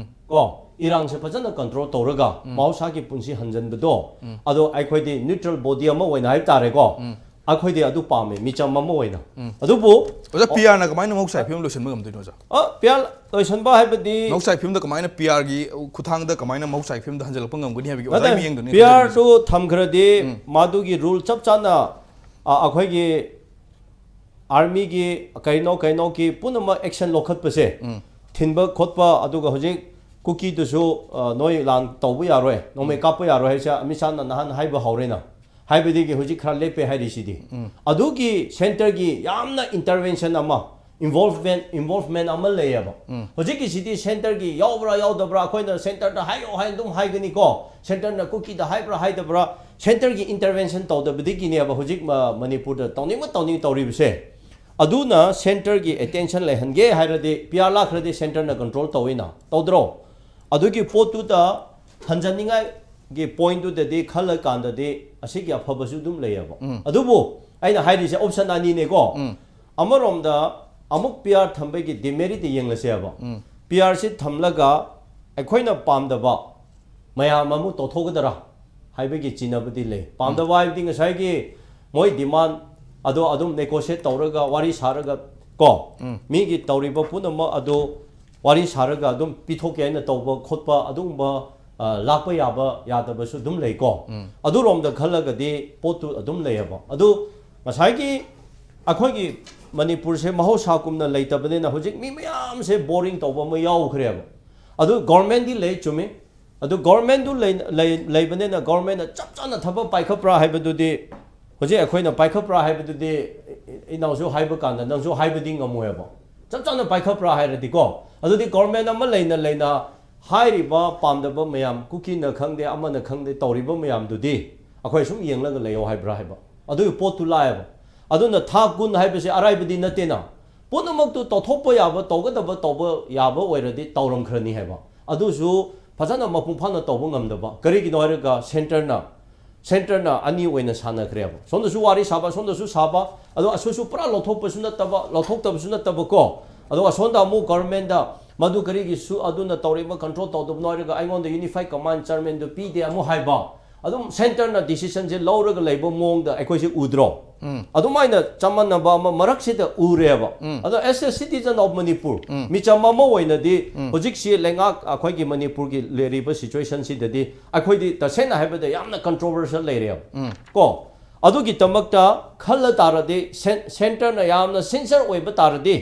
ꯀꯣ, ꯏꯔꯥꯡꯁꯦ ꯐꯖꯅ ꯀꯟꯇ꯭ꯔꯣꯜ ꯇꯧꯔꯒ ꯃꯍꯧꯁꯥꯒꯤ ꯄꯨꯟꯁꯤ ꯍꯟꯖꯤꯟꯕꯗꯣ, ꯑꯗꯣ ꯑꯩꯈꯣꯏꯗꯤ ꯅ꯭ꯌꯨꯇ꯭ꯔꯦꯜ ꯕꯣꯗꯤ ꯑꯃ ꯑꯣꯏꯅ ꯍꯥꯏꯕ ꯇꯥꯔꯦꯀꯣ, ꯑꯩꯈꯣꯏꯗꯤ ꯑꯗꯨ ꯄꯥꯝꯃꯦ, ꯃꯤꯆꯝ ꯑꯃ ꯑꯣꯏꯅ꯫ ꯑꯗꯨꯕꯨ ꯑꯣꯖꯥ, ꯄꯤ ꯑꯥꯔꯅ ꯀꯃꯥꯏꯅ ꯃꯍꯧꯁꯥꯒꯤ ꯐꯤꯕꯝ ꯂꯣꯏꯁꯤꯟꯕ ꯉꯝꯗꯣꯏꯅꯣ, ꯑꯣꯖꯥ? ꯑ, ꯄꯤ ꯑꯥꯔ ꯂꯣꯏꯁꯤꯟꯕ ꯍꯥꯏꯕꯗꯤ ꯃꯍꯧꯁꯥꯒꯤ ꯐꯤꯕꯝꯗ ꯀꯃꯥꯏꯅ, ꯄꯤ ꯑꯥꯔꯒꯤ ꯈꯨꯠꯊꯥꯡꯗ ꯀꯃꯥꯏꯅ ꯃꯍꯧꯁꯥꯒꯤ ꯐꯤꯕꯝꯗ ꯍꯟꯖꯤꯜꯂꯛꯄ ꯉꯝꯒꯅꯤ ꯍꯥꯏꯕꯒꯤ ꯑꯣꯖꯥꯒꯤ ꯅꯠꯇꯦ, ꯃꯤꯠꯌꯦꯡꯗꯨꯅꯤ ꯄꯤ ꯑꯥꯔꯗꯨ ꯊꯝꯈ꯭ꯔꯗꯤ ꯃꯗꯨꯒꯤ ꯔꯨꯜ ꯆꯞ ꯆꯥꯅ, ꯑ, ꯑꯩꯈꯣꯏꯒꯤ ꯑꯥꯔꯃꯤꯒꯤ ꯀꯩꯅꯣ ꯀꯩꯅꯣꯒꯤ ꯄꯨꯝꯅꯃꯛ ꯑꯦꯛꯁꯟ ꯂꯧꯈꯠꯄꯁꯦ, ꯊꯤꯟꯕ ꯈꯣꯠꯄ, ꯑꯗꯨꯒ ꯍꯧꯖꯤꯛ ꯀꯨꯀꯤꯗꯨꯁꯨ, ꯑ, ꯅꯣꯏ ꯂꯥꯟ ꯇꯧꯕ ꯌꯥꯔꯣꯏ, ꯅꯣꯡꯃꯩ ꯀꯥꯞꯄ ꯌꯥꯔꯣꯏ ꯍꯥꯏꯁꯦ ꯑꯃꯤꯠ ꯁꯥꯍꯅ ꯅꯍꯥꯟ ꯍꯥꯏꯕ ꯍꯧꯔꯦꯅ꯫ ꯍꯥꯏꯕꯗꯒꯤ ꯍꯧꯖꯤꯛ ꯈꯔ ꯂꯦꯞꯄꯦ ꯍꯥꯏꯔꯤꯁꯤꯗꯤ꯫ ꯑꯗꯨꯒꯤ ꯁꯦꯟꯇꯔꯒꯤ ꯌꯥꯝꯅ ꯏꯟꯇꯔꯚꯦꯟꯁꯟ ꯑꯃ, ꯏꯟꯚꯣꯜꯚꯃꯦꯟ, ꯏꯟꯚꯣꯜꯚꯃꯦꯟ ꯑꯃ ꯂꯩꯌꯦꯕ꯫ ꯍꯧꯖꯤꯛꯀꯤꯁꯤꯗꯤ ꯁꯦꯟꯇꯔꯒꯤ ꯌꯥꯎꯕ꯭ꯔꯥ ꯌꯥꯎꯗꯕ꯭ꯔꯥ ꯑꯩꯈꯣꯏꯅ ꯁꯦꯟꯇꯔꯗ ꯍꯥꯏꯌꯣ ꯍꯥꯏꯅ ꯑꯗꯨꯝ ꯍꯥꯏꯒꯅꯤꯀꯣ, ꯁꯦꯟꯇꯔꯅ ꯀꯨꯀꯤꯗ ꯍꯥꯏꯕ꯭ꯔꯥ ꯍꯥꯏꯗꯕ꯭ꯔꯥ, ꯁꯦꯟꯇꯔꯒꯤ ꯏꯟꯇꯔꯚꯦꯟꯁꯟ ꯇꯧꯗꯕꯗꯒꯤꯅꯦꯕ ꯍꯧꯖꯤꯛ ꯃ-, ꯃꯅꯤꯄꯨꯔꯗ ꯇꯧꯅꯤꯡꯕ ꯇꯧꯅꯤꯡ ꯇꯧꯔꯤꯕꯁꯦ꯫ ꯑꯗꯨꯅ ꯁꯦꯟꯇꯔꯒꯤ ꯑꯦꯇꯦꯟꯁꯟ ꯂꯩꯍꯟꯒꯦ ꯍꯥꯏꯔꯗꯤ ꯄꯤ ꯑꯥꯔ ꯂꯥꯛꯈ꯭ꯔꯗꯤ ꯁꯦꯟꯇꯔꯅ ꯀꯟꯇ꯭ꯔꯣꯜ ꯇꯧꯋꯤꯅ, ꯇꯧꯗ꯭ꯔꯣ? ꯑꯗꯨꯒꯤ ꯄꯣꯠꯇꯨꯗ ꯍꯟꯖꯅꯤꯡꯉꯥꯏꯒꯤ ꯄꯣꯏꯟꯠꯇꯨꯗꯗꯤ ꯈꯜꯂꯀꯥꯟꯗꯗꯤ ꯑꯁꯤꯒꯤ ꯑꯐꯕꯁꯨ ꯑꯗꯨꯝ ꯂꯩꯌꯦꯕ꯫ ꯑꯗꯨꯕꯨ ꯑꯩꯅ ꯍꯥꯏꯔꯤꯁꯦ ꯑꯣꯞꯁꯟ ꯑꯅꯤꯅꯦꯀꯣ꯫ ꯑꯃꯔꯣꯝꯗ ꯑꯃꯨꯛ ꯄꯤ ꯑꯥꯔ ꯊꯝꯕꯒꯤ ꯗꯤꯃꯦꯔꯤꯠꯇ ꯌꯦꯡꯂꯁꯦꯕ꯫ ꯄꯤ ꯑꯥꯔꯁꯤ ꯊꯝꯂꯒ ꯑꯩꯈꯣꯏꯅ ꯄꯥꯝꯗꯕ ꯃꯌꯥꯝ ꯑꯃꯨꯛ ꯇꯧꯊꯣꯛꯀꯗꯔꯥ ꯍꯥꯏꯕꯒꯤ ꯆꯤꯡꯅꯕꯗꯤ ꯂꯩ꯫ ꯄꯥꯝꯗꯕ ꯍꯥꯏꯕꯗꯤ ꯉꯁꯥꯏꯒꯤ ꯃꯣꯏ ꯗꯤꯃꯥꯟ ꯑꯗꯣ ꯑꯗꯨꯝ ꯅꯦꯒꯣꯁꯤꯌꯦꯠ ꯇꯧꯔꯒ, ꯋꯥꯔꯤ ꯁꯥꯔꯒ ꯀꯣ, ꯃꯤꯒꯤ ꯇꯧꯔꯤꯕ ꯄꯨꯝꯅꯃꯛ ꯑꯗꯨ ꯋꯥꯔꯤ ꯁꯥꯔꯒ ꯑꯗꯨꯝ ꯄꯤꯊꯣꯛꯀꯦ ꯍꯥꯏꯅ ꯇꯧꯕ ꯈꯣꯠꯄ ꯑꯗꯨꯒꯨꯝꯕ, ꯑ, ꯂꯥꯛꯄ ꯌꯥꯕ ꯌꯥꯗꯕꯁꯨ ꯑꯗꯨꯝ ꯂꯩꯀꯣ꯫ ꯑꯗꯨꯔꯣꯝꯗ ꯈꯜꯂꯒꯗꯤ ꯄꯣꯠꯇꯨ ꯑꯗꯨꯝ ꯂꯩꯌꯦꯕ꯫ ꯑꯗꯨ ꯉꯁꯥꯏꯒꯤ ꯑꯩꯈꯣꯏꯒꯤ ꯃꯅꯤꯄꯨꯔꯁꯦ ꯃꯍꯧꯁꯥ ꯀꯨꯝꯅ ꯂꯩꯇꯕꯅꯤꯅ ꯍꯧꯖꯤꯛ ꯃꯤ ꯃꯌꯥꯝꯁꯦ ꯕꯣꯔꯤꯡ ꯇꯧꯕ ꯑꯃ ꯌꯥꯎꯈ꯭ꯔꯦꯕ꯫ ꯑꯗꯨ ꯒꯣꯔꯃꯦꯟꯗꯤ ꯂꯩ, ꯆꯨꯝꯃꯤ꯫ ꯑꯗꯨ ꯒꯣꯔꯃꯦꯟꯗꯨ ꯂꯩ-, ꯂꯩ-, ꯂꯩꯕꯅꯤꯅ ꯒꯣꯔꯃꯦꯟꯅ ꯆꯞ ꯆꯥꯅ ꯊꯕꯛ ꯄꯥꯏꯈꯠꯄ꯭ꯔꯥ ꯍꯥꯏꯕꯗꯨꯗꯤ ꯍꯧꯖꯤꯛ ꯑꯩꯈꯣꯏꯅ ꯄꯥꯏꯈꯠꯄ꯭ꯔꯥ ꯍꯥꯏꯕꯗꯨꯗꯤ ꯏꯅꯥꯎꯁꯨ ꯍꯥꯏꯕ ꯀꯥꯟꯗ ꯅꯪꯁꯨ ꯍꯥꯏꯕꯗꯤ ꯉꯝꯃꯣꯏꯕ꯫ ꯆꯞ ꯆꯥꯅ ꯄꯥꯏꯈꯠꯄ꯭ꯔꯥ ꯍꯥꯏꯔꯗꯤꯀꯣ, ꯑꯗꯨꯗꯤ ꯒꯣꯔꯃꯦꯟ ꯑꯃ ꯂꯩꯅ ꯂꯩꯅ ꯍꯥꯏꯔꯤꯕ ꯄꯥꯝꯗꯕ ꯃꯌꯥꯝ, ꯀꯨꯀꯤꯅ ꯈꯪꯗꯦ, ꯑꯃꯅ ꯈꯪꯗꯦ, ꯇꯧꯔꯤꯕ ꯃꯌꯥꯝꯗꯨꯗꯤ ꯑꯩꯈꯣꯏ ꯁꯨꯝ ꯌꯦꯡꯂꯒ ꯂꯩꯌꯣ ꯍꯥꯏꯕ꯭ꯔꯥ ꯍꯥꯏꯕ꯫ ꯑꯗꯨꯒꯤ ꯄꯣꯠꯇꯨ ꯂꯥꯛꯑꯦꯕ꯫ ꯑꯗꯨꯅ ꯊꯥ ꯀꯨꯟ ꯍꯥꯏꯕꯁꯦ ꯑꯔꯥꯏꯕꯗꯤ ꯅꯠꯇꯦꯅ꯫ ꯄꯨꯝꯅꯃꯛꯇꯨ ꯇꯧꯊꯣꯛꯄ ꯌꯥꯕ, ꯇꯧꯒꯗꯕ ꯇꯧꯕ ꯌꯥꯕ ꯑꯣꯏꯔꯗꯤ ꯇꯧꯔꯝꯈ꯭ꯔꯅꯤ ꯍꯥꯏꯕ꯫ ꯑꯗꯨꯁꯨ ꯐꯖꯅ ꯃꯄꯨꯡ ꯐꯥꯅ ꯇꯧꯕ ꯉꯝꯗꯕ꯫ ꯀꯔꯤꯒꯤꯅꯣ ꯍꯥꯏꯔꯒ ꯁꯦꯟꯇꯔꯅ, ꯁꯦꯟꯇꯔꯅ ꯑꯅꯤ ꯑꯣꯏꯅ ꯁꯥꯟꯅꯈ꯭ꯔꯦꯕ꯫ ꯁꯣꯝꯗꯁꯨ ꯋꯥꯔꯤ ꯁꯥꯕ, ꯁꯣꯝꯗꯁꯨ ꯁꯥꯕ, ꯑꯗꯣ ꯑꯁꯣꯏꯁꯨ ꯄꯨꯔꯥ ꯂꯧꯊꯣꯛꯄꯁꯨ ꯅꯠꯇꯕ, ꯂꯧꯊꯣꯛꯇꯕꯁꯨ ꯅꯠꯇꯕꯀꯣ꯫ ꯑꯗꯣ ꯑꯁꯣꯝꯗ ꯑꯃꯨꯛ ꯒꯚꯔꯟꯃꯦꯟꯗ ꯃꯗꯨ ꯀꯔꯤꯒꯤꯁꯨ ꯑꯗꯨꯅ ꯇꯧꯔꯤꯕ, ꯀꯟꯇ꯭ꯔꯣꯜ ꯇꯧꯗꯕꯅꯣ ꯍꯥꯏꯔꯒ ꯑꯩꯉꯣꯟꯗ ꯌꯨꯅꯤꯐꯥꯏ ꯀꯃꯥꯟ ꯆꯤꯌꯔꯃꯦꯟꯗꯨ ꯄꯤꯗꯦ ꯑꯃꯨꯛ ꯍꯥꯏꯕ꯫ ꯑꯗꯨꯝ ꯁꯦꯟꯇꯔꯅ ꯗꯤꯁꯤꯖꯟꯁꯦ ꯂꯧꯔꯒ ꯂꯩꯕ ꯃꯑꯣꯡꯗ ꯑꯩꯈꯣꯏꯁꯦ ꯎꯗ꯭ꯔꯣ? ꯑꯗꯨꯃꯥꯏꯅ ꯆꯃꯝꯅꯕ ꯑꯃ ꯃꯔꯛꯁꯤꯗ ꯎꯔꯦꯕ꯫ ꯑꯗꯣ as a citizen of Manipur, ꯃꯤꯆꯝ ꯑꯃ ꯑꯣꯏꯅꯗꯤ ꯍꯧꯖꯤꯛꯁꯤ ꯂꯩꯉꯥꯛ ꯑꯩꯈꯣꯏꯒꯤ ꯃꯅꯤꯄꯨꯔꯒꯤ ꯂꯩꯔꯤꯕ ꯁꯤꯆꯨꯋꯦꯁꯟꯁꯤꯗꯗꯤ ꯑꯩꯈꯣꯏꯗꯤ ꯇꯁꯦꯡꯅ ꯍꯥꯏꯕꯗ ꯌꯥꯝꯅ ꯀꯟꯇ꯭ꯔꯣꯚꯔꯁꯤꯌꯦꯜ ꯂꯩꯔꯦꯕ꯫ ꯀꯣ, ꯑꯗꯨꯒꯤꯗꯃꯛꯇ ꯈꯜꯂ ꯇꯥꯔꯗꯤ, ꯁꯦꯟ-, ꯁꯦꯟꯇꯔꯅ ꯌꯥꯝꯅ ꯁꯤꯟꯁꯤꯌꯔ ꯑꯣꯏꯕ ꯇꯥꯔꯗꯤ,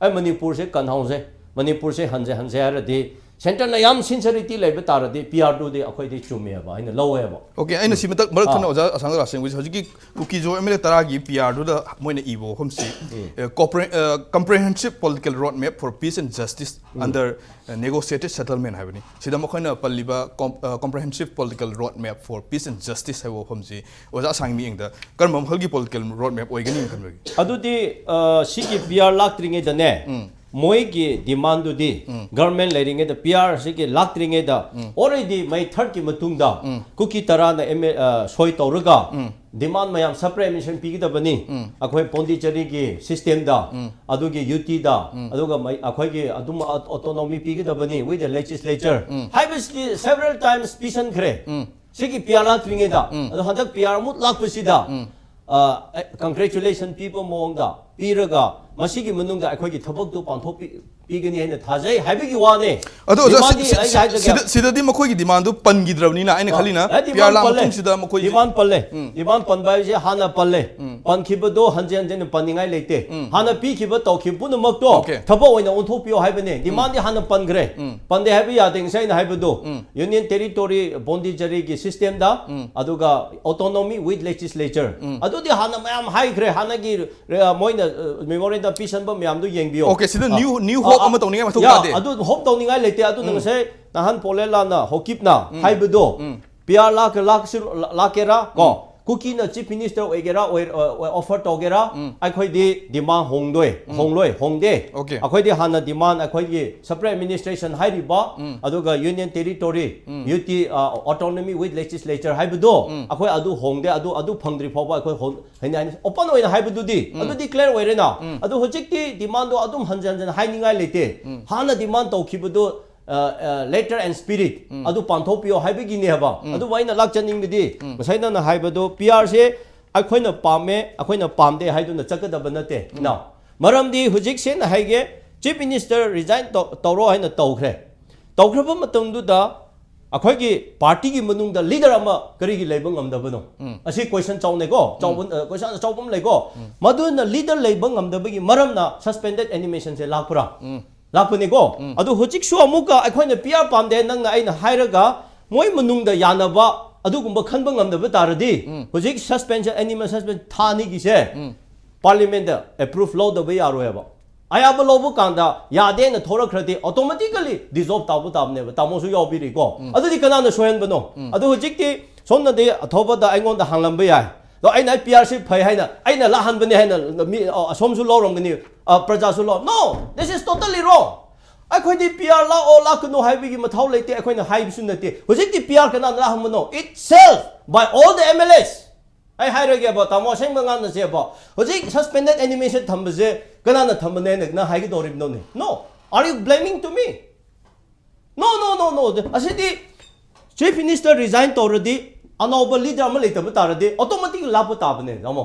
ꯑꯩ ꯃꯅꯤꯄꯨꯔꯁꯦ ꯀꯟꯍꯧꯁꯦ, ꯃꯅꯤꯄꯨꯔꯁꯦ ꯍꯟꯁꯦ, ꯍꯟꯁꯦ ꯍꯥꯏꯔꯗꯤ, ꯁꯦꯟꯇꯔꯅ ꯌꯥꯝ ꯁꯤꯟꯁꯤꯌꯔꯤꯇꯤ ꯂꯩꯕ ꯇꯥꯔꯗꯤ, ꯄꯤ ꯑꯥꯔꯗꯨꯗꯤ ꯑꯩꯈꯣꯏꯗꯤ ꯆꯨꯝꯃꯦꯕ, ꯑꯩꯅ ꯂꯧꯋꯦꯕ꯫ ꯑꯣꯀꯦ, ꯑꯩꯅ ꯁꯤ ꯃꯇꯛ ꯃꯔꯛ ꯊꯠꯅ ꯑꯥ꯫ ꯑꯣꯖꯥ ꯑꯁꯥꯡꯗ ꯂꯥꯛꯆꯅꯤꯡꯕꯁꯦ, ꯍꯧꯖꯤꯛꯀꯤ ꯀꯨꯀꯤꯖꯣ ꯑꯦꯝ ꯑꯦꯜ ꯑꯦ ꯇꯔꯥꯒꯤ ꯄꯤ ꯑꯥꯔꯗꯨꯗ ꯃꯣꯏꯅ ꯏꯕ ꯋꯥꯐꯝꯁꯤ, ꯎꯝ꯫ ꯑꯦ, ꯀꯣꯝꯄ꯭ꯔꯦ-, ꯑ, Comprehensive Political Roadmap for Peace and Justice um. Under, ꯑ, Negotiated Settlement ꯍꯥꯏꯕꯅꯤ꯫ ꯁꯤꯗ ꯃꯈꯣꯏꯅ ꯄꯜꯂꯤꯕ com-, ꯑ, Comprehensive Political Roadmap for Peace and Justice ꯍꯥꯏꯕ ꯋꯥꯐꯝꯁꯤ ꯑꯣꯖꯥ ꯑꯁꯥꯡꯒꯤ ꯃꯤꯠꯌꯦꯡꯗ ꯀꯔꯝꯕ ꯃꯈꯜꯒꯤ political roadmap ꯑꯣꯏꯒꯅꯤ ꯈꯟꯕꯒꯦ? ꯑꯗꯨꯗꯤ, ꯑ, ꯁꯤꯒꯤ ꯄꯤ ꯑꯥꯔ ꯂꯥꯛꯇ꯭ꯔꯤꯉꯩꯗꯅꯦ, ꯎꯝ꯫ ꯃꯣꯏꯒꯤ ꯗꯤꯃꯥꯟꯗꯨꯗꯤ ꯎꯝ꯫ ꯒꯚꯔꯟꯃꯦꯟ ꯂꯩꯔꯤꯉꯩꯗ, ꯄꯤ ꯑꯥꯔ ꯁꯤꯒꯤ ꯂꯥꯛꯇ꯭ꯔꯤꯉꯩꯗ ꯎꯝ꯫ ꯑꯣꯜꯔꯦꯗꯤ ꯃꯦ ꯊꯥꯔꯠꯀꯤ ꯃꯇꯨꯡꯗ ꯎꯝ꯫ ꯀꯨꯀꯤ ꯇꯔꯥꯅ ꯑꯦꯝ ꯑꯦ, ꯑ, ꯁꯣꯏ ꯇꯧꯔꯒ ꯎꯝ꯫ ꯗꯤꯃꯥꯟ ꯃꯌꯥꯝ ꯁꯕ ꯄ꯭ꯔꯥꯏꯝ ꯃꯤꯅꯤꯁꯇꯔ ꯄꯤꯒꯗꯕꯅꯤ, ꯎꯝ꯫ ꯑꯩꯈꯣꯏ ꯄꯣꯟꯗꯤꯆꯦꯔꯤꯒꯤ ꯁꯤꯁꯇꯦꯝꯗ, ꯎꯝ꯫ ꯑꯗꯨꯒꯤ ꯌꯨ ꯇꯤꯗ, ꯎꯝ꯫ ꯑꯗꯨꯒ ꯃꯩ-, ꯑꯩꯈꯣꯏꯒꯤ ꯑꯗꯨꯝ ꯑ-, ꯑꯣꯇꯣꯅꯣꯃꯤ ꯄꯤꯒꯗꯕꯅꯤ with the legislature ꯎꯝ꯫ ꯍꯥꯏꯕꯁꯤꯗꯤ several times ꯄꯤꯁꯟꯈ꯭ꯔꯦ꯫ ꯎꯝ꯫ ꯁꯤꯒꯤ ꯄꯤ ꯑꯥꯔ ꯂꯥꯛꯇ꯭ꯔꯤꯉꯩꯗ, ꯎꯝ꯫ ꯑꯗꯣ ꯍꯟꯗꯛ ꯄꯤ ꯑꯥꯔ ꯑꯃꯨꯛ ꯂꯥꯛꯄꯁꯤꯗ, ꯎꯝ꯫ ꯑ, ꯑꯦ, congratulation ꯄꯤꯕ ꯃꯑꯣꯡꯗ ꯄꯤꯔꯒ ꯃꯁꯤꯒꯤ ꯃꯅꯨꯡꯗ ꯑꯩꯈꯣꯏꯒꯤ ꯊꯕꯛꯇꯨ ꯄꯥꯡꯊꯣꯛꯄꯤ ꯄꯤꯒꯅꯤ ꯍꯥꯏꯅ ꯊꯥꯖꯩ ꯍꯥꯏꯕꯒꯤ ꯋꯥꯅꯦ꯫ ꯑꯗꯣ ꯑꯣꯖꯥ, Demandꯗꯤ ꯁꯤ- ꯑꯩ ꯁꯤ- ꯍꯥꯏꯖꯒꯦ꯫ ꯁꯤꯗ- ꯁꯤꯗꯗꯤ ꯃꯈꯣꯏꯒꯤ demandꯗꯨ ꯄꯟꯈꯤꯗ꯭ꯔꯕꯅꯤꯅ ꯑꯩꯅ ꯈꯜꯂꯤꯅ ꯑꯦ, demand ꯄꯤꯌꯥꯔ ꯂꯥꯛꯑ ꯄꯜꯂꯦ꯫ ꯃꯇꯨꯡꯁꯤꯗ ꯃꯈꯣꯏ demand ꯄꯜꯂꯦ꯫ Demand ꯄꯟꯕ ꯍꯥꯏꯁꯦ ꯍꯥꯟꯅ ꯄꯜꯂꯦ꯫ ꯄꯟꯈꯤꯕꯗꯣ ꯍꯟꯖꯤꯟ ꯍꯟꯖꯤꯟ ꯄꯟꯅꯤꯡꯉꯥꯏ ꯂꯩꯇꯦ꯫ ꯍꯥꯟꯅ ꯄꯤꯈꯤꯕ ꯇꯧꯈꯤꯕ ꯄꯨꯝꯅꯃꯛꯇꯣ Okay. ꯊꯕꯛ ꯑꯣꯏꯅ ꯑꯣꯟꯊꯣꯛꯄꯤꯌꯣ ꯍꯥꯏꯕꯅꯦ꯫ Demandꯗꯤ ꯍꯥꯟꯅ ꯄꯟꯈ꯭ꯔꯦ꯫ ꯄꯟꯗꯦ ꯍꯥꯏꯕ ꯌꯥꯗꯦ꯫ ꯉꯁꯥꯏ ꯑꯩꯅ ꯍꯥꯏꯕꯗꯣ Union Territory Pondicherryꯒꯤ systemꯗ ꯑꯗꯨꯒ autonomy with legislature ꯑꯗꯨꯗꯤ ꯍꯥꯟꯅ ꯃꯌꯥꯝ ꯍꯥꯏꯈ꯭ꯔꯦ꯫ ꯍꯥꯟꯅꯒꯤ ꯑ, ꯃꯣꯏꯅ memorandum ꯄꯤꯁꯟꯕ ꯃꯌꯥꯝꯗꯣ ꯌꯦꯡꯕꯤꯌꯣ꯫ Okay, ꯁꯤꯗ ꯑ, new- new ꯑ, hope ꯑ, ꯑꯃ ꯇꯧꯅꯤꯡꯉꯥꯏ ꯃꯊꯧ ꯌꯥ, ꯇꯥꯗꯦ꯫ ꯑꯗꯨ hope ꯇꯧꯅꯤꯡꯉꯥꯏ ꯂꯩꯇꯦ꯫ ꯑꯗꯨꯅ ꯉꯁꯥꯏ ꯅꯍꯥꯟ ꯄꯣꯂꯦꯂꯥꯅ ꯍꯣꯀꯤꯞꯅ ꯍꯥꯏꯕꯗꯣ ꯄꯤꯌꯥꯔ ꯂꯥꯛꯀ ꯂꯥꯛꯁꯨ ꯂꯥꯛꯀꯦꯔꯥ ꯀꯣ ꯀꯨꯀꯤꯅ chief minister ꯑꯣꯏꯒꯦꯔꯥ ꯑꯣꯏ offer ꯇꯧꯒꯦꯔꯥ ꯑꯩꯈꯣꯏꯗꯤ demand ꯍꯣꯡꯗꯣꯏ ꯍꯣꯡꯂꯣꯏ ꯍꯣꯡꯗꯦ꯫ Okay. ꯑꯩꯈꯣꯏꯗꯤ ꯍꯥꯟꯅ demand ꯑꯩꯈꯣꯏꯒꯤ separate administration ꯍꯥꯏꯔꯤꯕ ꯑꯗꯨꯒ Union Territory UT autonomy with legislature ꯍꯥꯏꯕꯗꯣ ꯑꯩꯈꯣꯏ ꯑꯗꯨ ꯍꯣꯡꯗꯦ꯫ ꯑꯗꯨ ꯑꯗꯨ ꯐꯪꯗ꯭ꯔꯤ ꯐꯥꯎꯕ ꯑꯩꯈꯣꯏ ꯍꯣꯡ ꯍꯥꯏꯅ ꯍꯥꯏꯅ open ꯑꯣꯏꯅ ꯍꯥꯏꯕꯗꯨꯗꯤ ꯑꯗꯨꯗꯤ clear ꯑꯣꯏꯔꯦꯅ꯫ ꯑꯗꯨ ꯍꯧꯖꯤꯛꯇꯤ demandꯗꯣ ꯑꯗꯨꯝ ꯍꯟꯖꯟ ꯍꯟꯖꯟ ꯍꯥꯏꯅꯤꯡꯉꯥꯏ ꯂꯩꯇꯦ꯫ ꯍꯥꯟꯅ demand ꯇꯧꯈꯤꯕꯗꯣ letter and spirit ꯑꯗꯨ ꯄꯥꯡꯊꯣꯛꯄꯤꯌꯣ ꯍꯥꯏꯕꯒꯤꯅꯦꯕ꯫ ꯑꯗꯨꯕꯨ ꯑꯩꯅ ꯂꯥꯛꯆꯅꯤꯡꯕꯗꯤ ꯉꯁꯥꯏ ꯅꯪꯅ ꯍꯥꯏꯕꯗꯣ ꯄꯤꯌꯥꯔꯁꯦ ꯑꯩꯈꯣꯏꯅ ꯄꯥꯝꯃꯦ ꯑꯩꯈꯣꯏꯅ ꯄꯥꯝꯗꯦ ꯍꯥꯏꯗꯨꯅ ꯆꯠꯀꯗꯕ ꯅꯠꯇꯦ꯫ Now ꯃꯔꯝꯗꯤ ꯍꯧꯖꯤꯛ ꯁꯦꯡꯅ ꯍꯥꯏꯒꯦ, chief minister resign ꯇꯧ- ꯇꯧꯔꯣ ꯍꯥꯏꯅ ꯇꯧꯈ꯭ꯔꯦ꯫ ꯇꯧꯈ꯭ꯔꯕ ꯃꯇꯝꯗꯨꯗ ꯑꯩꯈꯣꯏꯒꯤ partyꯒꯤ ꯃꯅꯨꯡꯗ leader ꯑꯃ ꯀꯔꯤꯒꯤ ꯂꯩꯕ ꯉꯝꯗꯕꯅꯣ? ꯑꯁꯤ question ꯆꯥꯎꯅꯩꯀꯣ, ꯆꯥꯎꯕ ꯑ, question ꯑꯆꯧꯕ ꯑꯃ ꯂꯩꯀꯣ꯫ ꯃꯗꯨꯅ leader ꯂꯩꯕ ꯉꯝꯗꯕꯒꯤ ꯃꯔꯝꯅ suspended animationꯁꯦ ꯂꯥꯛꯄ꯭ꯔꯥ? ꯂꯥꯛꯄꯅꯤꯀꯣ꯫ ꯑꯗꯨ ꯍꯧꯖꯤꯛꯁꯨ ꯑꯃꯨꯛꯀ ꯑꯩꯈꯣꯏꯅ ꯄꯤꯌꯥꯔ ꯄꯥꯝꯗꯦ ꯅꯪꯅ ꯑꯩꯅ ꯍꯥꯏꯔꯒ ꯃꯣꯏ ꯃꯅꯨꯡꯗ ꯌꯥꯅꯕ ꯑꯗꯨꯒꯨꯝꯕ ꯈꯟꯕ ꯉꯝꯗꯕ ꯇꯥꯔꯗꯤ ꯍꯧꯖꯤꯛ suspension, animation suspension ꯊꯥ ꯑꯅꯤꯒꯤꯁꯦ parliamentꯗ approve ꯂꯧꯗꯕ ꯌꯥꯔꯣꯏꯕ꯫ ꯑꯌꯥꯕ ꯂꯧꯕ ꯀꯥꯟꯗ ꯌꯥꯗꯦꯅ ꯊꯣꯔꯛꯈ꯭ꯔꯗꯤ automatically dissolve ꯇꯧꯕ ꯇꯥꯕꯅꯦꯕ꯫ ꯇꯥꯃꯣꯁꯨ ꯌꯥꯎꯕꯤꯔꯤꯀꯣ꯫ ꯑꯗꯨꯗꯤ ꯀꯅꯥꯅ ꯁꯣꯏꯍꯟꯕꯅꯣ? ꯑꯗꯨ ꯍꯧꯖꯤꯛꯇꯤ ꯁꯣꯝꯅꯗꯤ ꯑꯊꯧꯕꯗ ꯑꯩꯉꯣꯟꯗ ꯍꯥꯡꯂꯝꯕ ꯌꯥꯏ꯫ ꯑꯗꯣ ꯑꯩꯅ ꯑꯩ ꯄꯤꯌꯥꯔꯁꯤ ꯐꯩ ꯍꯥꯏꯅ ꯑꯩꯅ ꯂꯥꯛꯍꯟꯕꯅꯦ ꯍꯥꯏꯅ ꯃꯤ ꯑ, ꯑꯁꯣꯝꯁꯨ ꯂꯧꯔꯝꯒꯅꯤ, ꯑ, ꯄ꯭ꯔꯖꯥꯁꯨ ꯂꯧ No, this is totally wrong. ꯑꯩꯈꯣꯏꯗꯤ ꯄꯤꯌꯥꯔ ꯂꯥꯛꯑꯣ ꯂꯥꯛꯀꯅꯨ ꯍꯥꯏꯕꯒꯤ ꯃꯊꯧ ꯂꯩꯇꯦ꯫ ꯑꯩꯈꯣꯏꯅ ꯍꯥꯏꯕꯁꯨ ꯅꯠꯇꯦ꯫ ꯍꯧꯖꯤꯛꯇꯤ ꯄꯤꯌꯥꯔ ꯀꯅꯥꯅ ꯂꯥꯛꯍꯟꯕꯅꯣ? Itself by all the MLAs. ꯑꯩ ꯍꯥꯏꯔꯒꯦꯕ, ꯇꯥꯃꯣ, ꯑꯁꯦꯡꯕ ꯉꯥꯡꯅꯁꯦꯕ꯫ ꯍꯧꯖꯤꯛ suspended animation ꯊꯝꯕꯁꯦ ꯀꯅꯥꯅ ꯊꯝꯕꯅꯦ ꯍꯥꯏꯅ ꯅꯪ ꯍꯥꯏꯒꯗꯧꯔꯤꯕꯅꯣꯅꯦ? No, are you blaming to me? No, no, no, no. ꯑꯁꯤꯗꯤ chief minister resign ꯇꯧꯔꯗꯤ ꯑꯅꯧꯕ leader ꯑꯃ ꯂꯩꯇꯕ ꯇꯥꯔꯗꯤ automatic ꯂꯥꯛꯄ ꯇꯥꯕꯅꯦ, ꯇꯥꯃꯣ꯫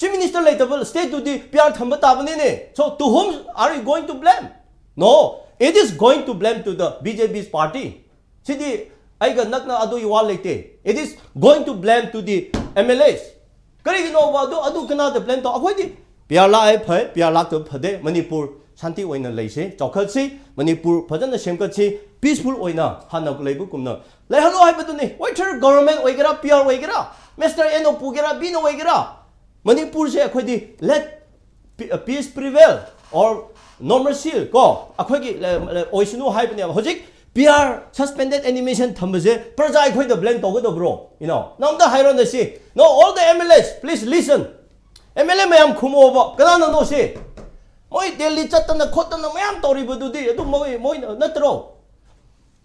Chief Minister ꯂꯩꯇꯕ state ꯇꯨꯗꯤ P R ꯊꯝꯕ ꯇꯥꯕꯅꯤꯅꯦ꯫ So to whom are you going to blame? No, it is going to blame to the B J P's party. ꯁꯤꯗꯤ ꯑꯩꯒ ꯅꯛꯅ ꯑꯗꯨꯒꯤ ꯋꯥ ꯂꯩꯇꯦ꯫ It is going to blame to the M L As. ꯀꯔꯤꯒꯤꯅꯣꯕ ꯑꯗꯨ, ꯑꯗꯨ ꯀꯅꯥꯗ blame ꯇꯧ? ꯑꯩꯈꯣꯏꯗꯤ P R ꯂꯥꯛꯑꯦ ꯐꯩ, P R ꯂꯥꯛꯇꯕ ꯐꯗꯦ, ꯃꯅꯤꯄꯨꯔ ꯁꯥꯟꯇꯤ ꯑꯣꯏꯅ ꯂꯩꯁꯤ, ꯆꯥꯎꯈꯠꯁꯤ, ꯃꯅꯤꯄꯨꯔ ꯐꯖꯅ ꯁꯦꯝꯒꯠꯁꯤ, peaceful ꯑꯣꯏꯅ ꯍꯥꯟꯅ ꯂꯩꯕꯒꯨꯝꯅ ꯂꯩꯍꯜꯂꯣ ꯍꯥꯏꯕꯗꯨꯅꯤ꯫ Whether government ꯑꯣꯏꯒꯦꯔꯥ, P R ꯑꯣꯏꯒꯦꯔꯥ, Mister N ꯅ ꯄꯨꯒꯦꯔꯥ, B ꯅ ꯑꯣꯏꯒꯦꯔꯥ, ꯃꯅꯤꯄꯨꯔꯁꯦ ꯑꯩꯈꯣꯏꯗꯤ let peace prevail or normalcy ꯀꯣ ꯑꯩꯈꯣꯏꯒꯤ ꯑꯣꯏꯁꯅꯨ ꯍꯥꯏꯕꯅꯦꯕ꯫ ꯍꯧꯖꯤꯛ P R suspended animation ꯊꯝꯕꯁꯦ ꯄ꯭ꯔꯖꯥ ꯑꯩꯈꯣꯏꯗ blame ꯇꯧꯒꯗꯕ꯭ꯔꯣ? ꯏꯅꯥꯎ, ꯅꯪ ꯑꯝꯇ ꯍꯥꯏꯔꯣꯅꯦ ꯁꯤ꯫ No, all the M L As, please listen. M L A ꯃꯌꯥꯝ ꯈꯨꯝꯃꯣꯕ, ꯀꯅꯥꯅꯅꯣ ꯁꯤ? ꯃꯣꯏ ꯗꯦꯜꯂꯤ ꯆꯠꯇꯅ ꯈꯣꯠꯇꯅ ꯃꯌꯥꯝ ꯇꯧꯔꯤꯕꯗꯨꯗꯤ ꯑꯗꯨꯝ ꯃꯣꯏ, ꯃꯣꯏꯅ ꯅꯠꯇ꯭ꯔꯣ?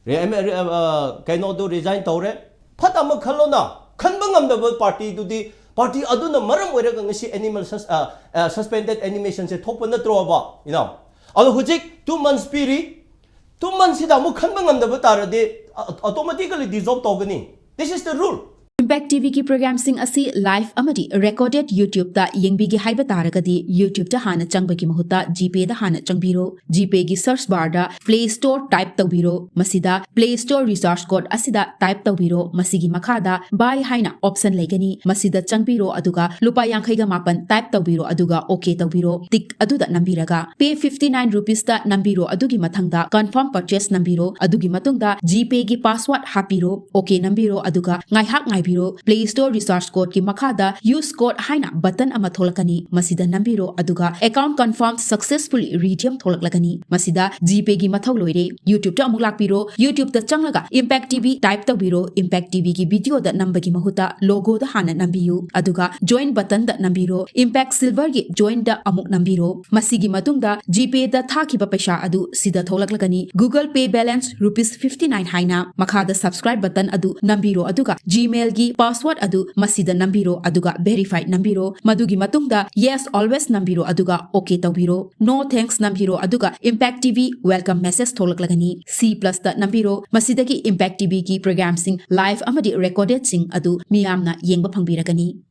ꯔꯦ-, ꯑꯦꯝ-, ꯑꯦ-, ꯔꯦ-, ꯑ, ꯀꯩꯅꯣꯗꯨ resign ꯇꯧꯔꯦ꯫ ꯐꯠ ꯑꯃ ꯈꯜꯂꯣꯅ, ꯈꯟꯕ ꯉꯝꯗꯕ party ꯗꯨꯗꯤ, party ꯑꯗꯨꯅ ꯃꯔꯝ ꯑꯣꯏꯔꯒ ꯉꯁꯤ animal sus-, ꯑ, ꯑ, suspended animation ꯁꯦ ꯊꯣꯛꯄ ꯅꯠꯇ꯭ꯔꯣꯕ, ꯏꯅꯥꯎ? ꯑꯗꯣ ꯍꯧꯖꯤꯛ two months ꯄꯤꯔꯤ, two months ꯁꯤꯗ ꯑꯃꯨꯛ ꯈꯟꯕ ꯉꯝꯗꯕ ꯇꯥꯔꯗꯤ, ꯑ-, automatically dissolve ꯇꯧꯒꯅꯤ꯫ This is the rule. Impact T V ꯒꯤ programꯁꯤꯡ ꯑꯁꯤ live ꯑꯃꯗꯤ recorded YouTube ꯇ ꯌꯦꯡꯕꯤꯒꯦ ꯍꯥꯏꯕ ꯇꯥꯔꯒꯗꯤ, YouTube ꯇ ꯍꯥꯟꯅ ꯆꯪꯕꯒꯤ ꯃꯍꯨꯠꯇ GPay ꯗ ꯍꯥꯟꯅ ꯆꯪꯕꯤꯔꯣ꯫ GPay ꯒꯤ search bar ꯗ Play Store type ꯇꯧꯕꯤꯔꯣ꯫ ꯃꯁꯤꯗ Play Store recharge code ꯑꯁꯤꯗ type ꯇꯧꯕꯤꯔꯣ꯫ ꯃꯁꯤꯒꯤ ꯃꯈꯥꯗ Buy ꯍꯥꯏꯅ option ꯂꯩꯒꯅꯤ꯫ ꯃꯁꯤꯗ ꯆꯪꯕꯤꯔꯣ, ꯑꯗꯨꯒ ꯂꯨꯄꯥ ꯌꯥꯡꯈꯩꯒ ꯃꯥꯄꯟ type ꯇꯧꯕꯤꯔꯣ, ꯑꯗꯨꯒ OK ꯇꯧꯕꯤꯔꯣ꯫ Tick ꯑꯗꯨꯗ ꯅꯝꯕꯤꯔꯒ Pay fifty nine rupees ꯇ ꯅꯝꯕꯤꯔꯣ꯫ ꯑꯗꯨꯒꯤ ꯃꯊꯪꯗ Confirm Purchase ꯅꯝꯕꯤꯔꯣ꯫ ꯑꯗꯨꯒꯤ ꯃꯇꯨꯡꯗ GPay ꯒꯤ password ꯍꯥꯞꯄꯤꯔꯣ꯫ OK ꯅꯝꯕꯤꯔꯣ, ꯑꯗꯨꯒ ꯉꯥꯏꯍꯥꯛ ꯉꯥꯏꯕꯤꯔꯣ꯫ Play Store recharge code ꯀꯤ ꯃꯈꯥꯗ Use Code ꯍꯥꯏꯅ button ꯑꯃ ꯊꯣꯛꯂꯛꯀꯅꯤ꯫ ꯃꯁꯤꯗ ꯅꯝꯕꯤꯔꯣ, ꯑꯗꯨꯒ Account Confirmed Successfully Redeemed ꯊꯣꯛꯂꯛꯂꯒꯅꯤ꯫ ꯃꯁꯤꯗ GPay ꯒꯤ ꯃꯊꯧ ꯂꯣꯏꯔꯦ꯫ YouTube ꯇ ꯑꯃꯨꯛ ꯂꯥꯛꯄꯤꯔꯣ꯫ YouTube ꯇ ꯆꯪꯂꯒ Impact T V type ꯇꯧꯕꯤꯔꯣ꯫ Impact T V ꯒꯤ video ꯗ ꯅꯝꯕꯒꯤ ꯃꯍꯨꯠꯇ logo ꯗ ꯍꯥꯟꯅ ꯅꯝꯕꯤꯌꯨ, ꯑꯗꯨꯒ Join button ꯗ ꯅꯝꯕꯤꯔꯣ꯫ Impact Silver ꯒꯤ Join ꯗ ꯑꯃꯨꯛ ꯅꯝꯕꯤꯔꯣ꯫ ꯃꯁꯤꯒꯤ ꯃꯇꯨꯡꯗ GPay ꯗ ꯊꯥꯈꯤꯕ ꯄꯩꯁꯥ ꯑꯗꯨ ꯁꯤꯗ ꯊꯣꯛꯂꯛꯂꯒꯅꯤ꯫ Google Pay balance rupees fifty nine ꯍꯥꯏꯅ꯫ ꯃꯈꯥꯗ Subscribe button ꯑꯗꯨ ꯅꯝꯕꯤꯔꯣ, ꯑꯗꯨꯒ Gmail ꯒꯤ password ꯑꯗꯨ ꯃꯁꯤꯗ ꯅꯝꯕꯤꯔꯣ, ꯑꯗꯨꯒ Verify ꯅꯝꯕꯤꯔꯣ꯫ ꯃꯗꯨꯒꯤ ꯃꯇꯨꯡꯗ Yes Always ꯅꯝꯕꯤꯔꯣ, ꯑꯗꯨꯒ OK ꯇꯧꯕꯤꯔꯣ꯫ No Thanks ꯅꯝꯕꯤꯔꯣ, ꯑꯗꯨꯒ Impact T V welcome message ꯊꯣꯛꯂꯛꯂꯒꯅꯤ꯫ C plus ꯇ ꯅꯝꯕꯤꯔꯣ꯫ ꯃꯁꯤꯗꯒꯤ Impact T V ꯒꯤ programꯁꯤꯡ live ꯑꯃꯗꯤ recorded ꯁꯤꯡ ꯑꯗꯨ ꯃꯤꯌꯥꯝꯅ ꯌꯦꯡꯕ ꯐꯪꯕꯤꯔꯒꯅꯤ꯫